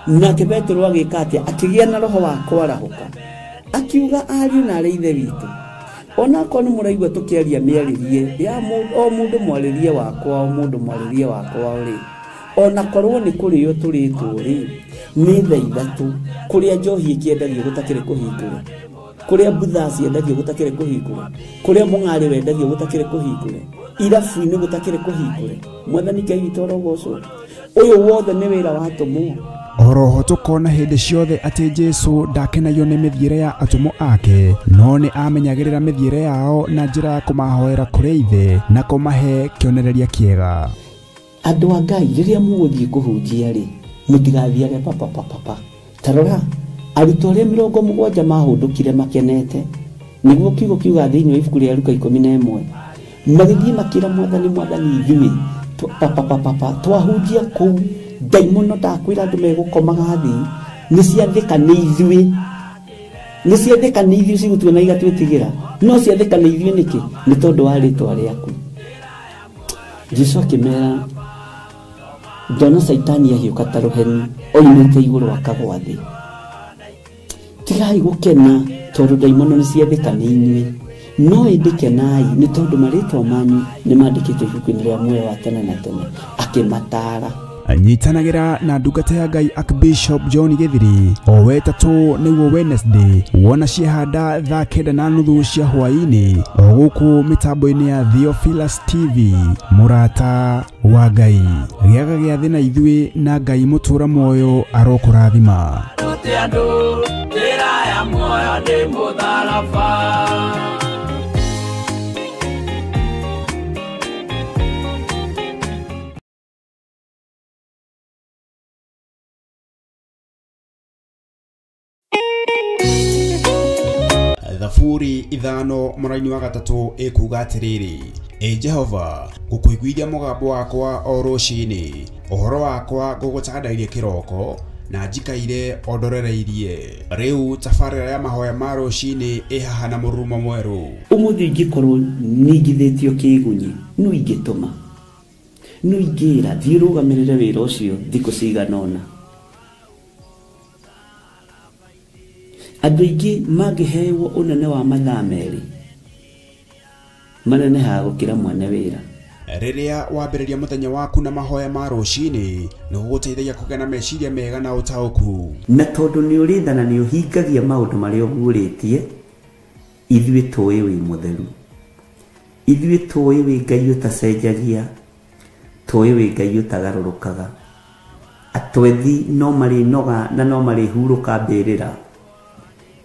Nake Petero agĩka atĩa? Akĩgĩa na roho wa kwarahũka, akiuga ariũ na arĩ ithe witũ, onakorwo nĩ mũraigua tũkĩaria mĩarĩrie ya o mũndũ mwarĩrie wakwa, o mũndũ mwarĩrie wakwa rĩ, onakorwo nĩ kũrĩo tũrĩtwo rĩ, nĩ thaa 3 kũrĩa njohi ĩkĩendagio gũtakĩrĩ kũhingũre, kũrĩa mbutha ciendagio gũtakĩrĩ kũhingũre, kũrĩa mũng'arĩ wendagio gũtakĩrĩ kũhingũre, irabu-inĩ gũtakĩrĩ kũhingũre. Mwathani Ngai witũ arogocwo. Ũyũ wothe nĩ wĩra wa atũmwo. Oroho tũkona hĩndĩ ciothe atĩ Jesu ndakenagio nĩ mĩthiĩre ya atũmwo ake, no nĩ amenyagĩrĩra mĩthiĩre yao na njĩra ya kũmahoera kũrĩ ithe na kũmahe kĩonereria kĩega. Andũ a Ngai, rĩrĩa mũgũthiĩ kũhunjia rĩ, mũtigathiage papapapapa. Ta rora arutwo arĩa 70 mahũndũkire makenete, nĩguo kiugo kiuga thĩinĩ wa ibuku rĩa Luka 11, magĩthiĩ makĩra Mwathani, Mwathani ithuĩ papapapapa twahunjia kũu ndaimono ndakwĩra andũ megũkomaga thĩ, nĩ ciathĩka nĩ ithuĩ, nĩ ciathĩka nĩ ithuĩ cigũtuona igatwĩtigĩra, no ciathĩka nĩ ithuĩ nĩkĩ? Nĩ tondũ wa rĩtwa rĩaku. Jesu akĩmera, ndona Caitani ahiũka ta rũheni oimĩte igũrũ akagwa thĩ. Tigai gũkena tondũ ndaimono nĩ ciathĩka nĩ inyuĩ, no ĩndĩ kenai nĩ tondũ marĩtwa manyu nĩ mandĩkĩtwo ibuku-inĩ rĩa muoyo wa tene na tene. Akĩmataara. Nyitanagĩra na ndungata ya Ngai Archbishop John Githiri o wetatũ nĩguo Wednesday wona ciehanda thaa 9:30 cia hwaĩ-inĩ o gũkũ mĩtambo-inĩ ya Theophilus TV. Mũrata wa Ngai, gĩaga gĩathĩ na ithuĩ na Ngai mũtũũra muoyo arokũrathima. Rute andũ njĩra ya muoyo nĩ mũtharaba. Thaburi 5 mũraini wa 3 ĩkuga atĩrĩrĩ, ĩ Jehova, ngũkũiguithia mũgambo wakwa o rũcinĩ, ũhoro wakwa ngũgũtandairie kĩroko na njikaire o ndorereirie. Rĩu tabarĩra ya mahoya ma rũcinĩ ĩ haha na mũrurumo mwerũ. Ũmũthĩ ingĩkorwo ningithĩtio kĩgunyi, no ingĩtũma, no ingĩra thiĩ ũrũgamĩrĩre wĩra ũcio thikũ cigana ũna. Andũ aingĩ mangĩhewo ũnene wa mathaa 2 manenehaga gũkĩra mwene wĩra. Rĩrĩa wambĩrĩria mũthenya waku na mahoya ma rũcinĩ nĩ gũgũteithagia kũgĩa na meciria mega na ũtaũku. Na tondũ nĩ ũrĩ tha na nĩ ũhingagia maũndũ marĩa ũguũrĩtie, ithuĩ tũĩ wĩ mũtheru, ithuĩ tũĩ wĩ Ngai ũtacenjagia, tũĩ wĩ Ngai ũtagarũrũkaga. Atwethi no marĩnoga na no marĩhurũka mbĩrĩra,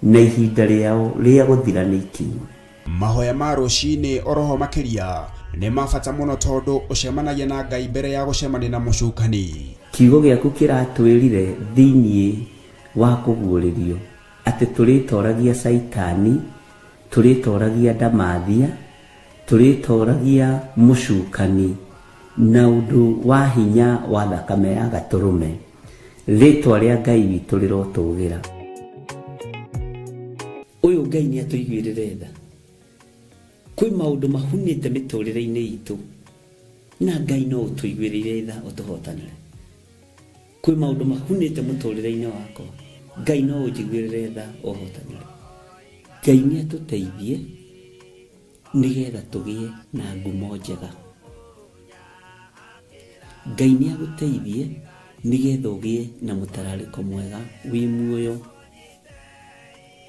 na ihinda rĩao rĩa gũthira nĩ ikinyu. Mahoya ma rũcinĩ oroho makĩria nĩ ma bata mũno tondũ ũcemanagia na Ngai mbere ya gũcemania na mũcukani. Kiugo gĩaku kĩratwĩrire thĩiniĩ wa kũguũrĩrio atĩ tũrĩtoragia Caitani, tũrĩtoragia ndamathia, tũrĩtoragia mũcukani na ũndũ wa hinya wa thakame ya gatũrũme. Rĩtwa rĩa Ngai witũ rĩrotũgĩra. Ũyũ Ngai nĩ atũiguĩrĩre tha. Kwĩ maũndũ mahunĩte mĩtũrĩre-inĩ itũ na Ngai no ũtũiguĩrĩire tha ũtũhotanĩre. Kwĩ maũndũ mahunĩte mũtũrĩre-inĩ wakwa, Ngai no ũnjiguĩrĩre tha ũhotanĩre. Ngai nĩ atũteithie nĩgetha tũgĩe na ngumo njega. Ngai nĩ agũteithie nĩgetha ũgĩe na mũtararĩko mwega wĩ muoyo.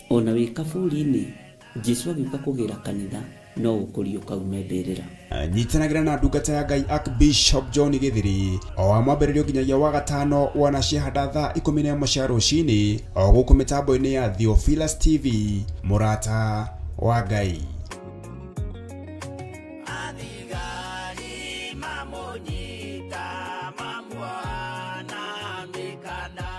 Ona wĩ kaburi-inĩ, Jesu agĩũka kũgĩra kanitha no ũkũriũka ume mbĩrĩra. Nyitanagĩra na ndungata ya Ngai Archbishop John Gĩthiri o wa mwambĩrĩrio nginyagia wa gatano wana ciahanda thaa 11 cia rũcinĩ o gũkũ mĩtambo-inĩ ya Theophilus TV, mũrata wa Ngai. Athigari mamũnyita mamuoha na mĩkanda.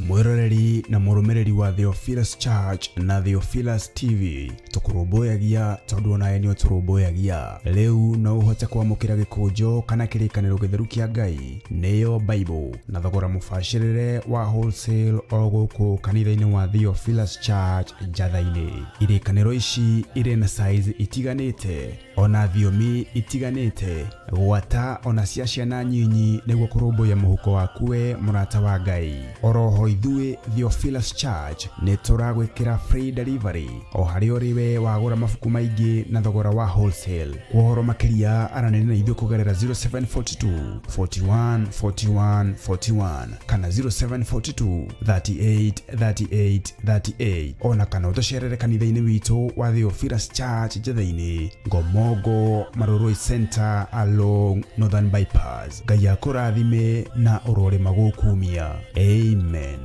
Mwĩroreri na mũrũmĩrĩri wa Theophilus Church na Theophilus TV, tũkũrũmbũyagia tondũ onawe nĩ ũtũrũmbũyagia. Rĩu no ũhote kwamũkĩra gĩkũnjo kana kĩrĩkanĩro gĩtheru kĩa Ngai nĩyo Bible na thogora mũbacĩrĩre wa wholesale o gũkũ kanitha-inĩ wa Theophilus Church Njatha-inĩ. Irĩkanĩro ici irĩ na size itiganĩte ona thiomi itiganĩte, gwata ona cia ciana nyinyi nĩguo kũrũmbũiya mũhuko waku we mũrata wa Ngai. Oroho ithuĩ Theophilus Church nĩ tũragwĩkĩra free delivery o harĩa ũrĩ we wagũra mabuku maingĩ na thogora wa wholesale. Kwa ũhoro makĩria aranĩria na ithuĩ kũgerera 0742 41 41 41 kana 0742 38 38 38, ona kana ũtũcerere kanitha-inĩ witũ wa Theophilus Church Njatha-inĩ, Ngomongo Marurui Center along Northern Bypass. Ngai akũrathime na ũrorĩma gũkumia. Amen.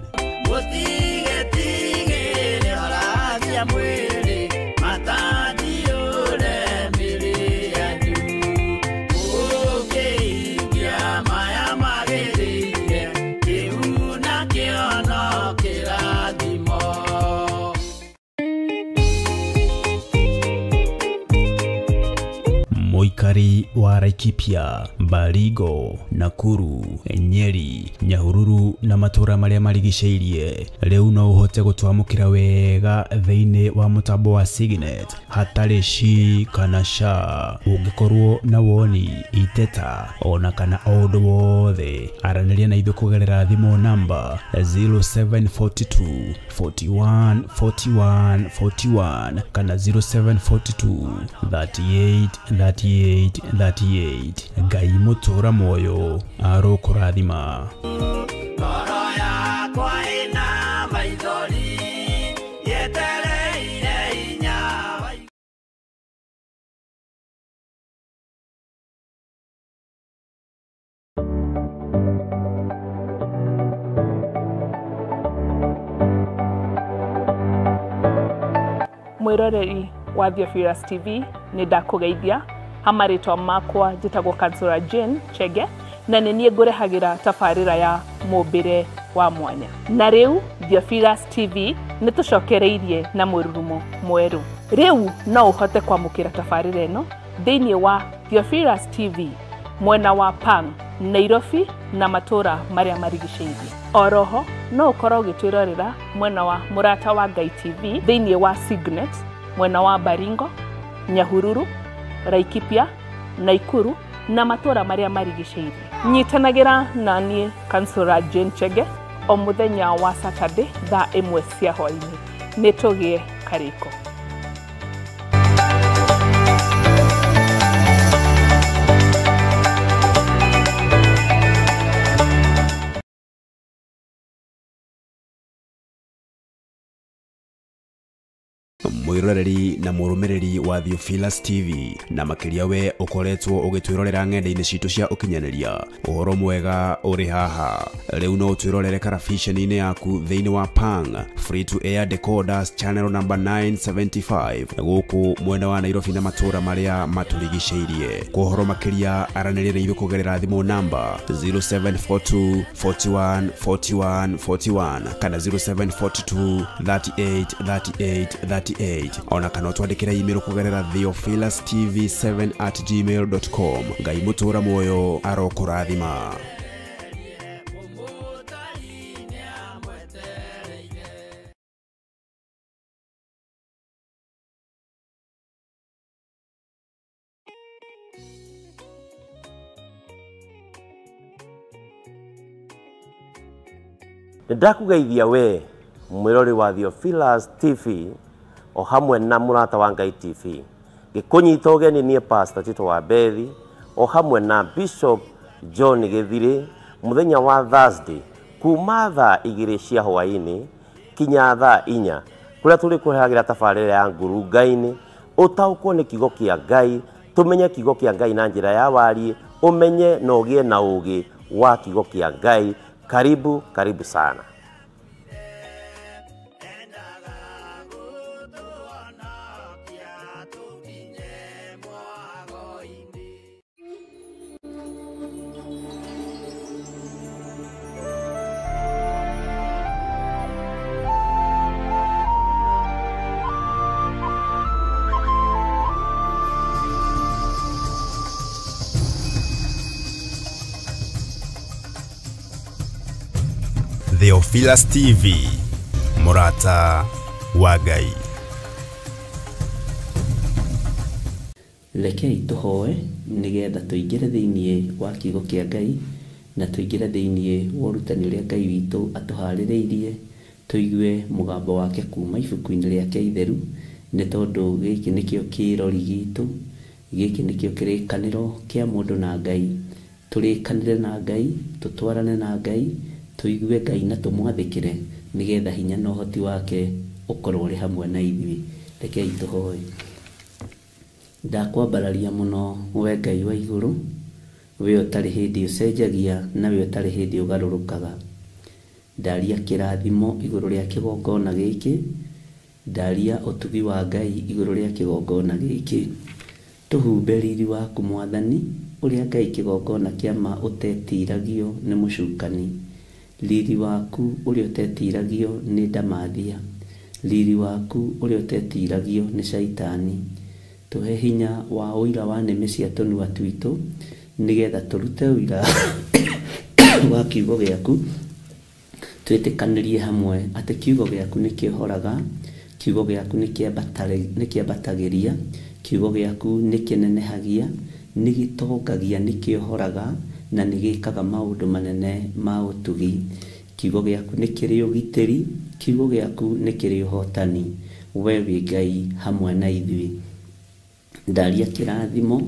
Mũtigetigĩre horagia mwĩrĩ, matandiũre mĩrĩ yanyu. Mũkĩhingia maya magĩrĩire, kĩu nakĩo no kĩrathimo. Mũikari wa Laikipia, Baringo, Nakuru, Nyeri, Nyahururu na matũra marĩa marigicĩirie rĩu no ũhote gũtwamũkĩra wega thĩinĩ wa mũtambo wa Signet hatarĩ shi kana sha. Ũngĩkorwo na woni, iteta ona kana o ũndũ wothe, aranĩria na ithuĩ kũgerera thimũ namba 0742 41 41 41 kana 0742 38 38 38. Ngai mũtũra muoyo arokũrathima. Ngoro yakwa ĩna maithori, yetereire hinya wa Mwĩroreri wa Theophilus TV, nĩ ndakũgeithia. Ha marĩtwa makwa njĩtagwo Kansura Jane Chege, na nĩ niĩ ngũrehagĩra tabarĩra ya mũmbĩre wa mwanya. Na rĩu Theophilus TV nĩ tũcokereirie na mũrurumo mwerũ. Rĩu no ũhote kwamũkĩra tabarĩra ĩno thĩinĩ wa Theophilus TV mwena wa Pang, Nairobi na matũra marĩa marigicĩirie. Oroho no ũkorwo ũgĩtwĩrorera mwena wa Mũrata wa Ngai TV thĩinĩ wa Signet mwena wa Baringo, Nyahururu, Laikipia, Naikuru na matũra marĩa marigicĩirie. Nyitanagĩra na niĩ Kansura Jane Chege o mũthenya wa Saturday thaa 1 cia hwaĩ-inĩ. Nĩ tũgĩe Karĩko. Mwiroreri na mũrũmĩrĩri wa Theophilus TV na makĩria we ũkoretwo ũgĩtwĩrorera ng'enda-inĩ citũ cia ũkinyanĩria, ũhoro mwega ũrĩ haha. Rĩu no ũtwĩrorere karabiceni-inĩ yaku thĩinĩ wa Pang Free to Air Decoders channel number 975 gũkũ mwena wa Nairobi na matũũra marĩa matũrigicĩirie. Kwa ũhoro makĩria aranĩria na ithuĩ kũgerera thimũ namba 0742 41 41 41 kana 0742 38 38 38, ona kana twandĩkĩre email kũgerera theophilustv7@gmail.com. Ngai mũtũra muoyo arokũrathima. Nĩndakũgeithia we mwĩrori wa Theophilus TV o hamwe na Mũrata wa Ngai TV. Gĩkũnyita ũgeni niĩ Pastor Tito wa Bethi o hamwe na Bishop John Gĩthirĩ mũthenya wa Thursday kuma thaa 2 cia hwaĩ-inĩ kinya thaa 4, kũrĩa tũrĩkũrehagĩra tabarĩra ya ngurunga-inĩ, ũtaũkwo nĩ kiugo kĩa Ngai, tũmenye kiugo kĩa Ngai na njĩra ya wariĩ, ũmenye na ũgĩe na ũũgĩ wa kiugo kĩa Ngai. Karibu, karibu sana. Theophilus TV, Mũrata wa Ngai. Rekei tũhoe nĩgetha tũingĩre thĩinĩ wa kiugo kĩa Ngai na tũingĩre thĩinĩ wa ũrutani ũrĩa Ngai witũ atũharĩrĩirie, tũigue mũgambo wake kuma ibuku-inĩ rĩake itheru, nĩ tondũ gĩkĩ nĩkĩo kĩrori gitũ, gĩkĩ nĩkĩo kĩrĩkanĩro kĩa mũndũ na Ngai. Tũrĩkanĩre na Ngai, tũtwarane na Ngai, tũigue Ngai na tũmwathĩkĩre nĩgetha hinya na ũhoti wake ũkorwo ũrĩ hamwe na ithuĩ. Rekei tũhoe. Ndakwambararia mũno we Ngai wa igũrũ, we ũtarĩ hĩndĩ ũcenjagia na we ũtarĩ hĩndĩ ũgarũrũkaga. Ndaria kĩrathimo igũrũ rĩa kĩgongona gĩkĩ, ndaria ũtugi wa Ngai igũrũ rĩa kĩgongona gĩkĩ. Tũhumbe riri waku Mwathani, ũrĩa Ngai kĩgongona kĩa ma ũtetiragio nĩ mũcukani, riri waku ũrĩa ũtetiragio nĩ ndamathia, riri waku ũrĩa ũtetiragio nĩ caitani. Tũhe hinya wa ũira wa nĩmĩ cia tũnua twitũ nĩgetha tũrute ũira wa kiugo gĩaku, twĩtĩkanĩrie hamwe atĩ kiugo gĩaku nĩ kĩhoraga, kiugo gĩaku nĩ kĩambatagĩria, kiugo gĩaku nĩ kĩnenehagia, nĩ gĩtongagia, nĩ kĩohoraga na nĩ gĩkaga maũndũ manene ma ũtugi. Kiugo gĩaku nĩ kĩrĩ ũgitĩri, kiugo gĩaku nĩ kĩrĩ ũhotani. We wĩ Ngai hamwe na ithuĩ. Ndaria kĩrathimo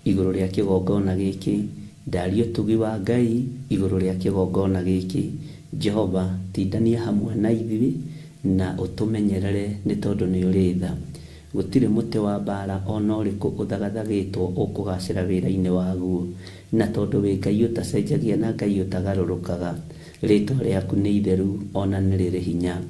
igũrũ rĩa kĩgongona gĩkĩ, ndaria ũtugi wa Ngai igũrũ rĩa kĩgongona gĩkĩ. Jehova, tindania hamwe na ithuĩ na ũtũmenyerere nĩ tondũ nĩ ũrĩ tha. Gũtirĩ mũtĩ wa mbara ona ũrĩkũ ũthagathagĩtwo ũkũgacĩra wĩra-inĩ waguo, na tondũ wĩ Ngai ũtacenjagia na Ngai ũtagarũrũkaga, rĩtwa rĩaku nĩ itheru ona nĩ rĩrĩ hinya,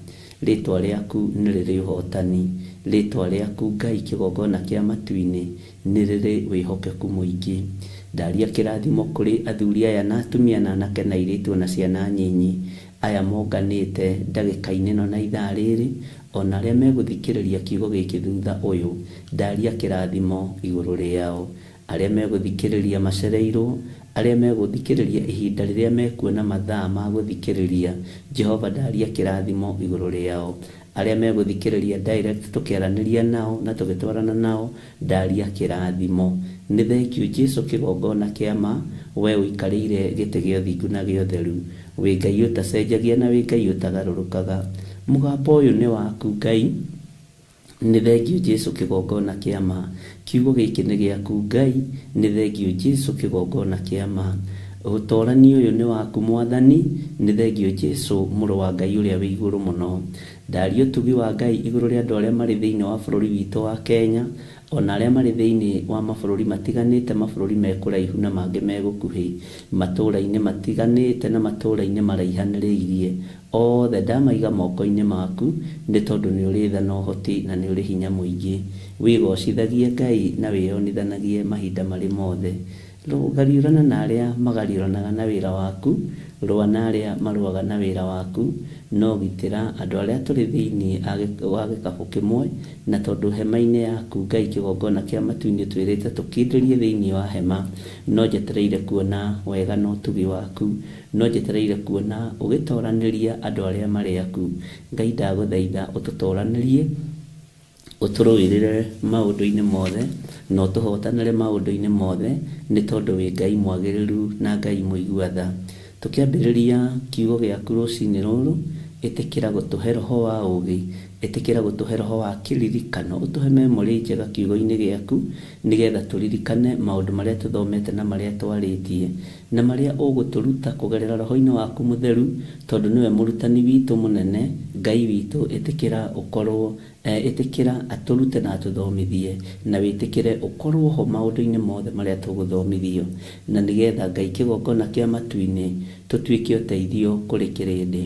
rĩtwa rĩaku nĩ rĩrĩ ũhotani, rĩtwa rĩaku Ngai kĩgongona kĩa matu-inĩ nĩ rĩrĩ wĩhokeku mũingĩ. Ndaria kĩrathimo kũrĩ athuri aya na atumia na anake na airĩtu na ciana nyinyi aya monganĩte ndagĩka-inĩ ĩno na ithaa rĩrĩ, ona arĩa megũthikĩrĩria kiugo gĩkĩ thutha ũyũ, ndaria kĩrathimo igũrũ rĩao. Arĩa megũthikĩrĩria macereirwo, arĩa megũthikĩrĩria ihinda rĩrĩa mekuona mathaa ma gũthikĩrĩria, Jehova ndaria kĩrathimo igũrũ rĩao. Arĩa megũthikĩrĩria direct tũkĩaranĩria nao na tũgĩtwarana nao, ndaria kĩrathimo. Nĩ thengiũ Jesu kĩgongona kĩa ma, we ũikarĩire gĩtĩ gĩa ũthingu na gĩa ũtheru, wĩ Ngai ũtacenjagia na wĩ Ngai ũtagarũrũkaga. Mũgambo ũyũ nĩ waku Ngai, Nĩ thengio Jesu kĩgongona kĩa ma. Kiugo gĩkĩ nĩ gĩaku Ngai, nĩ thengio Jesu kĩgongona kĩa ma. Ũtorani ũyũ nĩ waku Mwathani, nĩ thengio Jesu mũrũ wa Ngai ũrĩa wĩ igũrũ mũno. Ndaria ũtugi wa Ngai igũrũ rĩa andũ arĩa marĩ thĩinĩ wa bũrũri witũ wa Kenya, ona arĩa marĩ thĩinĩ wa mabũrũri matiganĩte, mabũrũri me kũraihu na mangĩ me gũkuhĩ, matũũra-inĩ matiganĩte na matũũra-inĩ maraihanĩrĩirie. Othe ndamaiga moko-inĩ maku, nĩ tondũ nĩ ũrĩ tha na ũhoti na nĩ ũrĩ hinya mũingĩ. Wĩgocithagie Ngai na wĩyonithanagie mahinda marĩ mothe. Gariũrana na arĩa magariũranaga na wĩra waku, rũa na arĩa marũaga na wĩra waku, no gitĩra andũ arĩa tũrĩ thĩinĩ wa gĩkabũ kĩmwe, na tondũ hema-inĩ yaku Ngai kĩgongona kĩa matu-inĩ twĩrĩte tũkindĩrie thĩinĩ wa hema, no njetereire kuona wega na ũtugi waku, no njetereire kuona ũgĩtoranĩria andũ arĩa marĩ aku. Ngai ndagũthaitha ũtũtoranĩrie, ũtũrũĩrĩre maũndũ-inĩ mothe, na ũtũhotanĩre maũndũ-inĩ mothe, nĩ tondũ wĩ Ngai mwagĩrĩru na Ngai mũigua tha. Tũkĩambĩrĩria kiugo gĩaku rũcinĩ rũrũ, ĩtĩkĩra gũtũhe roho wa ũũgĩ, ĩtĩkĩra gũtũhe roho wa kĩririkano, ũtũhe memory njega kiugo-inĩ gĩaku, nĩgetha tũririkane maũndũ marĩa tũthomete na marĩa twarĩtie, na marĩa ũgũtũruta kũgerera roho-inĩ waku mũtheru, tondũ nĩwe mũrutani witũ mũnene. Ngai witũ, ĩtĩkĩra ũkorwo ĩtĩkĩra atũrute na atũthomithie, na wĩtĩkĩre ũkorwo ho maũndũ-inĩ mothe marĩa tũgũthomithio, na nĩgetha Ngai kĩgongona kĩa matu-inĩ tũtuĩke ũteithio kũrĩ kĩrĩndĩ.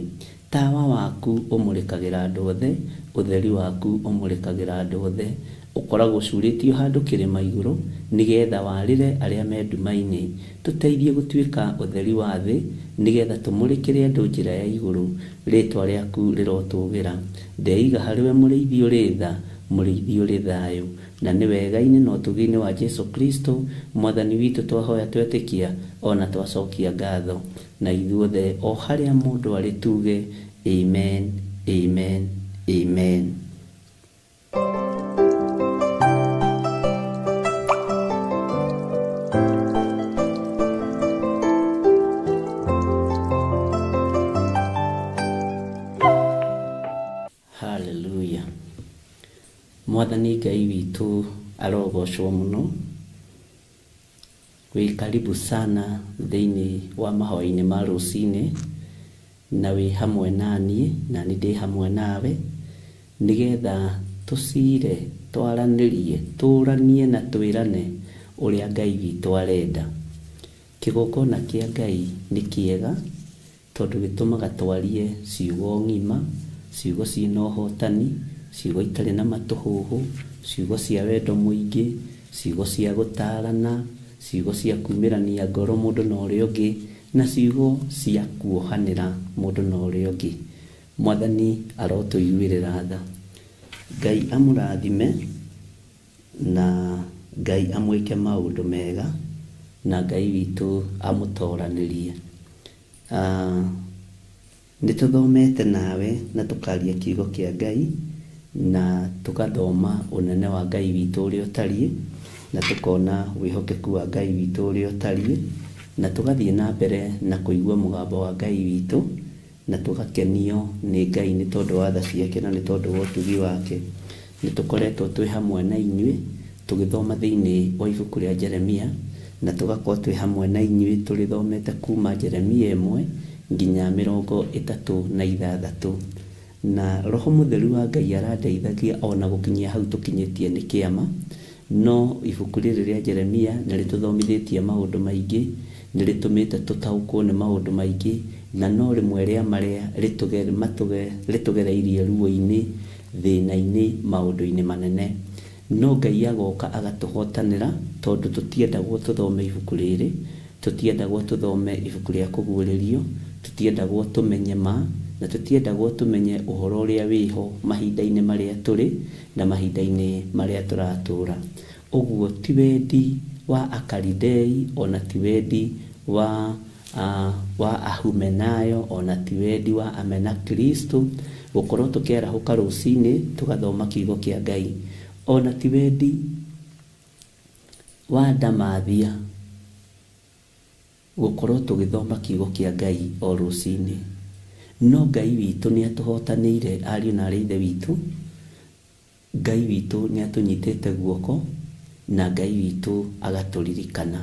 Tawa waku ũmũrĩkagĩra andũ othe, ũtheri waku ũmũrĩkagĩra andũ othe, ũkoragwo ũcurĩtio handũ kĩrĩma igũrũ, nĩgetha warĩre arĩa me nduma-inĩ. Tũteithie gũtuĩka ũtheri wa thĩ, nĩgetha tũmũrĩkĩre andũ njĩra ya igũrũ. Rĩtwa rĩaku rĩrotũgĩra. Ndeiga harĩwe mũrĩithi ũrĩ tha, mũrĩithi ũrĩ thayũ, na nĩ wega-inĩ na ũtugi-inĩ wa Jesu Kristo Mwathani witũ twahoya twetĩkia ona twacokia ngatho, na ithuothe o harĩa mũndũ arĩ tuge amen, amen, amen. Hallelujah. Mwathani Ngai witũ arogocwo mũno. Wĩ karibu sana thĩinĩ wa mahoya-inĩ ma rũcinĩ, na wĩ hamwe na niĩ, na niĩ ndĩ hamwe nawe, nĩgetha tũcire, twaranĩrie, tũranie na twĩrane ũrĩa Ngai witũ arenda. Kĩgongona kĩa Ngai nĩ kĩega, tondũ gĩtũmaga twarie ciugo ng'ima, ciugo ciĩna ũhotani, ciugo itarĩ na matũhũhũ, ciugo cia wendo mũingĩ, ciugo cia gũtarana, ciugo cia kumĩrania ngoro mũndũ na ũrĩa ũngĩ, na ciugo cia kuohanĩra mũndũ na ũrĩa ũngĩ. Mwathani arotũiguĩrĩra tha. Ngai amũrathime, na Ngai amwĩke maũndũ mega, na Ngai witũ amũtoranĩrie. Nĩ tũthomete nawe na tũkaria kiugo kĩa Ngai, na tũgathoma ũnene wa Ngai witũ ũrĩa ũtariĩ, na tũkona wĩhokeku wa Ngai witũ ũrĩa ũtariĩ, na tũgathiĩ na mbere na kũigua mũgambo wa Ngai witũ, na tũgakenio nĩ Ngai nĩ tondũ wa tha ciake na nĩ tondũ wa ũtugi wake. Nĩ tũkoretwo twĩ hamwe na inyuĩ tũgĩthoma thĩinĩ wa ibuku rĩa Jeremia, na tũgakorwo twĩ hamwe na inyuĩ tũrĩthomete kuma Jeremia 1 nginya 36. Na roho mũtheru wa Ngai arandeithagia ona gũkinyia hau tũkinyĩtie nĩ kĩama. No ibuku rĩrĩ rĩa Jeremia nĩ rĩtũthomithĩtie maũndũ maingĩ, nĩ rĩtũmĩte tũtaũkwo nĩ maũndũ maingĩ, na no rĩmwe rĩa marĩa rĩtũgereirie ruo-inĩ, thĩna-inĩ, maũndũ-inĩ manene. No Ngai agoka agatũhotanĩra, tondũ tũtiendagwo tũthome ibuku rĩrĩ, tũtiendagwo tũthome ibuku rĩa kũguũrĩrio, tũtiendagwo tũmenye ma, na tũtiendagwo tũmenye ũhoro ũrĩa wĩho mahinda-inĩ marĩa tũrĩ na mahinda-inĩ marĩa tũratũra. Ũguo ti wendi wa Akalidei, ona ti wendi wa Ahumenayo, ona ti wendi wa Amena Kristo gũkorwo tũkĩarahũka rũcinĩ tũgathoma kiugo kĩa Ngai, ona ti wendi wa Ndamathia gũkorwo tũgĩthoma kiugo kĩa Ngai o rũcinĩ. No Ngai witũ nĩ atũhotanĩire ariũ na arĩ ithe witũ, Ngai witũ nĩ atũnyitĩte guoko na Ngai witũ agatũririkana.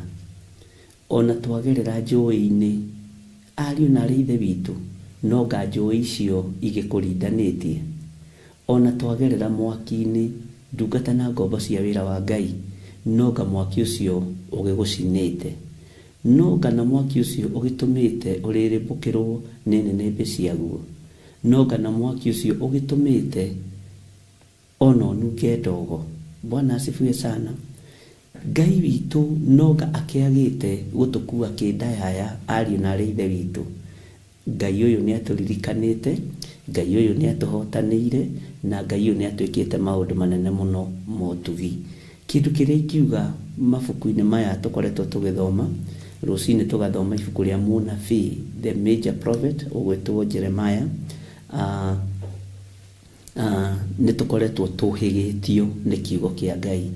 Ona twagerera njũĩ-inĩ, ariũ na arĩ ithe witũ, no nga njũĩ icio igĩkũrindanĩtie. Ona twagerera mwaki-inĩ, ndungata na ngombo cia wĩra wa Ngai, no nga mwaki ũcio ũgĩgũcinĩte. No nga na mwaki ũcio ũgĩtũmĩte ũrĩrĩmbũkĩrwo nĩ nĩnĩmbĩ ciaguo. No nga na mwaki ũcio ũgĩtũmĩte ona ũnunge ndogo. Bwana asifiwe sana. Ngai witũ no nga akĩagĩte gũtũkua kĩndayaya ariũ na arĩ ithe witũ. Ngai ũyũ nĩ atũririkanĩte, Ngai ũyũ nĩ atũhotanĩire, na Ngai ũyũ nĩ atwĩkĩte maũndũ manene mũno ma ũtugi. Kĩndũ kĩrĩa ingiuga mabuku-inĩ maya tũkoretwo tũgĩthoma, rũcinĩ tũgathoma ibuku rĩa mũnabii, the major prophet, ũgwĩtwo Jeremiah. Nĩ tũkoretwo tũhĩgĩtio nĩ kiugo kĩa Ngai.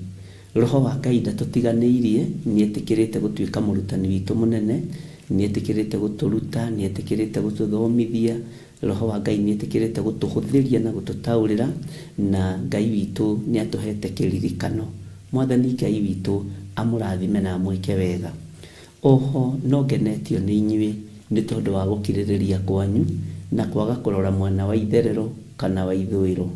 Roho wa Ngai ndatũtiganĩirie, nĩ etĩkĩrĩte gũtuĩka mũrutani witũ mũnene, nĩ etĩkĩrĩte gũtũruta, nĩ etĩkĩrĩte gũtũthomithia. Roho wa Ngai nĩ etĩkĩrĩte gũtũhũthĩria na gũtũtaũrĩra, na Ngai witũ nĩ atũhete kĩririkano. Mwathani Ngai witũ amũrathime na amwĩke wega. Oho no ngenetio nĩ inyuĩ nĩ tondũ wa gũkirĩrĩria kwanyu na kwaga kũrora mwena wa itherero kana wa ithũĩro.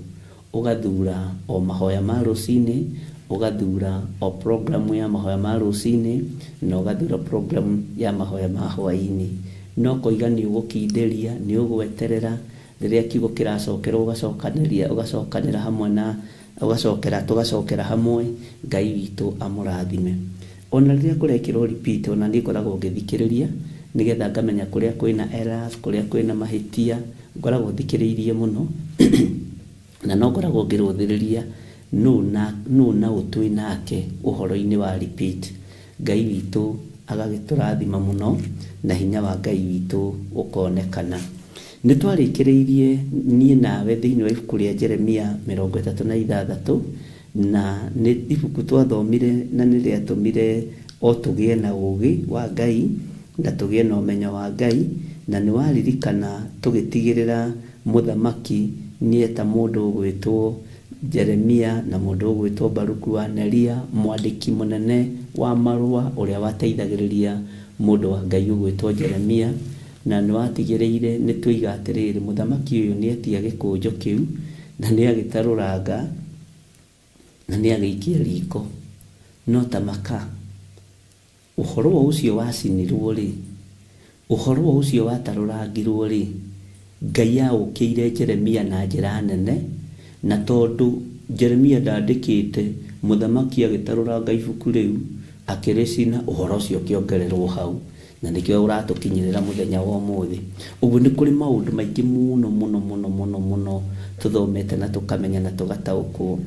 Ũgathura o mahoya ma rũcinĩ, ũgathura o programu ya mahoya ma rũcinĩ, na ũgathura programu ya mahoya ma hwaĩ-inĩ. No koiga nĩ ũgũkindĩria, nĩ ũgweterera rĩrĩa kiugo kĩracokerwo, ũgacokanĩria, ũgacokanĩra hamwe na ũgacokera, tũgacokera hamwe. Ngai witũ amũrathime. Ona rĩrĩa kũrekĩrwo repeat, ona niĩ ngoragwo ngĩthikĩrĩria nĩgetha ngamenya kũrĩa kwĩna errors, kũrĩa kwĩna mahĩtia, ngoragwo thikĩrĩirie mũno na no ngoragwo ngĩrũthĩrĩria nũ na ũ twĩ nake ũhoro-inĩ wa repeat. Ngai witũ agagĩtũrathima mũno na hinya wa Ngai witũ ũkonekana. Nĩ twarĩkĩrĩirie niĩ nawe thĩinĩ wa ibuku rĩa Jeremia 36, na nĩ ibuku twathomire na nĩ rĩatũmire o tũgĩe na ũũgĩ wa Ngai na tũgĩe na ũmenyo wa Ngai, na nĩ waririkana tũgĩtigĩrĩra mũthamaki nĩeta mũndũ ũgwĩtwo Jeremia na mũndũ ũgwĩtwo Baruku wa Neria, mwandĩki mũnene wa marũa ũrĩa wateithagĩrĩria mũndũ wa Ngai ũgwĩtwo Jeremia, na nĩ watigĩrĩire nĩ tũiga atĩrĩrĩ, mũthamaki ũyũ nĩ etia gĩkũnjo kĩu na nĩ agĩtarũranga na nĩ agĩikia riko. No ta maka, ũhoro ũcio wacinirwo rĩ, ũhoro ũcio watarũrangirwo rĩ, Ngai aũkĩire Jeremia na njĩra nene, na tondũ Jeremia ndandĩkĩte, mũthamaki agĩtarũranga ibuku rĩu akĩrĩcina, ũhoro ũcio ũkĩongererwo hau, na nĩkĩo ũratũkinyĩrĩra mũthenya wa ũmũthĩ. Ũguo nĩ kũrĩ maũndũ maingĩ mũno mũno mũno mũno mũno tũthomete na tũkamenya na tũgataũkwo.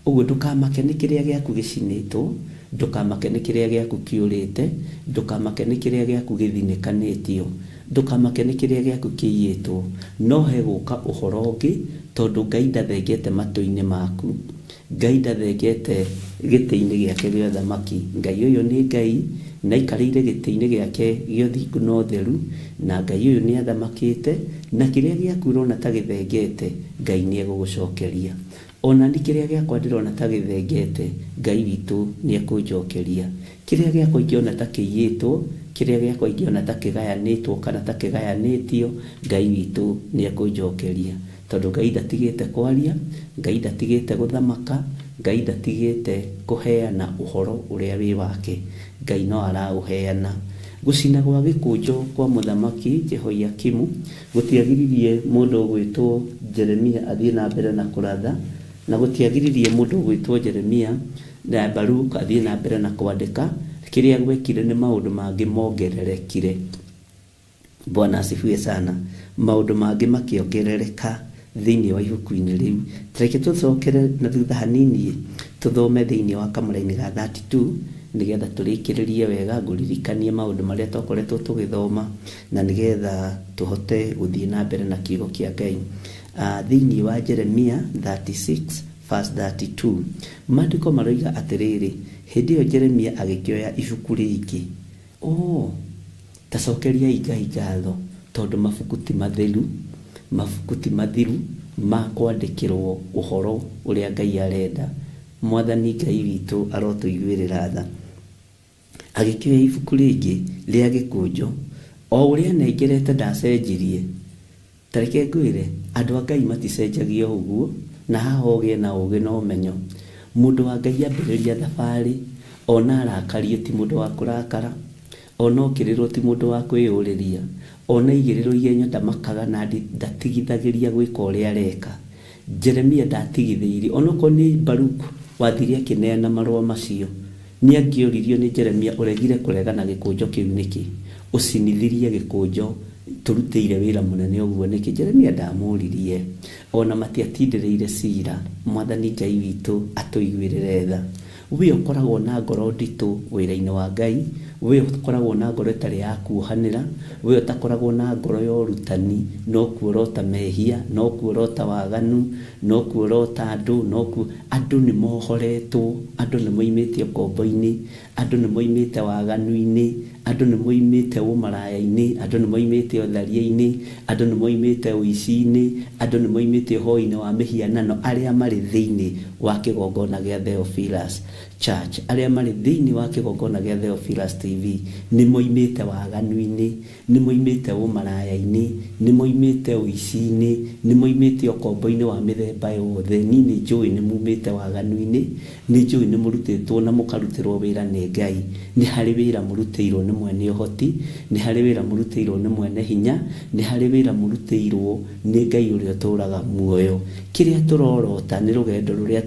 Ũguo ndũkamake nĩ kĩrĩa gĩaku gĩcinĩtwo, ndũkamake nĩ kĩrĩa gĩaku kĩũrĩte, ndũkamake nĩ kĩrĩa gĩaku gĩthinĩkanĩtio, ndũkamake nĩ kĩrĩa gĩaku kĩiyĩtwo, no hegũka ũhoro ũngĩ, tondũ Ngai ndathengete matũ-inĩ maku, Ngai ndathengete gĩtĩ-inĩ gĩake gĩa ũthamaki. Ngai ũyũ nĩ Ngai na aikarĩire gĩtĩ-inĩ gĩake gĩa ũthingu na ũtheru, na Ngai ũyũ nĩ athamakĩte, na kĩrĩa gĩaku ũrona ta gĩthengete, Ngai nĩ egũgũcokeria. Ona nĩ kĩrĩa gĩakwa ndĩrona ta gĩthengete, Ngai witũ nĩ ekũnjokeria. Kĩrĩa gĩakwa ingĩona ta kĩiyĩtwo, kĩrĩa gĩakwa ingĩona ta kĩgayanĩtwo kana ta kĩgayanĩtio, Ngai witũ nĩ ekũnjokeria. Tondũ Ngai ndatigĩte kwaria, Ngai ndatigĩte gũthamaka, Ngai ndatigĩte kũheana ũhoro ũrĩa wĩ wake, Ngai no araũheana. Gũcina gwa gĩkũnjo kwa mũthamaki Jehoiakimu gũtiagiririe mũndũ ũgwĩtwo Jeremia athiĩ na mbere na kũratha, na gũtiagiririe mũndũ ũgwĩtwo Jeremia na Baruk athiĩ na mbere na kwandĩka. Kĩrĩa gwekire nĩ maũndũ mangĩ mongererekire. Bwana asifiwe sana. Maũndũ mangĩ makĩongerereka thĩinĩ wa ibuku-inĩ rĩu. Reke tũcokere na thutha hanini tũthome thĩinĩ wa kamũraini ga 32 nĩgetha tũrĩkĩrĩrie wega, ngũririkanie maũndũ marĩa twakoretwo tũgĩthoma na nĩgetha tũhote gũthiĩ na mbere na kiugo kĩa Ngai. Thĩinĩ wa Jeremia 36 verse 32, maandĩko maroiga atĩrĩrĩ, hĩndĩ ĩyo Jeremia agĩkĩoya ibuku rĩngĩ. Tacokeriai Ngai ngatho, tondũ mabuku ti matheru, mabuku ti mathiru, ma kwandĩkĩrwo ũhoro ũrĩa Ngai arenda. Mwathani Ngai witũ arotũiguĩrĩra tha. Agĩkĩoya ibuku rĩngĩ rĩa gĩkũnjo, o ũrĩa anengerete ndacenjirie. Ta reke ngwĩre, andũ a Ngai maticenjagia ũguo, na haha ũgĩe na ũgĩ na ũmenyo. Mũndũ wa Ngai ambĩrĩria thabarĩ, ona arakario ti mũndũ wa kũrakara, ona okĩrĩrwo ti mũndũ wa kwĩyũrĩria, ona aigĩrĩrwo igenyo ndamakaga na ndatigithagĩria gwĩka ũrĩa areka. Jeremia ndatigithĩirie, onokorwo nĩ Baruku wathire akĩneana marũa macio, nĩ angĩoririo nĩ Jeremia, ũregire kũregana gĩkũnjo kĩu nĩkĩ? Ũcinithirie gĩkũnjo tũrutĩire wĩra mũnene ũguo nĩkĩ? Jeremia ndamũririe, ona matiatindĩrĩire cira. Mwathani Ngai witũ atũiguĩrĩre tha. We ũkoragwo na ngoro nditũ wĩra-inĩ wa Ngai, we ũkoragwo na ngoro ĩtarĩ ya kuohanĩra, we ũtakoragwo na ngoro ya ũrutani, no kuorota mehia, no kuorota waganu, no kuorota andũ, no ku andũ nĩ mohoretwo, andũ nĩ moimĩte ũkombo-inĩ, andũ nĩ moimĩte waganu-inĩ, andũ nĩ moimĩte ũmaraya-inĩ, andũ nĩ moimĩte ũtharia-inĩ, andũ nĩ moimĩte ũici-inĩ, andũ nĩ moimĩte ũhoi-inĩ wa mĩhianano, arĩa marĩ thĩinĩ wa kĩgongona gĩa Theophilus Church, arĩa marĩ thĩinĩ wa kĩgongona gĩa Theophilus TV, nĩ moimĩte waganu-inĩ, nĩ moimĩte ũmaraya-inĩ, nĩ moimĩte ũici-inĩ, nĩ moimĩte ũkombo-inĩ wa mĩthemba yothe. Niĩ nĩ njũĩ nĩ mumĩte waganu-inĩ, nĩ njũĩ nĩ mũrutĩtwo na mũkarutĩrwo wĩra nĩ Ngai. Nĩ harĩ wĩra mũrutĩirwo nĩ mwene ũhoti, nĩ harĩ wĩra mũrutĩirwo nĩ mwene hinya, nĩ harĩ wĩra mũrutĩirwo nĩ Ngai ũrĩa ũtũũraga muoyo. Kĩrĩa tũrorota nĩ rũgendo rũrĩa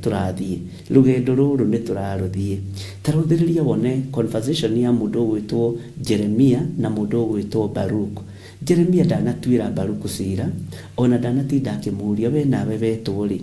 tũrathiĩ, rũgendo rũrũ nĩ tũrarũthiĩ. Ta rũthĩrĩria wone conversation ya mũndũ ũgwĩtwo Jeremia na mũndũ ũgwĩtwo Baruk. Jeremia ndanatuĩra Baruku cira, ona ndanatinda akĩmũũria, we nawe wetwo rĩ,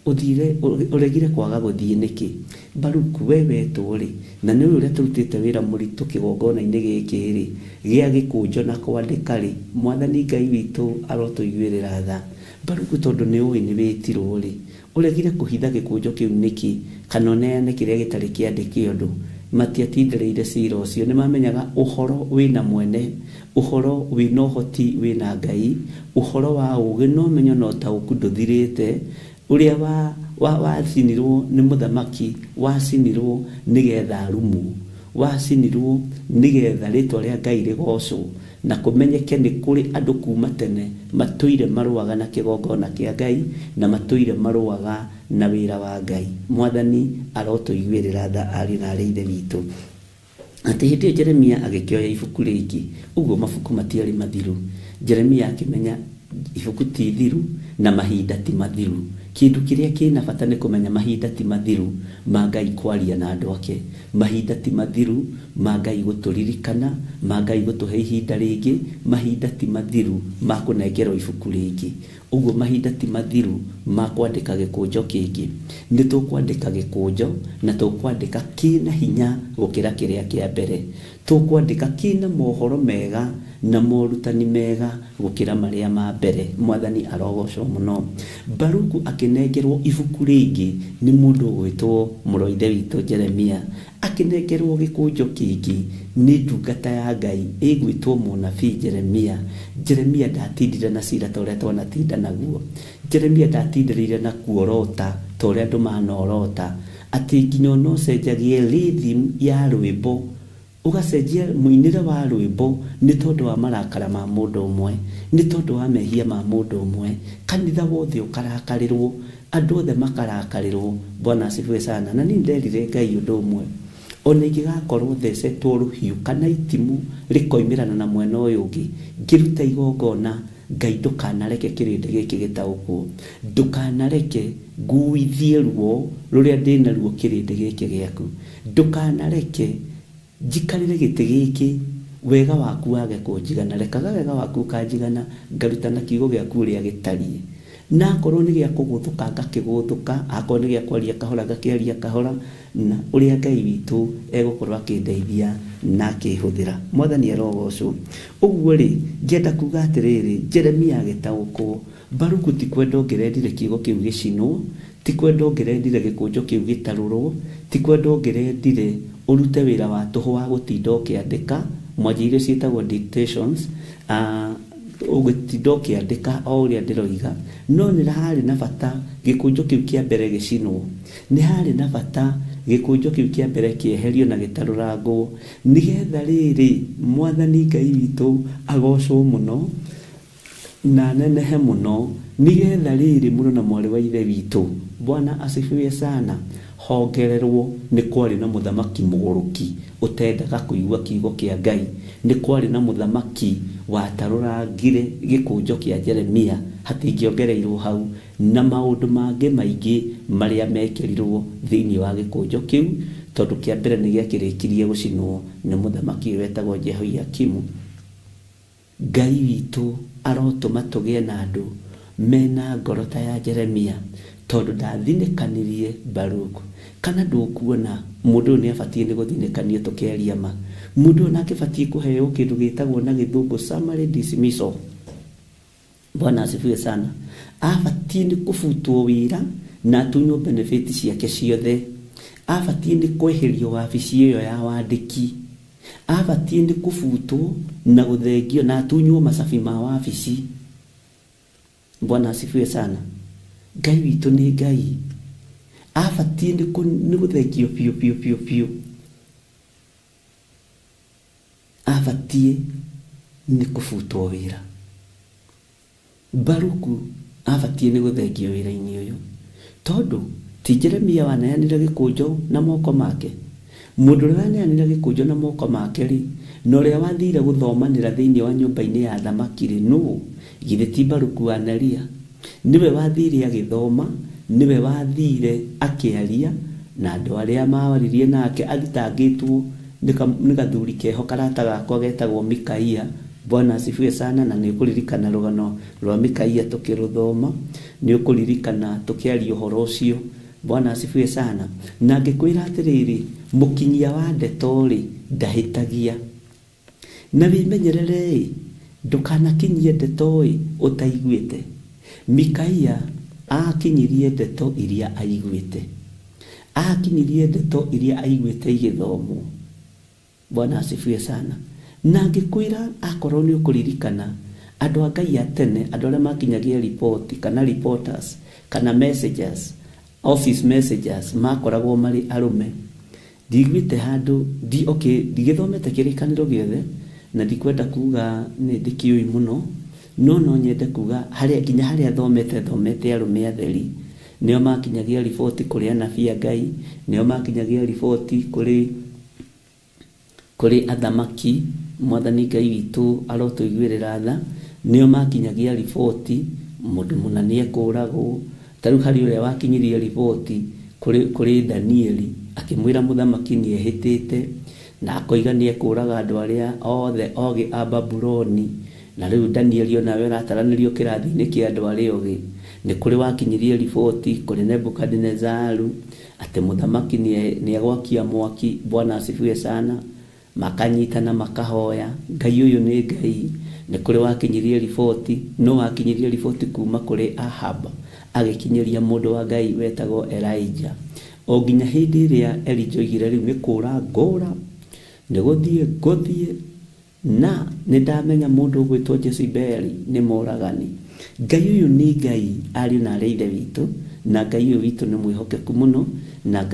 ũthire ũregire kwaga gũthiĩ nĩkĩ? Baruku, we wetwo rĩ, na nĩ ũrĩa tũrutĩte wĩra mũritũ kĩgongona-inĩ gĩkĩ rĩ, gĩa gĩkũnjo na kwandĩka rĩ, Mwathani Ngai witũ arotũiguĩrĩra tha. Baruku, tondũ nĩ ũĩ nĩ wĩtirwo rĩ, ũregire kũhitha gĩkũnjo kĩu nĩkĩ, kana ũneane kĩrĩa gĩtarĩ kĩandĩke ũndũ? Matiatindĩrĩire cira ũcio, nĩ mamenyaga ũhoro wĩna mwene, ũhoro wĩna ũhoti wĩna Ngai, ũhoro wa ũgĩ na ũmenyo na ũtaũku ndũthirĩte. Ũrĩa wacinirwo nĩ mũthamaki, wacinirwo nĩgetha arumwo, wacinirwo nĩgetha rĩtwa rĩa Ngai rĩgocwo, na kũmenyeke nĩ kũrĩ andũ kuma tene matũire marũaga na kĩgongona kĩa Ngai, na matũire marũaga na wĩra wa Ngai. Mwathani arotũiguĩrĩra tha ariũ na arĩ ithe witũ. Atĩ hĩndĩ ĩyo Jeremia agĩkĩoya ibuku rĩngĩ, ũguo mabuku matiarĩ mathiru. Jeremia akĩmenya ibuku ti ithiru na mahinda ti mathiru. Kĩndũ kĩrĩa kĩna bata nĩ kũmenya mahinda ti mathiru ma Ngai kwaria na andũ ake, mahinda ti mathiru ma Ngai gũtũririkana, ma Ngai gũtũhe ihinda rĩngĩ, mahinda ti mathiru ma kũnengerwo ibuku rĩngĩ. Ũguo mahinda ti mathiru ma kwandĩka gĩkũnjo kĩngĩ. Nĩ tũkwandĩka gĩkũnjo na tũkwandĩka kĩna hinya gũkĩra kĩrĩa kĩa mbere. Tũkwandĩka kĩna mohoro mega na morutani mega gũkĩra marĩa ma mbere. Mwathani arogocwo mũno. Baruku akĩnengerwo ibuku rĩngĩ nĩ mũndũ ũgwĩtwo mũrũ ithe witũ Jeremia, akĩnengerwo gĩkũnjo kĩngĩ nĩ ndungata ya Ngai ĩgwĩtwo mũnabii Jeremia. Jeremia ndatindire na cira ta ũrĩa twanatinda naguo. Jeremia ndatindĩrĩire na kuorota ta ũrĩa andũ manorota, atĩ nginya ona ũcenjagie rhythm ya rwĩmbo, ũgacenjia mũinĩre wa rwĩmbo nĩ tondũ wa marakara ma mũndũ ũmwe, nĩ tondũ wa mehia ma mũndũ ũmwe. Kanitha wothe ũkarakarĩrwo, andũ othe makarakarĩrwo. Bwana asifiwe sana. Na niĩ nderire Ngai ũndũ ũmwe, ona ingĩgakorwo thecetwo rũhiũ kana itimũ rĩkoimĩrana na mwena ũyũ ũngĩ, ngĩruta igongona, Ngai ndũkanareke kĩrĩndĩ gĩkĩ gĩtaũkwo, ndũkanareke nguithie ruo rũrĩa ndĩnaruo kĩrĩndĩ gĩkĩ gĩaku, ndũkanareke njikarĩre gĩtĩ gĩkĩ wega waku wage kũnjigana, rekaga wega waku ũkanjigana, ngarutana kiugo gĩaku ũrĩa gĩtariĩ. Na akorwo nĩ gĩa kũgũthũka ngakĩgũthũka, akorwo nĩ gĩa kwaria kahora ngakĩaria kahora, na ũrĩa Ngai witũ egũkorwo akĩndeithia na akĩhũthĩra. Mwathani arogocwo. Ũguo rĩ, ngĩenda kuga atĩrĩrĩ, Jeremia agĩtaũkwo, Baruku ti kwenda ũngĩrendire kiugo kĩu gĩcinwo, ti kwenda ũngĩrendire gĩkũnjo kĩu gĩtarũrwo, ti kwenda ũngĩrendire ũrute wĩra wa tũhũ wa gũtinda ũkĩandĩka, mwanjia iria ciĩtagwo dictations. ũgĩtinda ũkĩandĩka o ũrĩa ndĩroiga, no nĩ harĩ na bata gĩkũnjo kĩu kĩa mbere gĩcinwo, nĩ harĩ na bata gĩkũnjo kĩu kĩa mbere kĩeherio na gĩtarũrangwo, nĩgetha rĩrĩ Mwathani Ngai witũ agocwo mũno na nenehe mũno, nĩgetha rĩrĩ mũrũ na mwarĩ wa ithe witũ, Bwana asifiwe sana, hongererwo. Nĩ kwarĩ na mũthamaki mũgũrũki ũtendaga kũigua kiugo kĩa Ngai, nĩ kwarĩ na mũthamaki watarũrangire gĩkũnjo kĩa Jeremia, hatingĩongereirwo hau, na maũndũ mangĩ maingĩ marĩa mekĩrirwo thĩinĩ wa gĩkũnjo kĩu, tondũ kĩa mbere nĩ gĩakĩrĩkirie gũcinwo nĩ mũthamaki wetagwo Jehoiakimu. Ngai witũ arotũma tũgĩe na andũ mena ngoro ta ya Jeremia, tondũ ndathinĩkanirie Baruku. Kana ndũkuona mũndũ ũyũ nĩ abatiĩ nĩ gũthinĩkanio tũkĩaria ma? Mũndũ ũyũ nake abatiĩ kũheo kĩndũ gĩtagwo na gĩthũngũ summary dismissal. Bwana asifiwe sana. Abatiĩ nĩ kũbutwo wĩra na atunywo benefit ciake ciothe. Abatiĩ nĩ kweherio wabici ĩyo ya wandĩki. Abatiĩ nĩ kũbutwo na gũthengio na atunywo macabi ma wabici. Bwana asifiwe sana. Ngai witũ nĩ Ngai. Abatiĩ nĩ gũthengio biũ biũ biũ biũ. Abatiĩ nĩ kũbutwo wĩra. Baruku abatiĩ nĩ gũthengio wĩra-inĩ ũyũ, tondũ ti Jeremia waneanire gĩkũnjo na moko make. Mũndũ ũrĩa waneanire gĩkũnjo na moko make rĩ, na ũrĩa wathire gũthomanĩra thĩinĩ wa nyũmba-inĩ ya thamaki rĩ, nũũ? Githĩ ti Baruku wa Neria? Nĩwe wathire agĩthoma, nĩwe wathire akĩaria, na andũ arĩa mawaririe nake athitangĩtwo nĩ gathuri keho karata gakwa getagwo Mikaia. Bwana asifiwe sana. Na nĩ ũkũririkana rũgano rwa Mikaia tũkĩrũthoma, nĩ ũkũririkana tũkĩaria ũhoro ũcio. Bwana asifiwe sana. Na ngĩkwĩra atĩrĩrĩ, mũkinyia wa ndeto rĩ ndahĩtagia, na wĩmenyerere ndũkanakinyie ndeto ĩ ũtaiguĩte. Mikaia akinyirie ndeto iria aiguĩte, akinyirie ndeto iria aiguĩte igĩthomwo. Bwana asifiwe sana. Na ngĩkwĩra akorwo nĩ ũkũririkana andũ a Ngai a tene, andũ arĩa makinyagia riboti kana reporters kana messengers, office messengers, makoragwo marĩ arũme. Ndiguĩte handũ okay, ndigĩthomete kĩrĩkanĩro gĩothe na ndikwenda kuga nĩ ndĩkĩũĩ mũno, no nyende kuga harĩa nginya harĩa thomete arũme atheri nĩo makinyagia riboti kũrĩ anabii a Ngai, nĩo makinyagia riboti kũrĩ athamaki. Mwathani Ngai witũ arotũiguĩrĩra tha. Nĩo makinyagia riboti mũndũ mũna nĩekũragwo. Ta rĩu harĩ ũrĩa wakinyirie riboti kũrĩ Danieli, akĩmwĩra mũthamaki nĩehĩtĩte na akoiga nĩekũraga andũ arĩa othe ogĩ a Babuloni, na rĩu Danieli onawe ũrataranĩrio kĩrathi-inĩ kĩa andũ arĩa ogĩ. Nĩ kũrĩ wakinyirie riboti kũrĩ Nebukadinezaru atĩ mũthamaki nĩegwakia mwaki. Bwana asifiwe sana. Makanyitana makahoya Ngai ũyũ nĩ Ngai. Nĩ kũrĩ wakinyirie riboti, no wakinyirie riboti kuma kũrĩ Ahab agĩkinyĩria mũndũ wa Ngai wetagwo Elijah. O nginya hĩndĩ ĩrĩa Elijah oigire rĩu nĩ kũra ngũra, nĩ gũthiĩ ngũthiĩ, na nĩ ndamenya mũndũ ũgwĩtwo Jezebeli nĩ mũragani. Ngai ũyũ nĩ Ngai, ariũ na arĩa ithe witũ, na Ngai ũyũ witũ nĩ mwĩhokeku mũno, na Ngai